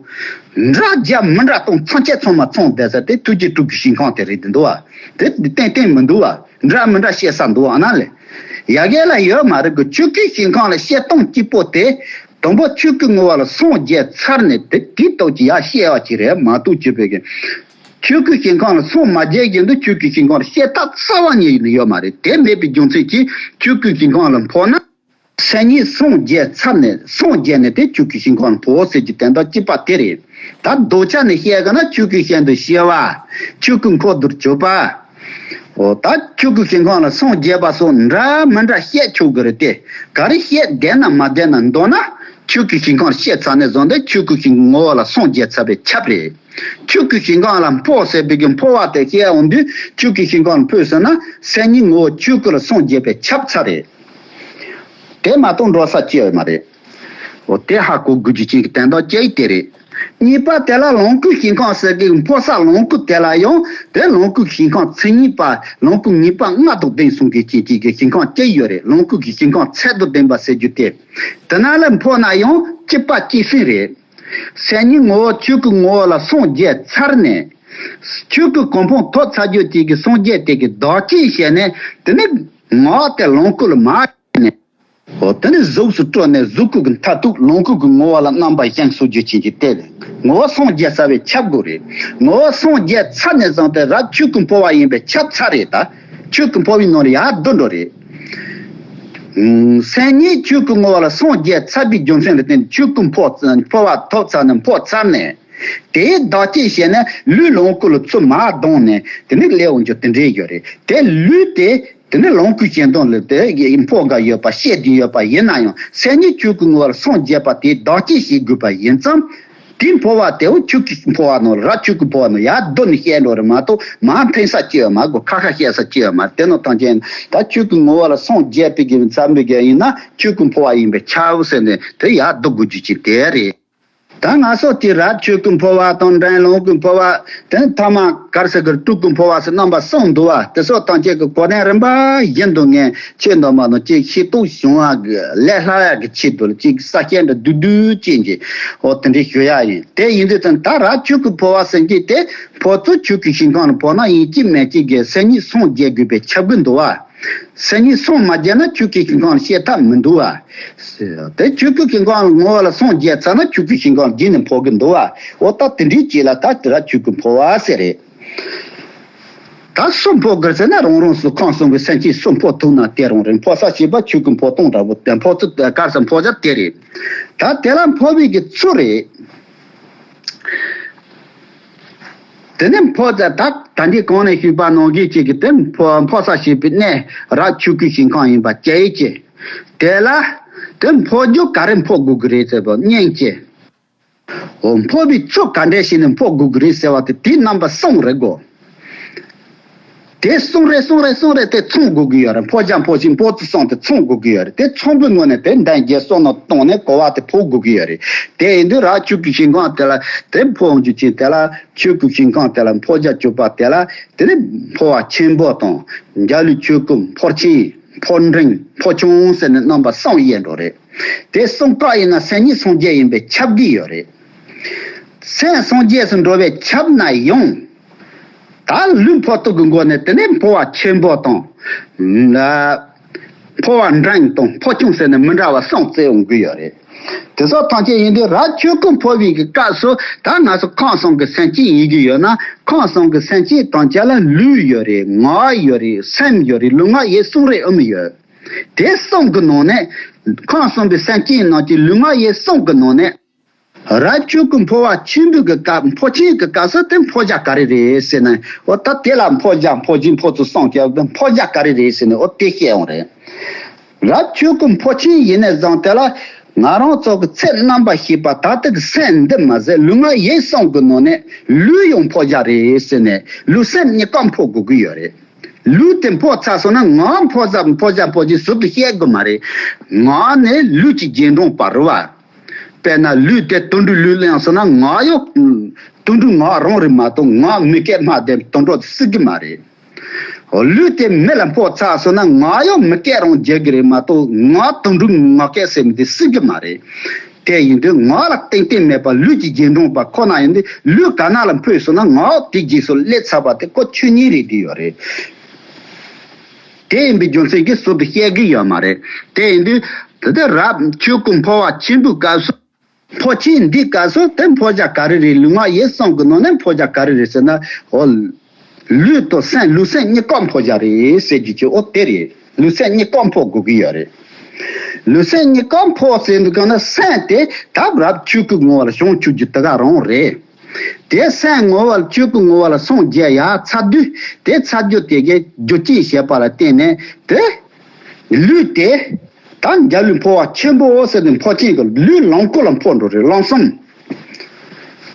འདྲ་རྒྱ་མི་འདྲ་སྟོང་ཚང་ཆེ་ཚང་མ་ཚང་བསྡད་ས་དེ་ཐུགས་རྗེ་སྤྲུལ་སྐུའི་ཞིང་ཁམས་དེ་རེད་འདུག་བ། དེ་ཏན་ཏན་མི་འདུག་བ། འདྲ་མི་འདྲ་སྐྱེ་ས་འདུག་ཨ་ན་ལེ། ཡ་གི་ལ་ཡོད་མ་རེད་གི། ཆོས་སྐུའི་ཞིང་ཁམས་ལ་སྐྱེ་སྟངས་གཅིག་པོ་དེ། དང་པོ་ཆོས་སྐུའི་ངོ་བོ་ལ་སངས་རྒྱས་ཚར་ནས་དེ་དེའི་སྟོབས་ཀྱིས་ཡར་སྐྱེ་བ་ཅིག་རེད་མ་གཏོགས། ཆོས་པའི་གི་ཆོས་སྐུའི་ཞིང་ཁམས་ལ་སངས་མ་རྒྱས་བཞིན་དུ་ཆོས་སྐུའི་ཞིང་ཁམས་ལ་སྐྱེ་ཐབས་རྩ་བ་ཉིད་ནས་ཡོད་མ་རེད། དེ་མེད་པའི་རྒྱུ་མཚན་གྱིས་ཆོས་སྐུའི་ཞིང་ཁམས་ལ་འཕོ་ན། སེམས་ཉིད་སངས་རྒྱས་ཚར་ནས། སངས་རྒྱས་ནས་དེ་ཆོས་སྐུའི་ཞིང་ཁམས་ལ་འཕོ་ཟེར་གྱི་དོན་དག་གཅིག་པ་དེ་རེད། ད་མདོ་ཆ་ནས་བཤད་གི་ན་ཆོས་སྐུའི་ཞིང་དུ་སྐྱེ་བ། ཆོས་སྐུའི་འཁོར་དུ་གྱུར་པ། འོ་ད་ཆོས་སྐུའི་ཞིང་ཁམས་ལ་སངས་རྒྱས་པ་སོགས་འདྲ་མི་འདྲ་བཤད་ཆོག་གི་རེད་དེ། ག་རེ་བཤད་བསྡད་ན་མ་བསྡད་ན་མདོར་ན་ཆོས་སྐུའི་ཞིང་ཁམས་སྐྱེས་ཚར་ནས་བཟུང་སྟེ་ཆོས་སྐུའི་ཞིང་ངོ་བོ་ལ་སངས་རྒྱས་ཚར་བའི་ཁྱབ་རེད། ཆོས་སྐུའི་ཞིང་ཁམས་ལ་འཕོ་ཟེར་བའི་གི་འཕོ་བ་དེ་བཤད་འོང་དུས། ཆོས་སྐུའི་ཞིང་ཁམས་ལ་འཕོས་ཟེར་ན་སེམས་ཉིད་ངོ་བོ་ཆོས་སྐུ་ལ་སངས་རྒྱས་པའི་ཁྱབ་ཚར་རེད། དེ་མ་གཏོགས་འགྲོ་ས་ཅི་ཡོད་མ་རེད། འོ་དེ་ཧ་གོ་དགོས་རྒྱུ་ཅན་གྱི་དོན་དག་གཅིག་དེ་རེད། གཉིས་པ་དེ་ལ་ལོངས་སྐུའི་ཞིང་ཁམས་ཟེར་གི་འཕོ་ས་ལོངས་སྐུ་དེ་ལ་ཡང་དེ་ལོངས་སྐུའི་ཞིང་ཁམས་མཚན་ཉིད་པ། ལོངས་སྐུ་ངེས་པ་ལྔ་དང་ལྡན་གསུང་གི་ཅན་གཅིག་གི་ཞིང་ཁམས་གཅིག་ཡོད་རེད། ལོངས་སྐུ་གི་ཞིང་ཁམས་ཚད་དང་ལྡན་པ་ཟེར་རྒྱུ་དེ། དེ་ན་ལ་འཕོ་ན་ཡང་གཅིག་པ་གཅིག་སེམས་རེད། སེམས་ཉིད་ངོ་བོ་ཆོས་སྐུ་ངོ་བོ་ལ་སངས་རྒྱས་ཚར་ནས། ཆོས་སྐུའི་གོ་འཕང་ཐོབ་ཚར་རྒྱུ་དེ་གི་སངས་རྒྱས་དེ་གི་བདག་བསྐྱེད་བྱས་ནས། དེ་ནི་ངག་དེ་ལོངས་སྐུ་ལ་མར་བྱས་ནས། འོ་དེ་ནི་གཟུགས་སུ་སྤྲུལ་ནས་གཟུགས་སྐུ་གི་མཐར་ཐུག་ལོངས་སྐུ་གི་ངོ་བོ་ལ་རྣམ་པར་བཞེངས་གསོ་རྒྱུ་ཅན་གྱི་དེ་ངོ་བོ་སངས་རྒྱས་ཚར་བའི་ཁྱབ་དགོས་རེད། ངོ་བོ་སངས་རྒྱས་ཚར་ནས་བཟུང་སྟེ་རབ་ཆོས་སྐུ་འཕོ་བ་ཡིན་པས་ཁྱབ་ཚར་རེད་ད། ཆོས་སྐུ་འཕོ་བའི་ནང་ལ་ཡར་བསྡུ་འགྲོ་རེད། ཨུམ། སེམས་ཉིད་ཆོས་སྐུའི་ངོ་བོ་ལ་སངས་རྒྱས་ཚར་བའི་རྒྱུ་མཚན་ལ་བརྟེན་ནས་ཆོས་སྐུ་འཕོ་འཕོ་བ་ཐོབ་ཚར་ནས་འཕོ་ཚར་ནས། དེའི་བདག་བསྐྱེད་བྱས་ནས་ལུས་ལོངས་སྐུ་ལ་ཚུར་མར་ལྡང་ནས་དེ་ནི་སླེབས་འོང་རྒྱུ་དེ་འདྲའི་ཡོད་རེད། དེ་ལུས་དེ་དེ་ནི་ལོངས་སྐུའི་ཞིང་ཁམས་ལ་དེ་འཕོ་དགའ་ཡོད་པ་ཤེས་བདེ་ཡོད་པ་ཡིན་ན་ཡང་། སེམས་ཉིད་ཆོས་སྐུའི་ངོ་བོ་ལ་སངས་རྒྱས་པ་དེའི་བདག་བསྐྱེད་བྱེད་དགོས་པ་ཡིན་ཙང་། དེའི་འཕོ་བ་དེའོ་ཆོས་སྐུའི་འཕོ་བ་ནང་རབ་ཆོས་སྐུའི་འཕོ་བ་ནང་ཡར་བསྡུ་ནས་བཤད་འགྲོ་རེད་མ་གཏོགས། མར་འཐེན་ས་ཅི་ཡོད་མ་དགོས། ཁ་ཁ་བཤད་ས་ཅི་ཡོད་མ་རེད། དེ་ནང་ཐམས་ཅད་ད་ཆོས་སྐུའི་ངོ་བོ་ལ་སངས་རྒྱས་པའི་གི་ཙམ་པའི་གི་ཡིན་ན་ཆོས་སྐུའི་འཕོ་བ་ཡིན་པས་ཁྱབ་ཟེར་ནས་དེ་ཡར་བསྡུ་དགོས་རྒྱུ་ཅིག་དེ་རེད། ད་ང་ཚོ་དེ་རབ་ཆོས་སྐུའི་འཕོ་བ་དང་འབྲིང་ལོངས་སྐུའི་འཕོ་བ། དེ་ནས་ཐ་མ་ག་རེ་ཟེར་གི་སྤྲུལ་སྐུའི་འཕོ་བ་ཟེར་རྣམ་པ་གསུམ་འདུག་བ། དེ་ཚོ་ཐམས་ཅད་ཀྱི་གོ་དོན་རིམ་པ་བཞིན་དུ་ངས་ཁྱེད་རྣམ་པ་ནང་གཅིག་ཤེས་རྟོགས་བྱུང་བ་གི་ལས་སླ་ཡག་གི་ཆེད་དུ་ལ་གཅིག་ས་སྐྱ་འདྲ་བསྡུས་བསྡུས་ཅན་གྱི་འོ་དེ་འདྲའི་ཞུ་ཡག་ཡིན། དེ་ཡིན་དུས་ཙང་ད་རབ་ཆོས་སྐུའི་འཕོ་བ་ཟེར་གྱི་དེ་འཕོ་ཚུལ་ཆོས་སྐུའི་ཞིང་ཁམས་ལ་འཕོ་ན་ཡིན་གཅིག་མིན་གཅིག་གི་སེམས་ཉིད་སངས་རྒྱས་དགོས་པའི་ཁྱབ་ཀྱི་འདུག་བ། སེམས་ཉིད་སངས་མ་རྒྱས་ན་ཆོས་སྐུའི་ཞིང་ཁམས་ལ་བཤད་ཐབས་མི་འདུག་བ། དེ་ཆོས་སྐུའི་ཞིང་ཁམས་ངོ་བོ་ལ་སངས་རྒྱས་ཚར་ན་ཆོས་སྐུའི་ཞིང་ཁམས་རྒྱུན་ནས་འཕོ་གི་འདུག་བ། འོ་ད་དེ་འདྲའི་ཅིག་ལ་ད་དེ་ར་ཆོས་སྐུ་འཕོ་བ་ཟེར་རེད། ད་སུ་འཕོ་དགོས་ཟེར་ན་རང་རང་སུ་ཁམས་གསུམ་གྱི་སེམས་ཅན་སུ་འཕོ་ཐུབ་ན་དེ་རང་རེད། འཕོ་ས་ཞེས་པ་ཆོས་སྐུ་འཕོ་སྟངས་འདྲ་པོ་དེ་འཕོ་ཚུལ་དཀར་ས་འཕོ་བྱ་དེ་རེད། ད་དེ་ལ་འཕོ་བའི་གི་ཚུལ་རེད། དེ་ནས་འཕོ་ད་ད་ད་འདི་གོང་ནས་ཞུས་པ་ནང་བཞིན་གཅིག་གི་དེ་འཕོ་འཕོ་ས་ཞེས་པའི་གནས་ར་ཆོས་སྐུའི་ཞིང་ཁམས་ཡིན་པ་བཅས་ཀྱི། དེ་ལ་དེ་འཕོ་རྒྱུ་ག་རེ་འཕོ་དགོས་ཀྱི་རེད་ཟེར་བ་སྙིང་གཅེས། འོ་འཕོ་བའི་ཚུལ་ག་འདྲས་ཤིག་ནས་འཕོ་དགོས་ཀྱི་རེད་ཟེར་བ་དེ་དེའི་རྣམ་པ་གསུམ་རེད་གོ། དེ་གསུམ་རེ་གསུམ་རེ་གསུམ་རེ་དེ་ཚང་དགོས་ཀྱི་ཡོད་རེད། འཕོ་བྱ་འཕོ་ཆེན་འཕོ་ཚུལ་གསུམ་དེ་ཚང་དགོས་ཀྱི་ཡོད་རེད། དེ་ཚང་པའི་ངོས་ནས་དེ་འདན་རྒྱལ་བསོད་ནམས་བཏང་ནས་གོ་བ་དེ་འཕོ་དགོས་ཀྱི་ཡོད་རེད། དེ་ཡིན་དུས་ར་ཆོས་སྐུའི་ཞིང་ཁམས་དེ་ལ་དེ་འཕོ་འཇུག་ཅིང་དེ་ལ་ཆོས་སྐུའི་ཞིང་ཁམས་དེ་ལ་འཕོ་བྱ་བཅུ་པ་དེ་ལ་དེ་ནི་འཕོ་བ་ཆེན་པོ་དང་འཇའ་ལུས་ཆོས་སྐུ་འཕོ་ཆེན་འཕོ་འབྲིང་འཕོ་ཆུང་ཟེར་ནས་རྣམ་པ་གསུམ་དབྱེ་འགྲོ་རེད། དེ་གསུམ་ཀ་ཡིན་ན་སེམས་ཉིད་སངས་རྒྱས་ཡིན་པས་ཁྱབ་ཀྱི་ཡོད་རེད། སེམས་སངས་རྒྱས་སུ་འགྲོ་བས་ཁྱབ་ན་ཡང་། ད་ལུས་འཕོ་ཐུབ་ཀྱི་སྒོ་ནས་དེ་ནས་འཕོ་བ་ཆེན་པོ་དང་། འཕོ་བ་འབྲིང་དང་འཕོ་ཆུང་ཟེར་ནས་མི་འདྲ་བ་གསུམ་བརྩི་ཡོང་གི་ཡོད་རེད། དེ་ཚོ་ཐམས་ཅད་ཡིན་དུས་ར་ཆོས་སྐུ་འཕོ་བའི་གི་སྐབས་སུ་ད་ང་ཚོ་ཁམས་གསུམ་གྱི་སེམས་ཅན་ཡིན་གྱི་ཡོད་ན་ཁམས་གསུམ་གྱི་སེམས་ཅན་ཐམས་ཅད་ལ་ལུས་ཡོད་རེད། ངག་ཡོད་རེད། སེམས་ཡོད་རེད། ལུས་ངག་ཡིད་གསུམ་རེ་ཨེ་མི་ཡོད། དེ་གསུམ་གྱི་ནང་ནས་ཁམས་གསུམ་པའི་སེམས་ཅན་ནང་གི་ལུས་ངག་ཡིད་གསུམ་གྱི་ནང་ནས། ར་ཆོས་སྐུ་འཕོ་བ་ཆེན་པོའི་གི་སྐབས་འཕོ་ཆེན་གྱི་སྐབས་སུ་དེ་འཕོ་བྱ་ག་རེ་རེད་ཟེར་ན། འོ་ད་དེ་ལ་འཕོ་བྱ་འཕོ་ཆེན་འཕོ་ཚུལ་གསུམ་གྱི་འཕོ་བྱ་ག་རེ་རེད་ཟེར་ན་འོ་དེ་བཤད་ཡོང་རེད། ར་ཆོས་སྐུ་འཕོ་ཆེན་ཡིན་ནས་བཟུང་དེ་ལ་ང་རང་ཚོ་གི་ཚེ་རྣམ་པ་ཤེས་པ་ད་ལྟ་གི་སེམས་འདི་མ་ཟད་ལུས་ངག་ཡིད་གསུམ་གྱི་ནང་ནས་ལུས་ཡང་འཕོ་བྱ་རེད་ཟེར་ནས་ལུས་སེམས་གཉིས་ཀ་འཕོ་དགོས་ཀྱི་ཡོད་རེད། ལུས་དེ་འཕོ་ཚར་སོང་ན་ངག་འཕོ་ས་འཕོ་བྱ་འཕོ་ཆེན་ཟུར་དུ་བཤད་དགོས་མ་རེད། ངག་ནི་ལུས་ཀྱི་རྗེས་འབྲང་པ་རེད་བ། དཔེར་ན་ལུས་དེ་དུད་འགྲོའི་ལུས་ལ་ཡང་སོང་ན་ངག་ཡང་དུད་འགྲོའི་ངག་རང་རེད་མ་གཏོགས་ངག་མི་སྐད་སྨྲ་བསྡད་དུད་འགྲོ་དེ་སྲིད་ཀྱི་མ་རེད། ལུས་དེ་མི་ལ་འཕོ་ཚར་སོང་ན་ངག་ཡང་མི་སྐད་རང་རྒྱག་གི་རེད་མ་གཏོགས་ངག་དུད་འགྲོའི་ངག་སྐད་ཟེར་མི་དེ་སྲིད་ཀྱི་མ་རེད། དེ་ཡིན་དུས་ངག་ལ་ཏན་ཏན་མེད་པ་ལུས་ཀྱི་རྗེས་འབྲང་པ་ཁོ་ན་ཡིན་དུས་ལུས་ག་ན་ལ་འཕོས་སོང་ན་ངག་དེ་རྗེས་སུ་སླེབས་ཚར་བ་དེ་ཁོ་ཆོས་ཉིད་རེད་དེ་ཡོད་རེད། དེ་ཡིན་པའི་རྒྱུ་མཚན་གྱིས་ཟུར་དུ་བཤད་གི་ཡོད་མ་རེད། དེ་ཡིན་དུས་དེ་ལྟར་རབ་ཆོས་སྐུ་འཕོ་བ་ཆེན་པོའི་སྐབས་སུ་འཕོ་ཆེན་འདིའི་སྐབས་སུ་དེ་འཕོ་བྱ་ག་རེ་རེད། ལུས་ངག་ཡིད་གསུམ་གྱི་ནང་ནས་འཕོ་བྱ་ག་རེ་རེད་ཟེར་ན། འོ། ལུས་དང་སེམས་ལུས་སེམས་གཉིས་ཀ་འཕོ་བྱ་རེད་ཟེར་རྒྱུ་ཅིག་འོ་དེ་རེད། ལུས་སེམས་གཉིས་ཀ་འཕོ་དགོས་ཀྱི་ཡོད་རེད། ལུས་སེམས་གཉིས་ཀ་འཕོ་ཟེར་འདུག་ག་ན་སེམས་དེ་ད་རབ་ཆོས་སྐུ་ངོ་བོ་ལ་བྱང་ཆུབ་རྒྱུ་དེ་ག་རང་རེད། དེ་སེམས་ངོ་བོ་ལ་ཆོས་སྐུ་ངོ་བོ་ལ་སངས་རྒྱས་ཡར་ཚར་དུས་དེ་ཚར་རྒྱུ་དེ་གའི་རྒྱུ་རྐྱེན་བྱས་པ་ལ་བརྟེན་ནས་དེ་ལུས་དེ་ད་འཇའ་ལུས་འཕོ་བ་ཆེན་པོ་ཟེར་ནས་འཕོ་ཆེན་གྱི་ལུས་ལོངས་སྐུ་ལ་འཕོ་འགྲོ་རེད་ལམ་སང་།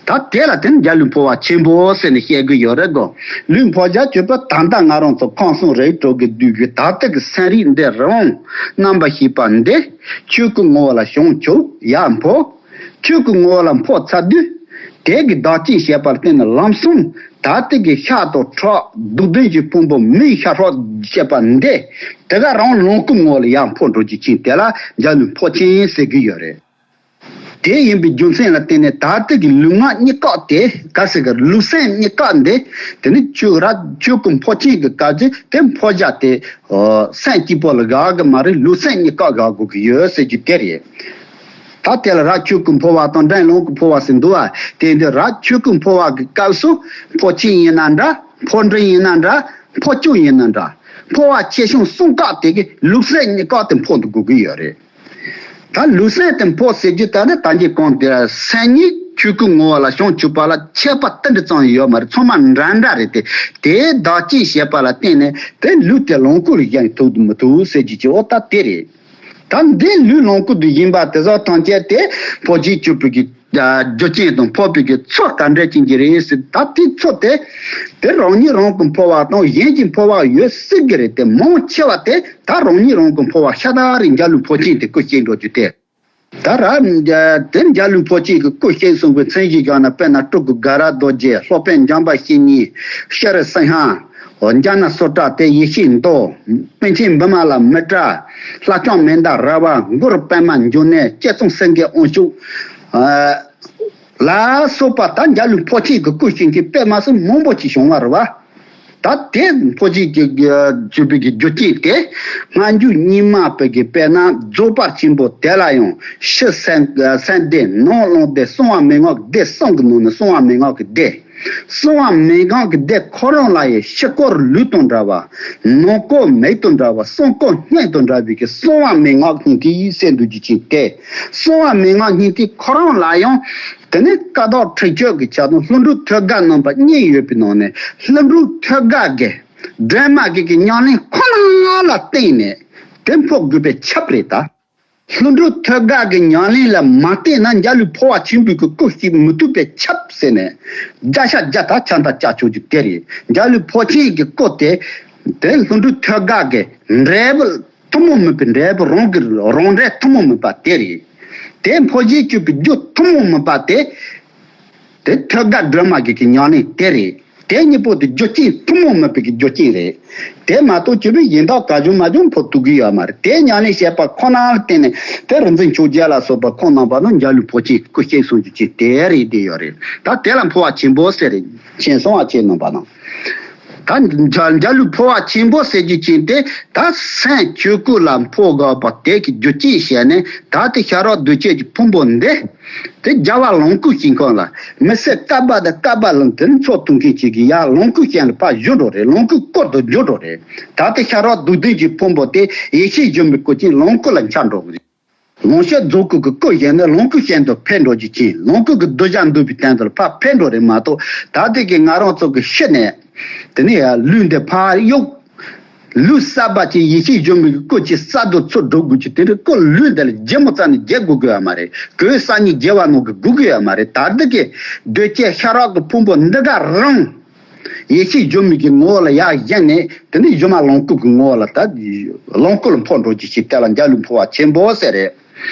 ད་དེ་ལ་དེ་ནི་འཇའ་ལུས་འཕོ་བ་ཆེན་པོ་ཟེར་ནས་བཤད་གི་ཡོད་རེད་གོ། ལུས་འཕོ་བྱ་སྤྱོད་པ་ད་ལྟ་ང་རང་ཚོ་ཁམས་གསུམ་རིགས་དྲུག་གི་བསྡུས་རྒྱུ་དག་ཐེར་གྱི་སེམས་རིག་འདི་རང་རྣམ་པ་ཤེས་པ་འདི་ཆོས་སྐུ་ངོ་བོ་ལ་བྱང་ཆུབ་ཡར་འཕོ། ཆོས་སྐུ་ངོ་བོ་ལ་འཕོ་ཚར་དུས་དེ་གི་བདག་རྐྱེན་བྱས་པ་ལ་བརྟེན་ནས་ལམ་སང་ད་ལྟ་གི་ཤ་དང་ཁྲག་སྡུག་བདེན་གྱི་ཕུང་པོ་མིའི་ཤ་ཁྲག་བྱས་པ་འདི་དེ་ག་རང་ལོངས་སྐུ་ངོ་བོ་ལ་ཡར་འཕོ་འགྲོ་རྒྱུ་ཅིག་དེ་ལ་འཇའ་ལུས་འཕོ་ཆེན་ཟེར་གི་ཡོད་རེད། དེ་ཡིན་པའི་རྒྱུ་མཚན་ལ་བརྟེན་ནས་ད་ལྟ་གི་ལུས་ངག་གཉིས་ཀ་དེ་ག་ཟེར་གི་ལུས་སེམས་གཉིས་ཀ་འདི་དེ་ནི་ཆོས་ར་ཆོས་སྐུ་འཕོ་ཆེན་གྱི་སྐབས་ཀྱི་དེ་འཕོ་བྱ་དེ་སེམས་གཅིག་པོ་ལ་དགའ་གི་མ་རེད། ལུས་སེམས་གཉིས་ཀ་དགའ་དགོས་ཀྱི་ཡོད་ཟེར་རྒྱུ་དེ་རེད། ད་དེ་ལ་ར་ཆོས་སྐུ་འཕོ་བ་དང་འབྲིང་ལོངས་སྐུ་འཕོ་བ་ཟེར་འདུག་བ། དེ་འདི་ར་ཆོས་སྐུ་འཕོ་བ་གི་སྐབས་སུ་འཕོ་ཆེན་ཡིན་ན་འདྲ། འཕོ་འབྲིང་ཡིན་ན་འདྲ། འཕོ་སྐྱོ་ཡིན་ན་འདྲ། འཕོ་བ་ཆེ་ཆུང་གསུམ་ཀ་དེ་གི་ལུས་སེམས་གཉིས་ཀ་དེ་འཕོ་འདུག་དགོས་ཀྱི་ཡོད་རེད། ད་ལུས་སེམས་དེ་འཕོ་ཟེར་རྒྱུ་ད་ནི་ད་གིན་གོང་དེ་སེམས་ཉིད་ཆོས་སྐུ་ངོ་བོ་ལ་བྱང་ཆུབ་པ་ལ་ཁྱད་པར་ཏིལ་འབྲུ་ཙམ་ཡོད་མ་རེད། ཚང་མ་འདྲ་འདྲ་རེད་དེ། དེའི་བདག་རྐྱེན་བྱས་པ་ལ་བརྟེན་ནས་དེ་ལུས་དེ་ལོངས་སྐུ་ལ་བཞེངས་ཐུབ་མི་ཐུབ་ཟེར་རྒྱུ་ཅིག་འོ་ད་དེ་རེད། ད་འདི་ལུས་ལོངས་སྐུ་དུ་ཡིན་པ་དེ་ཚོ་ཐམས་ཅད་དེ་འཕོ་ཆེན་བཅུ་པོ་གི་རྒྱུ་རྐྱེན་དང་འཕོ་བའི་གི་ཚུལ་ག་འདྲ་ཅན་གྱི་རེད་ཟེར། ད་དེ་ཚོ་དེ་དེ་རང་ཉིད་རང་གི་འཕོ་བ་དང་གཞན་གྱི་འཕོ་བ་ཡོད་སྲིད་ཀྱི་རེད་དེ། མང་ཆེ་བ་དེ་ད་རང་ཉིད་རང་གི་འཕོ་བ་ཤ་སྟག་རེད། འཇའ་ལུས་འཕོ་ཆེན་དེ་སྐུ་སྐྱེ་འགྲོ་རྒྱུ་དེ། ད་ར་དེ་འཇའ་ལུས་འཕོ་ཆེན་གྱི་སྐུ་སྐྱེ་གསུང་གི་མཚན་གཞི་བཞག་ན། དཔེར་ན་སྤྲུལ་སྐུ་དགའ་རབ་རྡོ་རྗེ། སློབ་དཔོན་འཇམ་དཔལ་བཤེས་གཉེན། ཤྲཱི་སིང་ཧ། འཇམ་ནག་སོ་ཏྲ་སྟེ་ཡེ་ཤེས་མདོ། པཎ་ཆེན་བི་མ་ལ་མི་ཏྲ། ལྷ་ལྕམ་མན་དཱ་ར་བ། གུ་རུ་པདྨ་འབྱུང་གནས། དཔྱད་རྩོམ་སེང་གེ་དབང་ཕྱུག་ལ་སོགས་པ་ད་འཇའ་ལུས་འཕོ་ཆེན་གྱི་སྐུ་བཞེངས་མཁན་དཔེ་མ་སྲིད་མང་པོ་ཅིག་བྱུང་བ་རེད་བ། ད་དེ་འཕོ་ཆེན་གྱི་གྱུར་པའི་གི་རྒྱུ་རྐྱེན་དེ། སྔ་འགྱུར་རྙིང་མ་པའི་གི་དཔེར་ན་རྫོགས་པ་ཆེན་པོ་དེ་ལ་ཡང་ཕྱི་སེམས་སེམས་བདེ་ནང་བློ་བདེ། གསང་བ་མན་ངག་གི་སྡེ་གསུམ་གྱི་ནང་ནས་གསང་བ་མན་ངག་གི་སྡེ། གསང་བ་མན་ངག་གི་སྡེ་ཁོ་རང་ལ་ཡང་ཕྱི་སྐོར་ལུག་དང་འདྲ་བ། ནང་སྐོར་མེ་དང་འདྲ་བ། གསང་སྐོར་སྙན་དང་འདྲ་བའི་གི་གསང་བ་མན་ངག་གཉིས་ཀྱི་གསེར་འདུ་རྒྱུ་ཅན་ཏེ། གསང་བ་མན་ངག་གཉིས་ཀྱི་ཁོ་རང་ལ་ཡང་། དེ་ནས་བཀའ་བརྡ་ཁྲིད་སྐྱོད་ཀྱི་ཆ་དང་ལྷུན་གྲུབ་ཐོད་རྒལ་རྣམ་པ་གཉིས་ཡོད་པའི་ནང་ནས་ལྷུན་གྲུབ་ཐོད་རྒལ་གྱི་སྒྲོན་མ་གི་གི་ཉམས་ལེན་ཁོ་ན་ལ་བརྟེན་ནས་དེ་འཕོ་དགོས་པའི་ཁྱབ་རེད་ད། ལྷུན་གྲུབ་ཐོད་རྒལ་གྱི་ཉམས་ལེན་ལ་མ་བརྟེན་ན་འཇའ་ལུས་འཕོ་བ་ཆེན་པོའི་གི་སྐུ་སྐྱེ་མི་ཐུབ་པའི་ཁྱབ་ཟེར་ནས་བརྒྱ་ཆ་བརྒྱ་ད་ཆ་འདྲ་ཅག་ཆོག་རྒྱུ་དེ་རེད། འཇའ་ལུས་འཕོ་ཆེན་གྱི་སྐུ་དེ་དེ་ལྷུན་གྲུབ་ཐོད་རྒལ་གྱི་འབྲས་བུ་ཐུན་མོང་མིན་པའི་འབྲས་བུ་རང་གི་རང་འབྲས་ཐུན་མོང་མིན་པ་དེ་རེད། དེ་འཕོ་བྱེད་སྤྱོད་པའི་རྒྱུ་ཐུན་མོང་མིན་པ་དེ། དེ་ཐོད་རྒལ་སྒྲོན་མ་གི་གི་ཉམས་ལེན་དེ་རེད། དེ་གཉིས་པོ་དེ་རྒྱུ་རྐྱེན་ཐུན་མོང་མིན་པའི་གི་རྒྱུ་རྐྱེན་རེད། དེ་མ་གཏོགས་སྤྱོད་པའི་ཡིན་དག་ག་བྱུང་མ་བྱུང་འཕོ་ཐུབ་ཀྱི་ཡོད་མ་རེད། དེ་ཉམས་ལེན་བྱས་པ་ཁོ་ན་ལ་བརྟེན་ནས་དེ་རིག་འཛིན་ཆོས་རྒྱལ་ལ་སོགས་པ་ཁོང་རྣམ་པ་ནི་འཇའ་ལུས་འཕོ་ཆེན་སྐུ་སྐྱེ་གསུང་རྒྱུ་ཅིག་དེ་རེད་དེ་ཡོད་རེད། ད་དེ་ལ་འཕོ་བ་ཆེན་པོ་ཟེར་རེད། མཁྱེན་སོང་བ་ཁྱེད་རྣམ་པ་ནང་། ད་འཇའ་འཇའ་ལུས་འཕོ་བ་ཆེན་པོ་ཟེར་རྒྱུ་ཅན་དེ་ད་སེམས་ཆོས་སྐུ་ལ་འཕོ་དགོས་པ་དེ་གི་རྒྱུ་རྐྱེན་བཤད་ནས། ད་དེ་ཤ་རོགས་གདོས་བཅས་ཀྱི་ཕུང་པོ་འདི་དེ་རྒྱལ་བ་ལོངས་སྐུ་ཞིང་ཁམས་ལ་མི་ཟད་བསྐལ་པ་དང་བསྐལ་པ་ལ་དེ་ནི་འཚོ་ཐུབ་མཁན་ཅིག་གི་ཡར་ལོངས་སྐུ་ཞིང་ལ་ཕར་བཞུད་འགྲོ་རེད། ལོངས་སྐུ་སྐོར་དུ་འགྱུར་འགྲོ་རེད། ད་དེ་ཤ་རོགས་གདོས་བཅས་ཀྱི་ཕུང་པོ་དེ་ཡེ་ཤེས་སྒྱུ་མའི་སྐུ་ཅན་ལོངས་སྐུ་ལ་འཆར་འགྲོ་གི་རེད། ལོངས་སྤྱོད་རྫོགས་སྐུ་གི་སྐུ་བཞེངས་ནས་ལོངས་སྐུ་ཞིང་དུ་འཕེལ་འགྲོ་རྒྱུ་ཅན། ལོངས་སྐུ་གི་གདུལ་བྱ་འདུལ་བའི་དོན་དུ་ལ་ཕར་འཕེལ་འགྲོ་རེད་མ་གཏོགས། ད་དེ་གི་ང་རང་ཚོ་གི་ཤི་ནས་དེ་ནས་ཡང་ལུས་འདི་ཕར་གཡུག་ལུས་གསར་པ་ཅིག་ཡེ་ཤེས་སྒྱུ་མའི་སྐུ་ཅིག་གསར་དུ་ཚུར་འགྲོ་དགོས་ཀྱི་དེ་འདྲ་སྐུ་ལུས་འདི་ལ་རྒྱལ་མོ་རྩ་ནས་རྒྱལ་དགོས་ཀྱི་ཡོད་མ་རེད། གོས་གསར་རྙིང་རྒྱལ་བ་ནང་གི་དགོས་ཀྱི་ཡོད་མ་རེད། ད་དེ་གི་གདོས་བཅས་ཤ་རོགས་ཀྱི་ཕུང་པོ་འདི་ག་རང་། ཡེ་ཤེས་སྒྱུ་མའི་གི་ངོ་བོ་ལ་ཡར་བཞེངས་ནས་དེ་ནས་སྒྱུ་མ་ལོངས་སྐུ་གི་ངོ་བོ་ལ་ད་ལོངས་སྐུ་ལ་འཕོ་འགྲོ་རྒྱུ་ཞིག་དེ་ལ་འཇའ་ལུས་འཕོ་བ་ཆེན་པོ་ཟེར་རེད།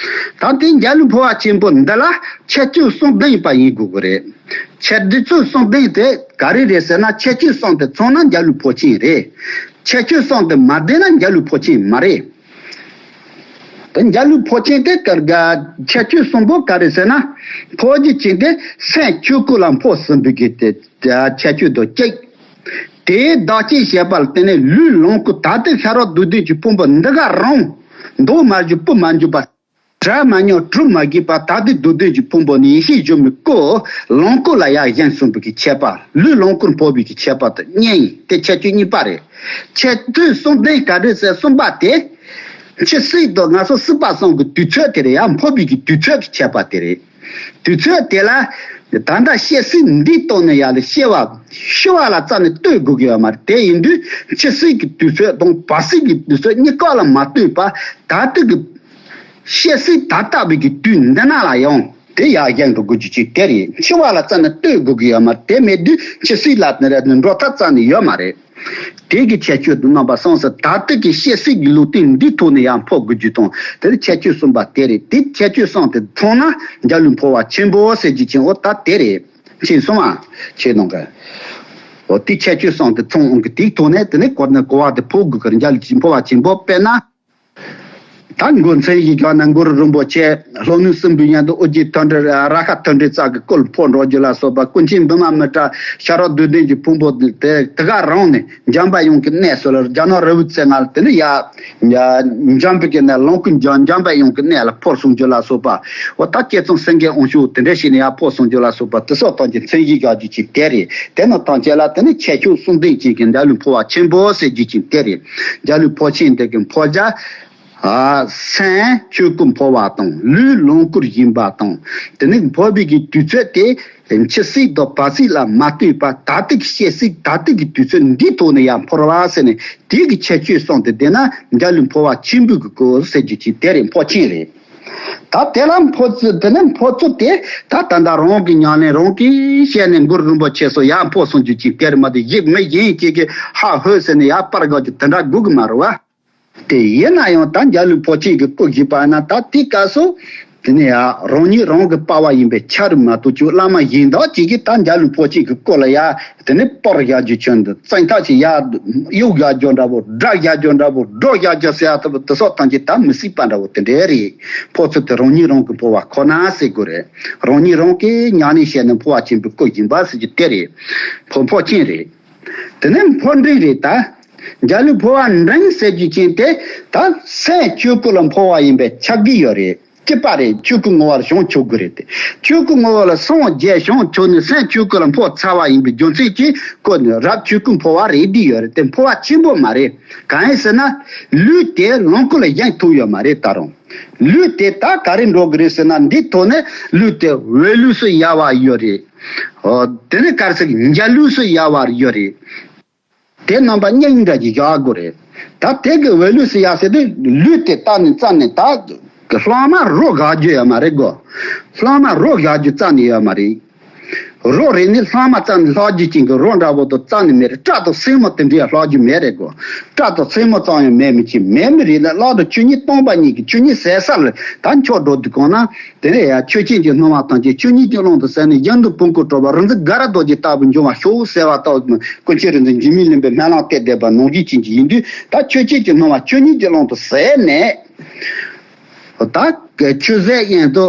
ད་དེ་འཇའ་ལུས་འཕོ་བ་ཆེན་པོ་འདི་ལ་ཁྱད་ཆོས་གསུམ་ལྡན་པ་ཡིན་དགོས་ཀྱི་རེད། ཁྱད་ཆོས་གསུམ་ལྡན་དེ་ག་རེ་རེད་ཟེར་ན། ཁྱད་ཆོས་གསུམ་དེ་ཚང་ན་འཇའ་ལུས་འཕོ་ཆེན་རེད། ཁྱད་ཆོས་གསུམ་དེ་མ་ལྡན་ན་འཇའ་ལུས་འཕོ་ཆེན་མ་རེད། དེ་འཇའ་ལུས་འཕོ་ཆེན་དེ་ག་ག་ཁྱད་ཆོས་གསུམ་པོ་ག་རེ་ཟེར་ན། འཕོ་རྒྱུ་ཅན་དེ་སེམས་ཆོས་སྐུ་ལ་འཕོ་ཟིན་པའི་གི་དེ་ཁྱད་ཆོས་དང་གཅིག་དེའི་བདག་རྐྱེན་བྱས་པ་ལ་བརྟེན་ནས་ལུས་ལོངས་སྐུ་ད་ལྟའི་ཤ་རོགས་གདོས་བཅས་ཀྱི་ཕུང་པོ་འདི་ག་རང་། མདོག་མ་འགྱུར་སྤུ་མ་འགྱུར་བ། གྲ་མ་ཉམས་དྲི་མ་སྐྱེས་པ་ད་ལྟའི་གདོས་བཅས་ཀྱི་ཕུང་པོ་ནི་ཡེ་ཤེས་སྒྱུ་མའི་སྐུ་ལོངས་སྐུ་ལ་ཡར་བཞེངས་གསུངས་པའི་གི་ཁྱད་པར། ལུས་ལོངས་སྐུར་འཕོ་བའི་གི་ཁྱད་པར་དེ་གཉིས་ཡིན། དེ་ཁྱད་ཆོས་གཉིས་པ་རེད། ཁྱད་ཆོས་གསུམ་ལྡན་ག་རེ་ཟེར་གསུམ་པ་དེ། འཆི་སྲིད་དང་ང་ཚོ་སྲིད་པ་གསུམ་གྱི་དུས་ཚོད་དེ་རེད། ཡར་འཕོ་བའི་གི་དུས་ཚོད་ཀྱི་ཁྱད་པར་དེ་རེད། དུས་ཚོད་དེ་ལ་ད་ལྟ་སྐྱེ་སྲིད་འདིའི་ཐོག་ནས་ཡར་ལ་སྐྱེ་བ་ཤི་བ་ལ་རྩ་ནས་ལྟོས་དགོས་ཀྱི་ཡོད་མ་རེད། དེ་ཡིན་དུས་འཆི་སྲིད་ཀྱི་དུས་ཚོད་དང་བར་སྲིད་ཀྱི་དུས་ཚོད་གཉིས་ཀ་ལ་མ་ལྟོས་པར་ད་ལྟ་གི་སྐྱེ་སྲིད་ད་ལྟ་བའི་གི་དུས་འདི་ན་ལ་ཡང་དེ་ཡར་བཞེངས་འགྲོ་དགོས་རྒྱུ་ཅིག་དེ་རེད། འཆི་བ་ལ་རྩ་ནས་ལྟོས་དགོས་ཀྱི་ཡོད་མ་རེད། དེ་མེད་དུས་འཆི་སྲིད་ལ་དེ་རེད་འགྲོ་ཐབས་རྩ་ནས་ཡོད་མ་རེད། དེ་གི་ཁྱད་ཆོས་དེ་རྣམ་པ་གསུམ་ཟེར། ད་ལྟ་གི་སྐྱེ་སྲིད་ཀྱི་ལུས་རྟེན་འདིའི་ཐོག་ནས་ཡར་འཕོ་དགོས་རྒྱུ་དང་དེ་ནི་ཁྱད་ཆོས་གསུམ་པ་དེ་རེད། དེ་ཁྱད་ཆོས་གསུམ་དེ་ཚང་ན་འཇའ་ལུས་འཕོ་བ་ཆེན་པོ་ཟེར་རྒྱུ་ཅན་འོ་ད་དེ་རེད། མཁྱེན་སོང་ཨ། ཁྱེད་ནང་གི་འོ་དེ་ཁྱད་ཆོས་གསུམ་དེ་ཚང་འོང་གི་དེའི་ཐོག་ནས་དེ་ནི་གོ་ནས་གོ་བ་དེ་འཕོ་དགོས་གི་འཇའ་ལུས་འཕོ་བ་ཆེན་པོ། དཔེར་ན། ད་མགོ་མཚན་ཞིག་བཞག་ན་གུ་རུ་རིན་པོ་ཆེ་ལྷོ་ནུབ་སྲིན་པོའི་གཉེན་དུ་ཨོ་རྒྱན་མཐུ་སྒྲིལ་ར་ཤ་མཐུ་སྒྲིལ་རྩ་གི་སྐུ་ལ་འཕོ་འགྲོ་རྒྱུ་ལ་སོགས་པ། ཀུན་མཁྱེན་བི་མ་མི་ཏྲ་ཤ་རོགས་གདོས་བཅས་ཀྱི་ཕུང་པོ་དེ་དེ་ག་རང་ནས་འཇམ་པ་དབྱངས་ཀྱི་གནས་སུ་ལ་རྒྱ་ནག་རི་བོའི་རྩེ་ལྔ་ལ་དེ་ནས་ཡ་འཇམ་པའི་གི་གནས་ལོངས་སྐུ་འཇམ་འཇམ་པ་དབྱངས་ཀྱི་གནས་ལ་འཕོ་གསུང་རྒྱུ་ལ་སོགས་པ། འོ་ད་བསྐྱེད་རྩོམ་སེང་གེ་དབང་ཕྱུག་དེ་འདྲ་ཞིག་ནས་ཡ་འཕོ་གསུང་རྒྱུ་ལ་སོགས་པ་དེ་སོགས་ཐམས་ཅད་མཚན་གཞི་བཞག་རྒྱུ་ཅིག་དེ་རེད། དེ་རྣམས་ཐམས་ཅད་ལ་དེ་ནས་ཁྱད་ཆོས་གསུམ་ལྡན་ཅན་གྱི་འཇའ་ལུས་འཕོ་བ་ཆེན་པོ་ཟེར་རྒྱུ་ཅིག་དེ་རེད། འཇའ་ལུས་འཕོ་ཆེན་དེ་གི་འཕོ་བྱ། ཨ། སེམས་ཆོས་སྐུ་འཕོ་བ་དང་ལུས་ལོངས་སྐུར་བཞེངས་པ་དང་། དེ་ནས་འཕོ་བའི་གི་དུས་ཚོད་དེ་འཆི་སྲིད་དང་བར་སྲིད་ལ་མ་ལྟོས་པར་ད་ལྟའི་སྐྱེ་སྲིད་ད་ལྟའི་གི་དུས་ཚོད་འདིའི་ཐོག་ནས་ཡར་འཕོ་བ་ཟེར་ནས་དེའི་གི་ཁྱད་ཆོས་གསུམ་དེ་ལྡན་ན་འཇའ་ལུས་འཕོ་བ་ཆེན་པོའི་གི་སྐུ་ཟེར་རྒྱུ་ཅིག་དེ་རེད། འཕོ་ཆེན་རེད། ད་དེ་ལ་འཕོ་ཚུལ་དེ་ནས་འཕོ་ཚུལ་དེ་ད་ད་ལྟ་རང་གི་ཉམས་ལེན་རང་གིས་བཤད་ནས་གུ་རུ་རིན་པོ་ཆེ་སོགས་ཡར་འཕོ་གསུང་རྒྱུ་ཅིག་དེ་རེད་མ་གཏོགས་གཞི་མི་གཞན་གྱིས་གི་ཧ་ཧོས་ཟེར་ནས་ཡར་སྤར་དགོས་རྒྱུ་དེ་འདྲ་དགོས་གི་མ་རེད་བ། དེ་ཡིན་ན་ཡང་ད་འཇའ་ལུས་འཕོ་ཆེན་གྱི་སྐུ་བཞེངས་པ་ན་ད་དེའི་སྐབས་སུ་དེ་ནས་ཡང་རང་ཉིད་རང་གི་དཔའ་བ་ཡིན་པའི་ཆ་རུ་མ་གཏོགས་ཀྱི་བླ་མ་གཞན་དག་ཅིག་གིས་ད་འཇའ་ལུས་འཕོ་ཆེན་གྱི་སྐུ་ལ་ཡ་དེ་ནས་སྤར་བཞག་རྒྱུ་ཁྱོན་དུ་བཙན་ཐབས་ཀྱིས་ཡ་གཡུག་བཞག་རྒྱུ་འདྲ་པོ་སྒྲ་བཞག་རྒྱུ་འདྲ་པོ་སྒྲོག་བཞག་རྒྱུ་ཟེར་ཡ་ལྟ་བུ་དེ་སོགས་ཐམས་ཅད་ད་མི་སྲིད་པ་འདྲ་པོ་དེ་འདྲས་རེད། འཕོ་ཚུལ་དེ་རང་ཉིད་རང་གི་འཕོ་བ་ཁོ་ན་ཟེར་དགོས་རེད། རང་ཉིད་རང་གིས་ཉམས་ལེན་བྱས་ནས་འཕོ་བ་ཆེན་པོའི་སྐུ་བཞེངས་པ་ཟེར་རྒྱུ་དེ་རེད། འཕོ་འཕོ་ཆེན་རེད། དེ་ནས་འཕོ་འབྲིང་རེད་ད། འཇའ་ལུས་འཕོ་བ་འབྲིང་ཟེར་རྒྱུ་ཅན་དེ་ད་སེམས་ཆོས་སྐུ་ལ་འཕོ་བ་ཡིན་པས་ཁྱབ་ཀྱི་ཡོད་རེད། གཅིག་པ་རེད། ཆོས་སྐུ་ངོ་བོ་ལ་བྱང་ཆུབ་དགོས་རེད་དེ། ཆོས་སྐུ་ངོ་བོ་ལ་སངས་རྒྱས་བྱང་ཆུབ་ནས་སེམས་ཆོས་སྐུ་ལ་འཕོ་ཚར་བ་ཡིན་པའི་རྒྱུ་མཚན་གྱིས་ཁོ་ནི་རབ་ཆོས་སྐུ་འཕོ་བ་རེད་བསྡད་ཡོད་རེད་དེ། འཕོ་བ་ཆེན་པོ་མ་རེད། གང་ཡིན་ཟེར་ན། ལུས་དེ་ལོངས་སྐུ་ལ་བཞེངས་ཐུབ་ཡོད་མ་རེད་ད་རུང་། ལུས་དེ་ད་ག་རེ་འགྲོ་གི་རེད་ཟེར་ན། འདི་ཐོག་ནས་ལུས་དེ་འོད་ལུས་སུ་ཡལ་བ་ཡོད་རེད། ཨོ། དེ་ནས་ག་རེ་ཟེར་གི། འཇའ་ལུས་སུ་ཡལ་བ་ཡོད་རེད། དེ་རྣམ་པ་གཉིས་འདྲ་གྱི་བཞག་དགོས་རེད། ད་དེ་གི་འོད་ལུས་སུ་ཡལ་ཟེར་དུས་ལུས་དེ་བལྟས་ནས་བཙལ་ནས་ད་གི་ལྷག་མ་རོ་བཞག་རྒྱུ་ཡོད་མ་རེད་གོ། ལྷག་མ་རོ་བཞག་རྒྱུ་རྩ་ནས་ཡོད་མ་རེད། རོ་རེད་ནི་ལྷག་མ་རྩ་ནས་ལྷག་རྒྱུ་ཅན་གྱི་རོ་འདྲ་པོ་དང་རྩ་ནས་མེད་རེད། སྐྲ་དང་སེན་མོ་དེ་འདྲའི་ལྷག་རྒྱུ་མེད་རེད་གོ། སྐྲ་དང་སེན་མོ་ཙམ་ཡང་མེད་མི་ཅིག་མེད་མི་རེད་ལ། བླ་དང་ཆོས་ཉིད་སྟོང་པ་ཉིད་ཀྱི་ཆོས་ཉིད་ཟད་ས་ལ་ད་འཆོར་འགྲོ་དུས་གང་ན། དེ་ནས་ཡང་ཆོས་ཅན་གྱི་སྣང་བ་ཐམས་ཅད་ཆོས་ཉིད་ཀྱི་ཀློང་དུ་ཟད་ནས་གཞན་དུ་ཕུང་ཁུ་གྲོལ་བ་རིག་འཛིན་དགའ་རབ་རྡོ་རྗེ་ལྟ་བུ་འབྱུང་བར་ཤོག་ཟེར་བ་ལྟ་བུ་ཀུན་མཁྱེན་རིག་འཛིན་འཇིགས་མེད་གླིང་པས་སྨོན་ལམ་གཏད་བསྡད་པ་ནང་བཞིན་ཅན་གྱི་ཡིན་དུས། ད་ཆོས་ཅན་གྱི་སྣང་བ་ཆོས་ཉིད་ཀྱི་ཀློང་དུ་ཟད་ནས། ད་ཆོས་ཟད་ཡན་དུ་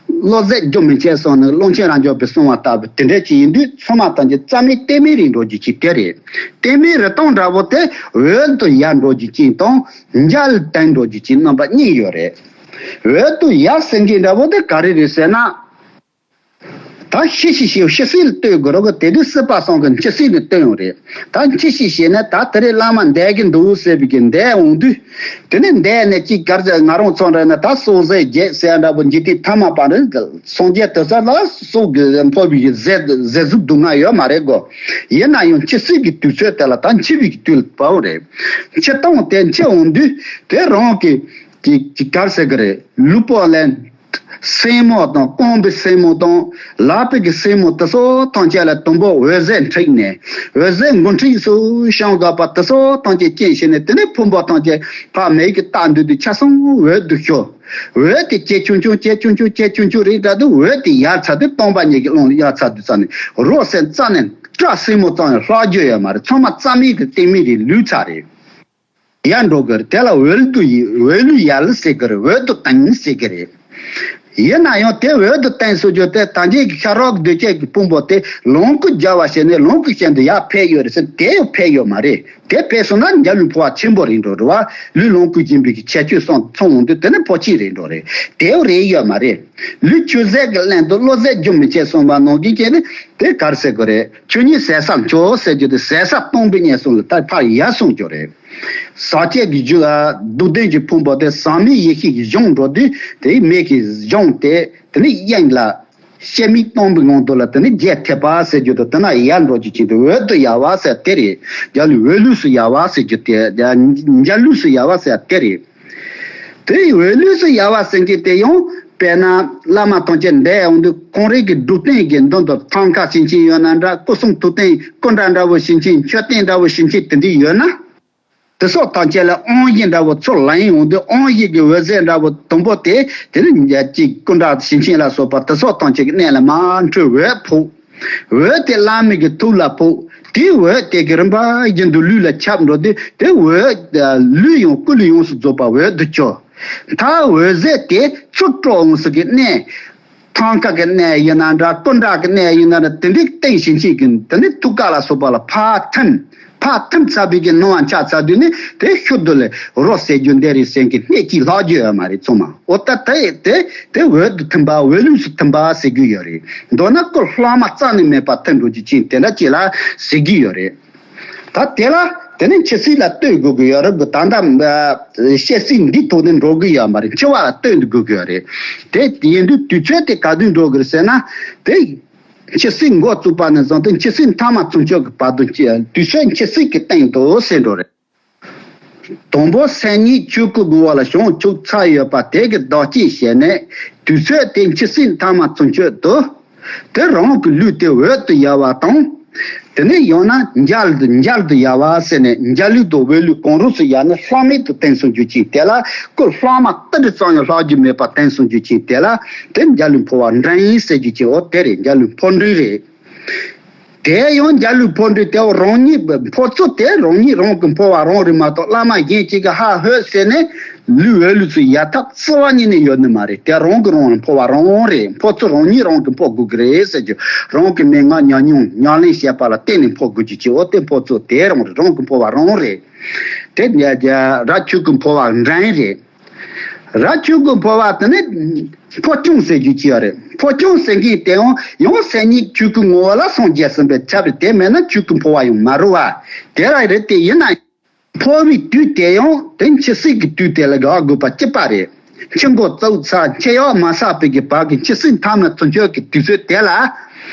བློ་ཟད་རྒྱུན་མི་འཆད་གསུངས་ནས་ཀློང་ཆེན་རབ་འབྱམས་པས་གསུངས་པ་ལྟ་བུ་དེ་འདྲ་ཅིག་ཡིན་དུས། ཚང་མ་ཐམས་ཅད་རྩ་མེད་གཏད་མེད་རེད་འགྲོ་རྒྱུ་ཅིག་དེ་རེད། གཏད་མེད་རེད་སྟངས་འདྲ་པོ་དེ་འོད་དུ་ཡལ་འགྲོ་རྒྱུ་ཅན་དང་འཇའ་ལུས་ལྡན་འགྲོ་རྒྱུ་ཅན་རྣམ་པ་གཉིས་ཡོད་རེད། འོད་དུ་ཡལ་ཟེར་མཁན་འདྲ་པོ་དེ་ག་རེ་རེད་ཟེར་ན། ད་ཤི་ཤི་ཤི་ཤི་སྲིད་ལ་ལྟོས་དགོས་རོགས་གི། དེ་དུས་སྲིད་པ་སང་གི་འཆི་སྲིད་ལ་ལྟོས་ཡོང་རེད། ད་འཆི་ཤི་ཤི་ནས་ད་དེ་རིང་བླ་མ་འདས་ཀྱི་འདུག་ཟེར་བའི་གི་འདས་འོང་དུས། དེ་ནས་འདས་ནས་ཅིག་གར་ང་རང་ཚོ་འདྲ་ན་ད་སྲོག་ཟད་བརྒྱད་ཟེར་འདྲ་པོ་འཇིག་རྟེན་ཐ་མ་པ་རེད། སངས་རྒྱས་དེ་ཚོ་ལ་སྲོག་གི་འཕོ་བའི་གི་ཟད་ཟད་གཟུགས་སྡུག་བསྔལ་ཡོད་མ་རེད་གོ། ཡིན་ན་ཡང་འཆི་སྲིད་ཀྱི་དུས་ཚོད་དེ་ལ་ད་འཆི་བའི་གི་དུས་ལ་བབ་རེད། འཆི་སྟངས་དེ་འཆི་འོང་དུས་དེ་རང་གི་གི་གི་གར་ཟེར་གི་རེད། ལུས་པོ་ལ་སེན་མོ་དང་རྐང་པའི་སེན་མོ་དང་ལག་པའི་གི་སེན་མོ་དེ་ཚོ་ཐམས་ཅད་ལ་དུམ་བུ་འོད་ཟེར་འཁྲིགས་ནས། འོད་ཟེར་འགོ་འཁྲིད་སུ་བྱང་དགའ་པ་དེ་ཚོ་ཐམས་ཅད་སྐྱེས་ཤིང་ནས། དེ་ནས་ཕུང་པོ་ཐམས་ཅད་ཕ་མེས་ཀྱི་རྟ་འདུས་དུས་ཆ་ཚང་འོད་དུ་ཤོར། འོད་དེ་སྐྱེ་ཆུང་ཆུང་སྐྱེ་ཆུང་ཆུང་སྐྱེ་ཆུང་ཆུང་རེད་འདྲ་དུས། འོད་དེ་ཡལ་ཚར་དུས་སྟོང་པ་ཉིད་ཀྱི་ཀློང་ལ་ཡལ་ཚར་དུས་ཙམ་ནས་རོ་སེམས་རྩ་ནས་སྐྲ་སེན་མོ་ཙམ་ཡང་ལྷག་རྒྱུ་ཡོད་མ་རེད། ཚང་མ་རྩ་མེད་དུ་གཏད་མེད་རེད། ལུས་ཚར་རེད། ཡལ་འགྲོ་གི་རེད། དེ་ལ་འོད་དུ་ཡི་འོད་ལུས་ཡལ་ཟེར་གི་རེད། འོད་དུ་བཏང་ཟེར་གི་རེད། ཡིན་ན་ཡང་དེ་འོད་དུ་བཏང་ཟེར་རྒྱུ་དེ་ད་ལྟའི་གི་ཤ་རོགས་འདོད་ཆགས་ཀྱི་ཕུང་པོ་དེ་ལོངས་སྐུ་སྦྱར་བ་བྱས་ནས་ལོངས་སྐུ་ཅན་དུ་ཡར་ཕེབས་ཡོད་རེད་ཟེར། དེ་ཡང་ཕེབས་ཡོད་མ་རེད། དེ་ཕེབས་སོང་ན་འཇའ་ལུས་འཕོ་བ་ཆེན་པོ་རེད་འགྲོ་རེད་བ། ལུས་ལོངས་སྐུ་འབྱིན་པའི་གི་ཁྱད་ཆོས་སོང་ཚང་འོང་དུས་དེ་ནི་འཕོ་ཆེན་རེད་འགྲོ་རེད། དེ་ཡང་རེད་ཡོད་མ་རེད། ལུས་ཆོས་ཟད་ཀྱི་ཀླན་དུ་བློ་ཟད་རྒྱུན་མི་འཆད་གསུངས་པ་ནང་བཞིན་བྱས་ནས་དེ་གར་ཟེར་དགོས་རེད། ཆོས་ཉིད་ཟད་ས་མཆོག་ཟེར་རྒྱུ་དེ་ཟད་ས་སྟོང་པའི་གནས་གསུམ་ལ་ད་ཕར་ཡལ་སོང་རྒྱུ་རེད། ཟག་བཅས་ཀྱི་རྒྱུ་ལ་སྡུག་བདེན་གྱི་ཕུང་པོ་དེ་ཟག་མེད་ཡེ་ཤེས་ཀྱི་གཞུང་འགྲོ་དུས་དེའི་མིག་གིས་གཞུང་དེ་དེ་ནི་དབྱིངས་ལ་དཔྱད་མིག་སྟོང་པའི་ངང་དུ་ལ་དེ་ནི་རྒྱས་ཐེབས་པ་ཟེར་རྒྱུ་དེ་དེ་ན་ཡལ་འགྲོ་རྒྱུ་ཅན་དེ་འོད་དུ་ཡལ་བ་ཟེར་དེ་རེད། འཇའ་ལུས་འོད་ལུས་སུ་ཡལ་བ་ཟེར་རྒྱུ་དེ་འཇའ་ལུས་སུ་ཡལ་བ་ཟེར་དེ་རེད། དེ་འོད་ལུས་སུ་ཡལ་བ་ཟེར་མཁན་དེ་ཡང་དཔེར་ན་བླ་མ་ཐམས་ཅད་འདས་འོང་དུས་ཁོང་རང་གི་སྒྲུབ་རྟེན་གྱི་མདུན་དུ་ཐང་ཀ་བྱིན་ཅན་ཡོད་ན་འདྲ། སྐུ་གསུང་ཐུགས་རྟེན་སྐུ་འདྲ་འདྲ་བོ་བྱིན་ཅན་མཆོད་རྟེན་འདྲ་བོ་བྱིན་ཅན་དེ་འདྲ་ཡོད་ན། དེ་སོགས་ཐམས་ཅད་ལ་དབང་བཞི་འདྲ་བོ་ཚུར་ལེན་འོང་དུས་དབང་བཞི་གི་འོད་ཟེར་འདྲ་བོ་དུམ་བུ་དེ་དེ་ནི་ཉ་གཅིག་སྐུ་འདྲ་བྱིན་ཅན་ལ་སོགས་པ་དེ་སོགས་ཐམས་ཅད་ཀྱི་གནས་ལ་མར་འཕྲོས་འོད་ཕོག་འོད་དེ་བླ་མའི་གི་ཐུགས་ལ་ཕོག་དེའི་འོད་དེ་གི་རིམ་པ་བཞིན་དུ་ལུས་ལ་ཁྱབ་འགྲོ་དུས་དེ་འོད་ལུས་ཡང་ཀུན་ལས་ཡོངས་སུ་རྫོགས་པ་འོད་དུ་གྱུར། མཐར་འོད་ཟེར་དེ་ཚུར་སྤྲོ་འོང་ས་གི་གནས། ཐང་ཀ་གི་གནས་ཡིན་ན་འདྲ། སྐུ་འདྲ་གི་གནས་ཡིན་ན་འདྲ། དེ་འདྲའི་སྟེང་བཞིན་ཅིག་གི་དེ་ནི་ཐུགས་ཀ་ལ་སོགས་པ་ལ་ཕར་ཐིམ། ཕར་ཐིམ་ཚར་བའི་གི་སྣང་བ་འཆར་ཚར་དུས་ནི་དེ་ཤུགས་དུ་ལས་རོ་ཟེར་རྒྱུ་འདི་རེད་ཟེར་གི་སྣེ་གཅིག་ལྷག་རྒྱུ་ཡོད་མ་རེད་ཚང་མ། འོ་ད་དེ་དེ་དེ་འོད་དུ་ཐིམ་པ་འོད་ལུས་སུ་ཐིམ་པ་ཟེར་རྒྱུ་ཡོད་རེད། མདོར་ན་སྐུ་ལྷག་མ་རྩ་ནས་མེད་པ་ཐིམ་འགྲོ་རྒྱུ་ཅན་དེ་འདྲ་ཅིག་ལ་ཟེར་རྒྱུ་ཡོད་རེད། ད་དེ་ལ་དེ་ནས་འཆི་སྲིད་ལ་ལྟོས་དགོས་ཀྱི་ཡོད་རེད། ད་ལྟ་བཤད་སྲིད་འདིའི་ཐོག་ནས་འགྲོ་གི་ཡོད་མ་རེད། འཆི་བ་ལ་ལྟོས་འདི་དགོས་ཀྱི་ཡོད་རེད། དེ་ཡིན་དུས་དུས་ཚོད་དེ་ག་དུས་འགྲོ་གི་རེད་ཟེར་ན། དེ་འཆི་སྲིད་འགོ་བཙུགས་པ་ནས་བཟུང་སྟེ་འཆི་སྲིད་མཐའ་མ་ཚུན་ཆོད་ཀྱི་བར་དུ་དུས་ཚོད་འཆི་སྲིད་ཀྱི་སྟེང་དུ་ཟེར་འགྲོ་རེད། དང་པོ་སེམས་ཉིད་ཆོས་སྐུ་དགུ་པ་ལ་བྱང་ཆུབ་ཚར་ཡོད་པ་དེ་གི་བདག་གཅེས་བྱས་ནས་དུས་ཚོད་དེ་འཆི་སྲིད་མཐའ་མ་ཚུན་ཆོད་དུ། དེ་རང་གི་ལུས་དེ་འོད་དུ་ཡལ་བ་དང་། དེ་ནས་ཡང་ན་འཇའ་དུ་འཇའ་དུ་ཡལ་བ་ཟེར་ནས་འཇའ་ལུས་དང་འོད་ལུས་གང་རུང་སུ་ཡལ་ནས་ལྷག་མེད་དུ་བརྟན་སོང་རྒྱུ་ཅན་དེ་ལ་སྐུ་ལྷག་མ་ཏི་འདྲ་ཙམ་ཡང་ལྷག་རྒྱུ་མེད་པར་བརྟན་སོང་རྒྱུ་ཅན་དེ་ལ་དེ་འཇའ་ལུས་འཕོ་བ་འབྲིང་ཟེར་རྒྱུ་ཅན་འོ་དེ་རེད། འཇའ་ལུས་འཕོ་འབྲིང་རེད། དེ་ཡང་འཇའ་ལུས་འཕོ་འདྲེན་དེ་རང་ཉིད་འཕོ་ཚུལ་དེ་རང་ཉིད་རང་གི་འཕོ་བ་རང་རེད་མ་གཏོགས། བླ་མ་གཞན་གཅིག་གིས་ཧ་ཧོད་ཟེར་ནས་ལུས་འོས་ལུས་སུ་ཡར་ཐབས་རྩི་བ་ཉིད་ནས་ཡོད་ནི་མ་རེད། དེ་རང་གི་རང་འཕོ་བ་རང་རེད། འཕོ་ཚུལ་རང་ཉིད་རང་གིས་འཕོ་དགོས་ཀྱི་རེད་ཟེར་རྒྱུ། རང་གི་མན་ངག་ཉམས་མྱོང་ཉམས་ལེན་བྱས་པ་ལ་བརྟེན་ནས་འཕོ་དགོས་རྒྱུ་ཅིག་འོ་དེ་འཕོ་ཚུལ་དེ་རང་རེད། རང་གི་འཕོ་བ་རང་རེད། དེ་ར་ཆོས་ཀྱི་འཕོ་བ་འདྲ་རེད། ར་ཆོས་ཀྱི་འཕོ་བ་དེ་ནི་འཕོ་སྐྱོན་ཟེར་རྒྱུ་ཅིག་ཡོད་རེད། འཕོ་སྐྱོན་ཟེར་མཁན་དེ་ཡང་ཡང་སེམས་ཉིད་ཆོས་ཀྱི་ངོ་བོ་ལ་སངས་རྒྱས་ཟིན་པའི་ཚབ་རེད། དེ་མེད་ན་ཆོས་ཀྱི་འཕོ་བ་ཡང་མ་རུང་བ་དེ་ར་རེད། དེ་ཡིན་ན། འཕོ་བའི་དུས་དེ་ཡང་དེ་འཆི་སྲིད་ཀྱི་དུས་དེ་ལ་དགག་དགོས་པ་གཅིག་པ་རེད། འཆི་འགོ་བཙུགས་ཚར། འཆི་གཡག་མ་བསགས་པའི་གི་བར་གྱི་འཆི་སྲིད་མཐའ་མ་ཚུན་ཆོད་ཀྱི་དུས་ཚོད་དེ་ལ།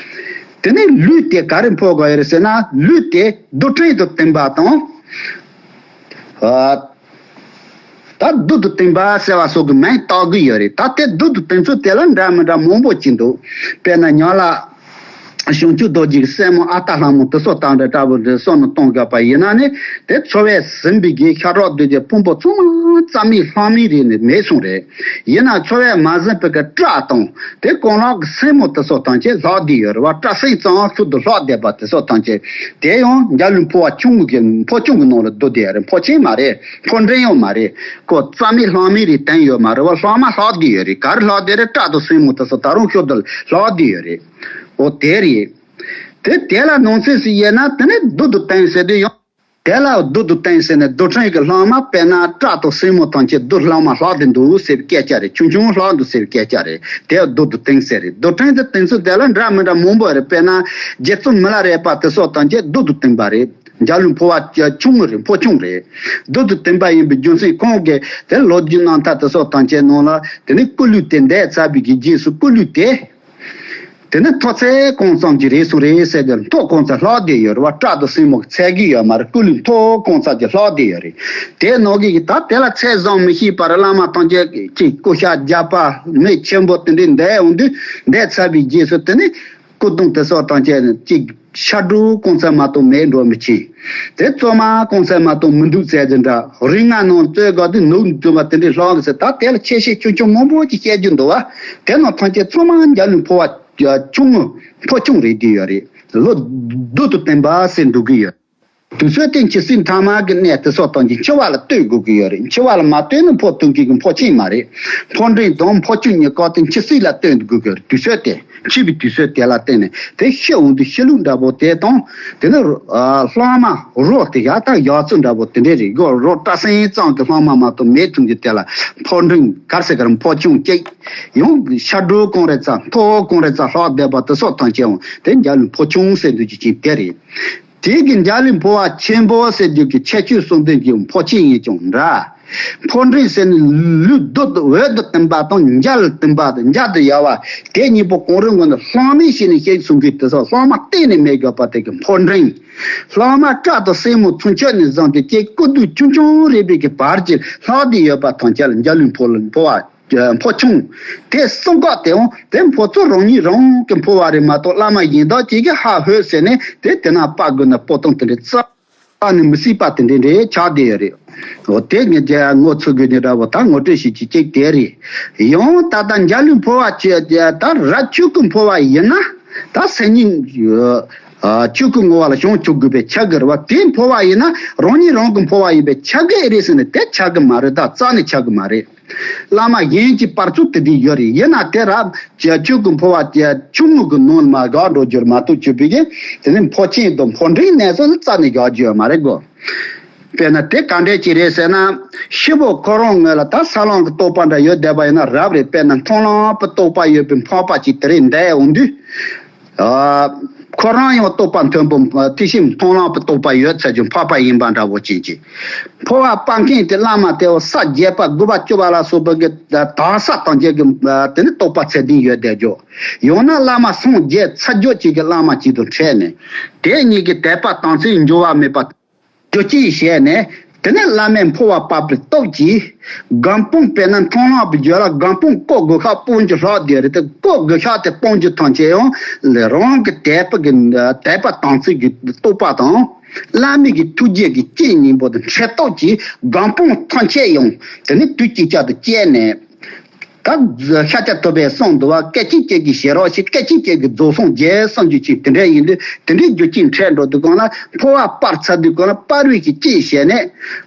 དེ་ནས་ལུས་དེ་ག་རེ་འཕོ་དགོས་ཡོད་རེད་ཟེར་ན། ལུས་དེ་རྡུལ་ཕྲན་དུ་བསྟན་པ་དང་། ཨ། ད་རྡུལ་དུ་བསྟན་པ་ཟེར་བ་སོགས་ཀྱི་མིང་བཏགས་ཀྱི་ཡོད་རེད། ད་དེ་རྡུལ་དུ་བསྟན་ཚུལ་དེ་ལ་འདྲ་མི་འདྲ་མང་པོ་ཅིག་འདུག་དཔེར་ན་ཉག་ལ། བྱང་ཆུབ་རྡོ་རྗེ་གི་སྲས་མོ་ཨ་སྟག་ལྷ་མོ་དེ་སོགས་དང་འདྲ་འདྲ་བོ་འདི་སོགས་ནས་གཏོང་དགོས་པ་ཡིན་ན་ནི། དེ་འཚོ་བས་ཟིན་པའི་གི་ཤ་ཁྲག་གདོས་བཅས་ཕུང་པོ་ཚང་མ་རྩ་མེད་ལྷག་མེད་རེད་ནས་མེད་སོང་རེད། ཡིན་ན་འཚོ་བས་མ་ཟིན་པའི་གི་སྐྲ་དང་དེ་རྐང་ལག་གི་སེན་མོ་དེ་སོགས་ཐམས་ཅད་ལྷག་བསྡད་ཡོད་རེད་བ། སྐྲ་སེན་ཙམ་ཤུགས་དུ་ལྷག་བསྡད་པ་དེ་སོགས་ཐམས་ཅད་དེ་ཡང་འཇའ་ལུས་འཕོ་བ་ཆུང་ངུ་གི་འཕོ་ཆུང་གི་ནང་ལ་བསྡུ་བསྡད་ཡོད་རེད། འཕོ་ཆེན་མ་རེད། འཕོ་འདྲེན་ཡང་མ་རེད། ཁོ་རྩ་མེད་ལྷག་མེད་རེད་བསྟན་ཡོད་མ་རེད་བ། ལྷག་མ་ལྷག་བསྡད་ཡོད་རེད། ག་རེ་ལྷག་བསྡད་རེད། སྐྲ་དང་སེན་མོ་དེ་སོགས་ད་རུང་ཤུགས་དུ་ལྷག་བསྡད་ཡོད་རེད། འོ་དེ་རེད། དེ་དེ་ལ་ནང་གསེས་སུ་དབྱེ་ན་དེ་ནི་རྡུལ་དུ་བསྟན་ཟེར་དུས་ཡང་། དེ་ལ་རྡུལ་དུ་བསྟན་ཟེར་ནས་རྡུལ་ཕྲན་གྱི་ལྷག་མ་དཔེར་ན་སྐྲ་དང་སེན་མོ་ཐམས་ཅད་རྡུལ་ལྷག་མ་ལྷག་སྟེ་འདུག་ཟེར་བའི་སྐད་ཆ་རེད། ཆུང་ཆུང་ལྷག་འདུག་ཟེར་བའི་སྐད་ཆ་རེད། དེ་རྡུལ་དུ་བསྟན་ཟེར་རེད། རྡུལ་ཕྲན་དུ་བསྟན་ཚུལ་དེ་ལ་འདྲ་མི་འདྲ་མང་པོ་རེད། དཔེར་ན་རྗེ་བཙུན་མི་ལ་རས་པ་དེ་སོགས་ཐམས་ཅད་རྡུལ་དུ་བསྟན་པ་རེད། འཇའ་ལུས་འཕོ་བ་ཆུང་ངུ་རེད། འཕོ་ཆུང་རེད། རྡུལ་དུ་བསྟན་པ་ཡིན་པའི་རྒྱུ་མཚན་ཁོང་གིས་དེ་ལོ་རྒྱུས་རྣམ་ཐར་དེ་སོགས་ཐམས་ཅད་ནང་ལ་དེ་ནི་སྐུ་ལུས་དེ་འདས་ཚར་བའི་གི་རྗེས་སུ་སྐུ་ལུས་དེ། དེ་ནི་མཐོ་ཚད་གང་ཙམ་གྱི་རེད་སོང་རེད་ཟེར་དུས་མཐོ་གང་ཙམ་ལྷག་བསྡད་ཡོད་རེད་བ། སྐྲ་དང་སེན་མོ་གི་ཚད་ཀྱི་ཡོད་མ་རེད། སྐུ་ལུས་མཐོ་གང་ཙམ་གྱི་ལྷག་བསྡད་ཡོད་རེད། དེ་ནང་གི་ད་དེ་ལ་ཚད་བཟུང་མི་ཤེས་པར་བླ་མ་ཐམས་ཅད་ཀྱིས་སྐུ་ཤ་རྒྱགས་པ་མི་ཆེན་པོ་དེ་འདྲའི་འདས་འོང་དུས་འདས་ཚར་བའི་རྗེས་སུ་དེ་ནི་སྐུ་གདུང་དེ་སོགས་ཐམས་ཅད་ཅིག་ཤ་དྲུག་གང་ཚད་མ་གཏོགས་མེད་འགྲོ་མི་ཆེ། དེ་བཙོ་མ་གང་ཚད་མ་གཏོགས་མི་འདུག་ཟེར་དེ་འདྲ། རིགས་ལྔ་ནང་བཙོས་དགོས་དུས་ནུབ་འདུག་པ་དེ་འདྲའི་ལྷག་གི་ཟེར། ད་དེ་ལ་ཆེ་ཤེལ་ཆུང་ཆུང་མང་པོ་ཅིག་བཤད་རྒྱུ་འདུག་བ། དེ་རྣམས་ཐམས་ཅད་ཚང་མ་འཇའ་ལུས་འཕོ་བ་ཆུང་ངུ་འཕོ་ཆུང་རེད་བསྡད་ཡོད་རེད། ལོ་རྡུལ་དུ་བསྟན་པ་ཟེར་འགྲོ་གི་ཡོད། དུས་ཚོད་དེ་འཆི་སྲིད་མཐའ་མ་གི་གནས་དེ་སོགས་དང་གི་འཆི་བ་ལ་ལྟོས་དགོས་ཀྱི་ཡོད་རེད། འཆི་བ་ལ་མ་ལྟོས་ན་འཕོ་ཐུབ་མཁན་གྱི་འཕོ་ཆེན་མ་རེད། འཕོ་འདྲེན་དང་འཕོ་ཆུང་གཉིས་ཀ་དེ་འཆི་སྲིད་ལ་ལྟོས་དགོས་ཀྱི་ཡོད་རེད། དུས་ཚོད་དེ། འཆི་བའི་དུས་ཚོད་དེ་ལ་བརྟེན་ནས་དེ་ཤི་འོང་དུས་ཤི་ལུགས་འདྲ་པོ་དེ་དང་། དེ་ནི་ཨ་ལྷག་མ་རོ་དེ་ཡག་དང་ཡག་ཚུལ་འདྲ་པོ་དེ་འདྲས་རེད། སྒོ་རོ་སྐྲ་སེན་ཙམ་གྱི་ལྷག་མ་མ་གཏོགས་མེད་ཐུབ་རྒྱུ་དེ་ལ་འཕོ་འདྲེན་ག་རེ་ཟེར་ག་རེ། འཕོ་ཆུང་གཅིག་ཡང་ཤ་དྲུག་གང་རེ་ཙམ་མཐོ་གང་རེ་ཙམ་ལྷག་བསྡད་པ་དེ་སོགས་ཐམས་ཅད་ཡང་དེ་འཇའ་ལུས་འཕོ་ཆུང་ཟེར་འདུག་རྒྱུ་ཅིག་དེ་རེད། དེ་གི་འཇའ་ལུས་འཕོ་བ་ཆེན་པོ་ཟེར་རྒྱུ་གི་ཁྱད་ཆོས་གསུམ་ལྡན་གྱི་འཕོ་ཆེན་ཡིན་ཀྱང་འདྲ། འཕོ་འདྲེན་ཟེར་ནས་ལུས་རྡུལ་དུ་འོད་དུ་བསྟན་པ་དང་འཇའ་ལ་བསྟན་པ་དང་འཇའ་དུ་ཡལ་བ་དེ་གཉིས་པོ་གང་རུང་ངོ་ནས་ལྷག་མེད་བྱས་ནས་བཤད་གསུང་གི་དེ་སོགས་ལྷག་མ་གཏན་ནས་མེད་དགོས་པ་དེ་གི་འཕོ་འདྲེན། ལྷག་མ་སྐྲ་དང་སེན་མོ་ཚུན་ཆད་ནས་བཟུང་སྟེ་ཀྱེ་སྐུ་གདུང་ཆུང་ཆུང་རེད་པའི་གི་བར་གྱི་ལྷག་བསྡད་ཡོད་པ་ཐམས་ཅད་ལ་འཇའ་ལུས་འཕོ་ལ་འཕོ་བ། འཕོ་ཆུང་། དེ་གསུམ་ཀ་དེའང་དེ་འཕོ་ཚུལ་རང་ཉིད་རང་གི་འཕོ་བ་རེད་མ་གཏོགས་བླ་མ་གཞན་དག་ཅིག་གིས་ཧ་ཧོད་ཟེར་ནས་དེ་དེ་ན་སྤར་དགོས་ན་སྤོ་སྟངས་དེ་འདྲའི་རྩ་ནས་མི་སྲིད་པ་དེ་འདྲའི་འདྲའི་ཆགས་བསྡད་ཡོད་རེད། འོ་དེ་ངས་ཀྱང་ངོ་ཚ་དགོས་ནི་འདྲ་བོ་ད་ངོ་སྤྲོད་བྱེད་ཀྱི་གཅིག་དེ་རེད། ཡང་ད་ལྟ་འཇའ་ལུས་འཕོ་བ་ཅེས་ད་ར་ཆོས་སྐུ་འཕོ་བ་ཡིན་ན་ད་སེམས་ཉིད་ཆོས་སྐུ་ངོ་བོ་ལ་བྱང་ཆུབ་དགོས་པའི་ཆ་གི་རེད་བ། དེ་འཕོ་བ་ཡིན་ན་རང་ཉིད་རང་གི་འཕོ་བ་ཡིན་པའི་ཆ་གི་རེད་ཟེར་ནས་དེ་ཆགས་ཀྱི་མ་རེད། ད་རྩ་ནས་ཆགས་ཀྱི་མ་རེད། བླ་མ་གཞན་གྱི་བར་ཚུལ་དེ་འདྲ་ཡོད་རེད། ཡིན་ན་དེ་ར་ཆོས་ཀྱི་འཕོ་བ་ཆུང་ངུ་གི་ནང་མ་འགག་འགྲོ་རྒྱུར་མ་གཏོགས་ཆོས་པའི་གི་དེ་ནི་འཕོ་ཆེན་དང་འཕོ་འདྲེན་གནས་ཚུལ་རྩ་ནས་འགག་རྒྱུ་ཡོད་མ་རེད་གོ། དཔེར་ན་དེ་ག་འདྲས་ཅིག་རེད་ཟེར་ན། ཤི་བོ་ཁོ་རང་ངོས་ལ་ད་ས་ལམ་གྱི་རྟོགས་པ་འདྲ་ཡོད་བསྡད་པ་ཡིན་ན་རབ་རེད། དཔེར་ན་མཐོང་ལམ་གྱི་རྟོགས་པ་ཡོད་པའི་འཕགས་པ་ཅིག་དེ་རིང་འདས་འོང་དུས། ཨ། ཁོ་རང་ཡང་རྟོགས་པ་མཐོན་པོ་དེ་བཞིན་མཐོང་ལམ་གྱི་རྟོགས་པ་ཡོད་ཚར་རྒྱུ་འཕགས་པ་ཡིན་པ་འདྲ་བོ་ཅན་གྱི། འཕོ་བ་སྤང་མཁན་དེ་བླ་མ་དེའོ་ས་བརྒྱད་པ་དགུ་པ་བཅུ་པ་ལ་སོགས་པའི་གི་དག་ས་དང་བཅས་ཀྱི་དེ་ནི་རྟོགས་པ་ཚད་ལྡན་ཡོད་བསྡད་རྒྱུ། ཡང་ན་བླ་མ་སངས་རྒྱས་ཚར་རྒྱུ་ཅིག་གི་བླ་མ་ཅིག་ཏུ་འཕྲད་ནས། དེ་གཉིས་ཀྱི་དད་པ་དམ་ཚིག་འགྱུར་བ་མེད་པ། རྒྱུ་ཅིག་བྱས་ནས་དེ་ནས་བླ་མས་འཕོ་བ་སྤར་བའི་སྟོབས་ཀྱིས། སྒོམ་སྤང་དཔེར་ན་མཐོང་ལམ་པའི་རྒྱུད་ལ་སྒོམ་སྤང་བཀོད་དགོས་ཁ་སྤང་རྒྱུ་ལྷག་བསྡད་རེད་དེ། བཀོད་དགོས་ཁ་དེ་སྤང་རྒྱུ་ཐམས་ཅད་ཡང་རང་གི་དད་པ་གི་དད་པ་དམ་ཚིག་གི་རྟོགས་པ་དང་། བླ་མའི་གི་ཐུགས་རྗེ་གི་རྐྱེན་གཉིས་པོ་དང་འཕྲད་སྟོབས་ཀྱིས་སྒོམ་སྤང་ཐམས་ཅད་ཡང་དེ་ནི་དུས་གཅིག་ཅར་དུ་སྐྱེས་ནས། ད་ཤཱཀྱ་ཐུབ་པས་གསུངས་འདུག་བ། སྐད་ཅིག་གཅིག་གིས་བཞེས་རོགས་ཞེས། སྐད་ཅིག་གཅིག་གིས་རྫོགས་སངས་རྒྱས་གསུངས་རྒྱུ་ཅིག་དེ་འདྲ་ཡིན་དུས། དེ་འདྲའི་རྒྱུ་རྐྱེན་འཕྲད་འགྲོ་དུས་གང་ལ་འཕོ་བ་སྤར་ཚར་དུས་གང་ལ་སྤར་བའི་གི་རྐྱེན་བྱས་ནས་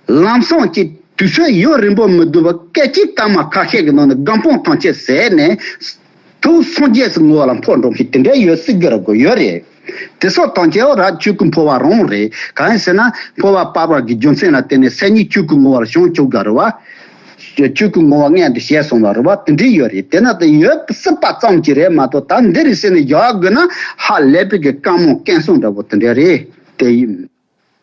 ལམ་སང་ཅིག་དུས་ཚོད་ཡུན་རིང་པོ་མི་འདུག་བ། སྐད་ཅིག་སྐར་མ་ཁ་ཤས་ཀྱི་ནང་ནས་སྒམ་པང་ཐམས་ཅད་ཟད་ནས་ཐུགས་སངས་རྒྱས་སུ་ངོ་བོ་ལ་འཕོ་འགྲོ་མཁན་དེ་འདྲ་ཡོད་སྲིད་ཀྱི་རེད་གོ། ཡོད་རེད། དེ་སོགས་དང་བཅས་པ་རབ་ཆོས་སྐུ་འཕོ་བ་རང་རེད། གང་ཡིན་ཟེར་ན་འཕོ་བ་སྤར་བ་གི་རྒྱུ་མཚན་ལ་བརྟེན་ནས་སེམས་ཉིད་ཆོས་སྐུ་ངོ་བོར་བྱང་ཆུབ་དགའ་རེད་བ། ཆོས་སྐུ་ངོ་བོ་མངོན་དུ་བྱས་སོང་བ་རེད་བ། དེ་འདྲ་ཡོད་རེད། དེ་ན་དེ་ཡོད་སྲིད་པ་ཙམ་གྱིས་རེད་མ་གཏོགས། ད་འདི་རེད་ཟེར་ནས་བཞག་དགོས་ན་ཧ་ལས་པའི་གི་བཀའ་མོལ་བཀན་གསུང་འདྲ་པོ་དེ་འདྲ་རེད། དེ་ཡིན།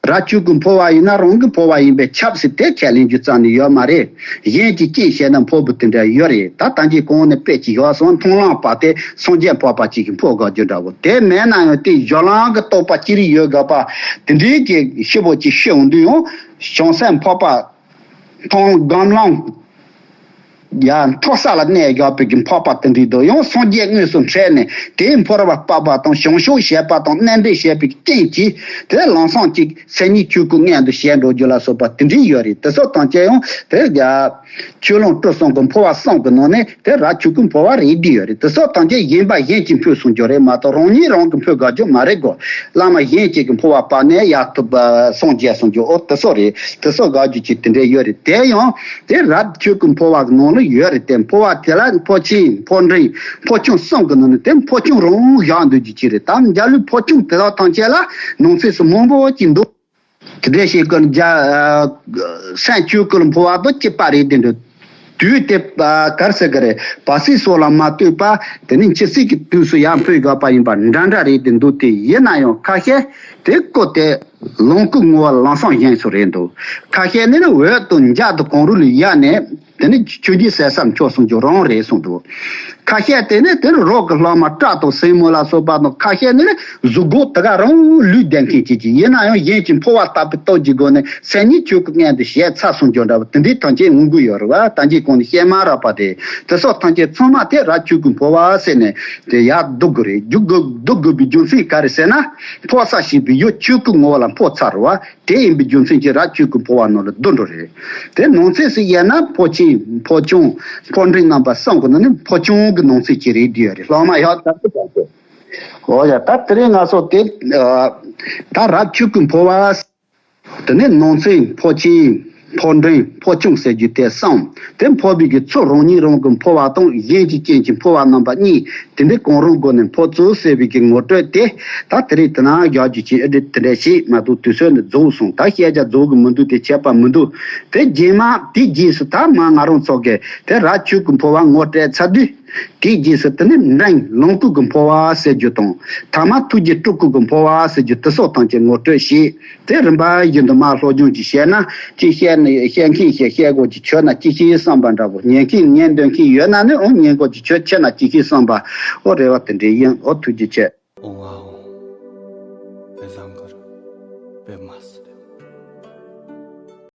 རབ་ཆོས་སྐུ་འཕོ་བ་ཡིན་ན་རང་གི་འཕོ་བ་ཡིན་པས་ཁྱབ་ཟེར་དེ་ཁས་ལེན་རྒྱུ་རྩ་ནས་ཡོད་མ་རེད། གཞན་གྱི་རྐྱེན་བྱས་ན་འཕོ་བ་དེ་འདྲ་ཡོད་རེད། ད་ད་གིན་གོང་ནས་དཔེ་ཅིག་བཞག་སོང་། མཐོང་ལམ་བར་དེ་སངས་རྒྱས་འཕགས་པ་ཅིག་གིས་འཕོ་དགའ་རྒྱུ་འདྲ་པོ། དེ་མེད་ན་ཡང་དེ་སྦྱོར་ལམ་གྱི་རྟོགས་པ་ཅི་རིགས་ཡོད་དགོས་པ་དེ་འདྲའི་གི་ཤེས་པོ་ཅིག་ཤེས་འོང་དུས་ཡང་བྱང་སེམས་འཕགས་པ་མཐོང་སྒོམ་ལམ་ཡ་མཐོ་ས་ལ་གནས་བཞག་པའི་གི་འཕགས་པ་དེ་འདྲ་འདུག་ཡང་སངས་རྒྱས་དངོས་སུ་འཕྲད་ནས་དེའི་འཕོ་བ་སྤར་བ་དང་བྱང་ཆུབ་བྱེད་པ་དང་གནས་འདྲེན་བྱེད་པའི་རྐྱེན་གྱིས་དེ་ལམ་སང་ཅིག་སེམས་ཉིད་ཆོས་སྐུ་མངོན་དུ་བྱས་འགྲོ་རྒྱུ་ལ་སོགས་པ་དེ་འདྲ་ཡོད་རེད། དེ་སོགས་དང་བཅས་ཡང་དེ་ཡ་ཆོས་ལམ་སྤྲོ་གསུམ་གྱི་འཕོ་བ་གསུམ་གྱི་ནང་ནས་དེ་རབ་ཆོས་སྐུ་འཕོ་བ་རེད་བསྡད་ཡོད་རེད། དེ་སོགས་དང་བཅས་གཞན་པ་གཞན་གྱིས་འཕོས་གསུང་རྒྱུ་རེད་མ་གཏོགས། རང་ཉིད་རང་གིས་འཕོ་དགའ་རྒྱུ་མ་རེད་གོ། བླ་མ་གཞན་གཅིག་གིས་འཕོ་བ་སྤར་ནས་ཡར་ཐུབ་པ་སངས་རྒྱས་གསུང་རྒྱུ་འོ་དེ་སོགས་རེད། དེ་སོགས་དགའ་རྒྱུ་ཅིག་དེ་འདྲ་ཡོད་རེད། དེ་ཡང་དེ་རབ་ཆོས་སྐུ་འཕོ་བ་གི་ནང་ལ་ཡོད་རེད་དེ། འཕོ་བ་དེ་ལ་འཕོ་ཆེན་འཕོ་འབྲིང་འཕོ་ཆུང་གསུམ་གྱི་ནང་ནས་དེ་འཕོ་ཆུང་རང་བཞག་འདོད་རྒྱུ་ཅིག་རེད། ད་འཇའ་ལུས་འཕོ་ཆུང་དེ་དག་ཐམས་ཅད་ལ་ནང་གསེས་སུ་མང་པོ་ཅིག་འདུག་དེ་འདྲ་ཞིག་གི་འཇའ་སེམས་ཆོས་སྐུ་ལ་འཕོ་བ་དང་གཅིག་པ་རེད་དེ་འདྲ། དུས་དེ་ག་རེ་ཟེར་གི་རེད། བར་སྲིད་སོགས་ལ་མ་ལྟོས་པ་དེ་ནི་འཆི་སྲིད་ཀྱི་དུས་སུ་ཡར་འཕོས་དགོས་པ་ཡིན་པ་འདྲ་འདྲ་རེད་དེ་འདུག་དེ་ཡིན་ན་ཡང་ཁ་ཤས་དེ་སྐོར་དེ་ལོངས་སྐུ་ངོ་བོ་ལམ་སང་བཞེངས་སུ་རེད་འདུག་ཁ་ཤས་ནི་ནི་འོད་དང་འཇའ་དང་གང་རུང་ལ་ཡལ་ནས་དེ་ནི་ཆོས་རྗེ་ཟེར་ས་མཆོག་གསུང་རྒྱུ་རང་རེད་གསུངས་འདུག་ཁ་ཤས་དེ་ནི་དེ་རོགས་ཀྱི་སློབ་མ་སྐྲ་དང་སེན་མོ་ལ་སོགས་པ་དང་། ཁ་ཤས་ནི་ནི་གཟུགས་སྒོ་དེ་ག་རང་ལུས་ལྡན་མཁན་ཅིག་ཅིག་ཡིན་ན་ཡང་གཞན་གྱི་འཕོ་བ་ལྟ་བུ་སྟོབས་ཀྱི་སྒོ་ནས་སེམས་ཉིད་ཆོས་སྐུ་མངོན་དུ་བྱས་ཚར་སོང་རྒྱུ་འདྲ་བ་དེ་འདྲའི་ཐམས་ཅད་འོང་གི་ཡོད་རེད་བ། ད་གིན་གོང་ནས་བཤད་མ་རག་པ་དེ། དེ་སོགས་ཐམས་ཅད་ཚང་མ་དེ་རབ་ཆོས་སྐུ་འཕོ་བ་ཟེར་ནས་དེ་ཡར་བསྡུ་དགོས་རེད། བསྡུ་དགོས་བསྡུ་དགོས་པའི་རྒྱུ་མཚན་ག་རེ་ཟེར་ན། འཕོ་ས་ཞེས་པའི་ཡུལ་ཆོས་སྐུ་ངོ་བོ་ལ་འཕོ་ཚར་བ་དེ་ཡིན་པའི་རྒྱུ་མཚན་གྱིས་རབ་ཆོས་སྐུ་འཕོ་བ་ནང་ལ་བསྡུ་འགྲོ་རེད། དེ་ནང་གསེས་སུ་དབྱེ་ན་འཕོ་ཆེན་འཕོ་ཆུང་འཕོ་འབྲིང་རྣམ་པ་གསུམ་གྱི་ནང་ནས་འཕོ་ཆུང་གི་ནང་གསེས་ཀྱི་རེད་བསྡུས་ཡོད་རེད། སློབ་མ་ཡག་ཙག་ཙིག་ཙག་ཙིག་འོ་ཡ། ད་དེ་རིང་ང་ཚོ་དེ་ད་རབ་ཆོས་སྐུ་འཕོ་བ། དེ་ནས་ནང་གསེས་འཕོ་ཆེན་འཕོ་འབྲིང་འཕོ་ཆུང་ཟེར་རྒྱུ་དེ་གསུམ། དེ་འཕོ་བའི་གི་ཚུལ་རང་ཉིད་རང་གི་འཕོ་བ་དང་གཞན་གྱི་རྐྱེན་གྱིས་འཕོ་བ་རྣམ་པ་གཉིས། དེ་འདྲའི་གང་རུང་སྒོ་ནས་འཕོ་ཚུལ་ཟེར་བའི་གི་ངོ་སྤྲོད་དེ་ད་དེ་རིང་དེ་ན་རྒྱག་རྒྱུ་ཅིག་ཨེ་འདྲ་དེ་འདྲ་ཞིག་མ་གཏོགས་དུས་ཚོད་འདི་རྫོགས་སོང་། ད་བཤད་རྒྱ་རྫོགས་གི་མི་འདུག་དེ་ཁྱད་པར་མི་འདུག་དེ་རྗེས་མ་དེའི་རྗེས་སུ་ད་མ་ང་རང་ཚོ་གི་དེ་རབ་ཆོས་སྐུ་འཕོ་བ་ངོ་སྤྲད་ཚར་དུས། དེའི་རྗེས་སུ་དེ་ནི་འབྲིང་ལོངས་སྐུ་གི་འཕོ་བ་ཟེར་རྒྱུ་དང་། ཐ་མ་ཐུགས་རྗེ་སྤྲུལ་སྐུ་གི་འཕོ་བ་ཟེར་རྒྱུ་དེ་སོགས་ཐམས་ཅད་ངོ་སྤྲོད་བྱས། དེ་རིམ་པ་བཞིན་དུ་མར་སློབ་སྦྱོང་ཅིག་བྱས་ན་ཅིག་བཤད་ན་བཤད་མཁན་ཞིག་བཤད་དགོས་ཅིག་ཆོད་ན་ཅིག་ཤེས་བསམ་པ་འདྲ་པོ། ཉན་མཁན་ཉན་འདོད་མཁན་ཡོད་ན་ནི་འོ་ཉན་དགོས་ཅིག་ཆོད་ཆེ་ན་ཅིག་ཤེས་བསམ་པ་འོ་རེ་བ་དེ་འདྲ་ཡིན། འོ་ཐུགས་རྗེ་ཆེ།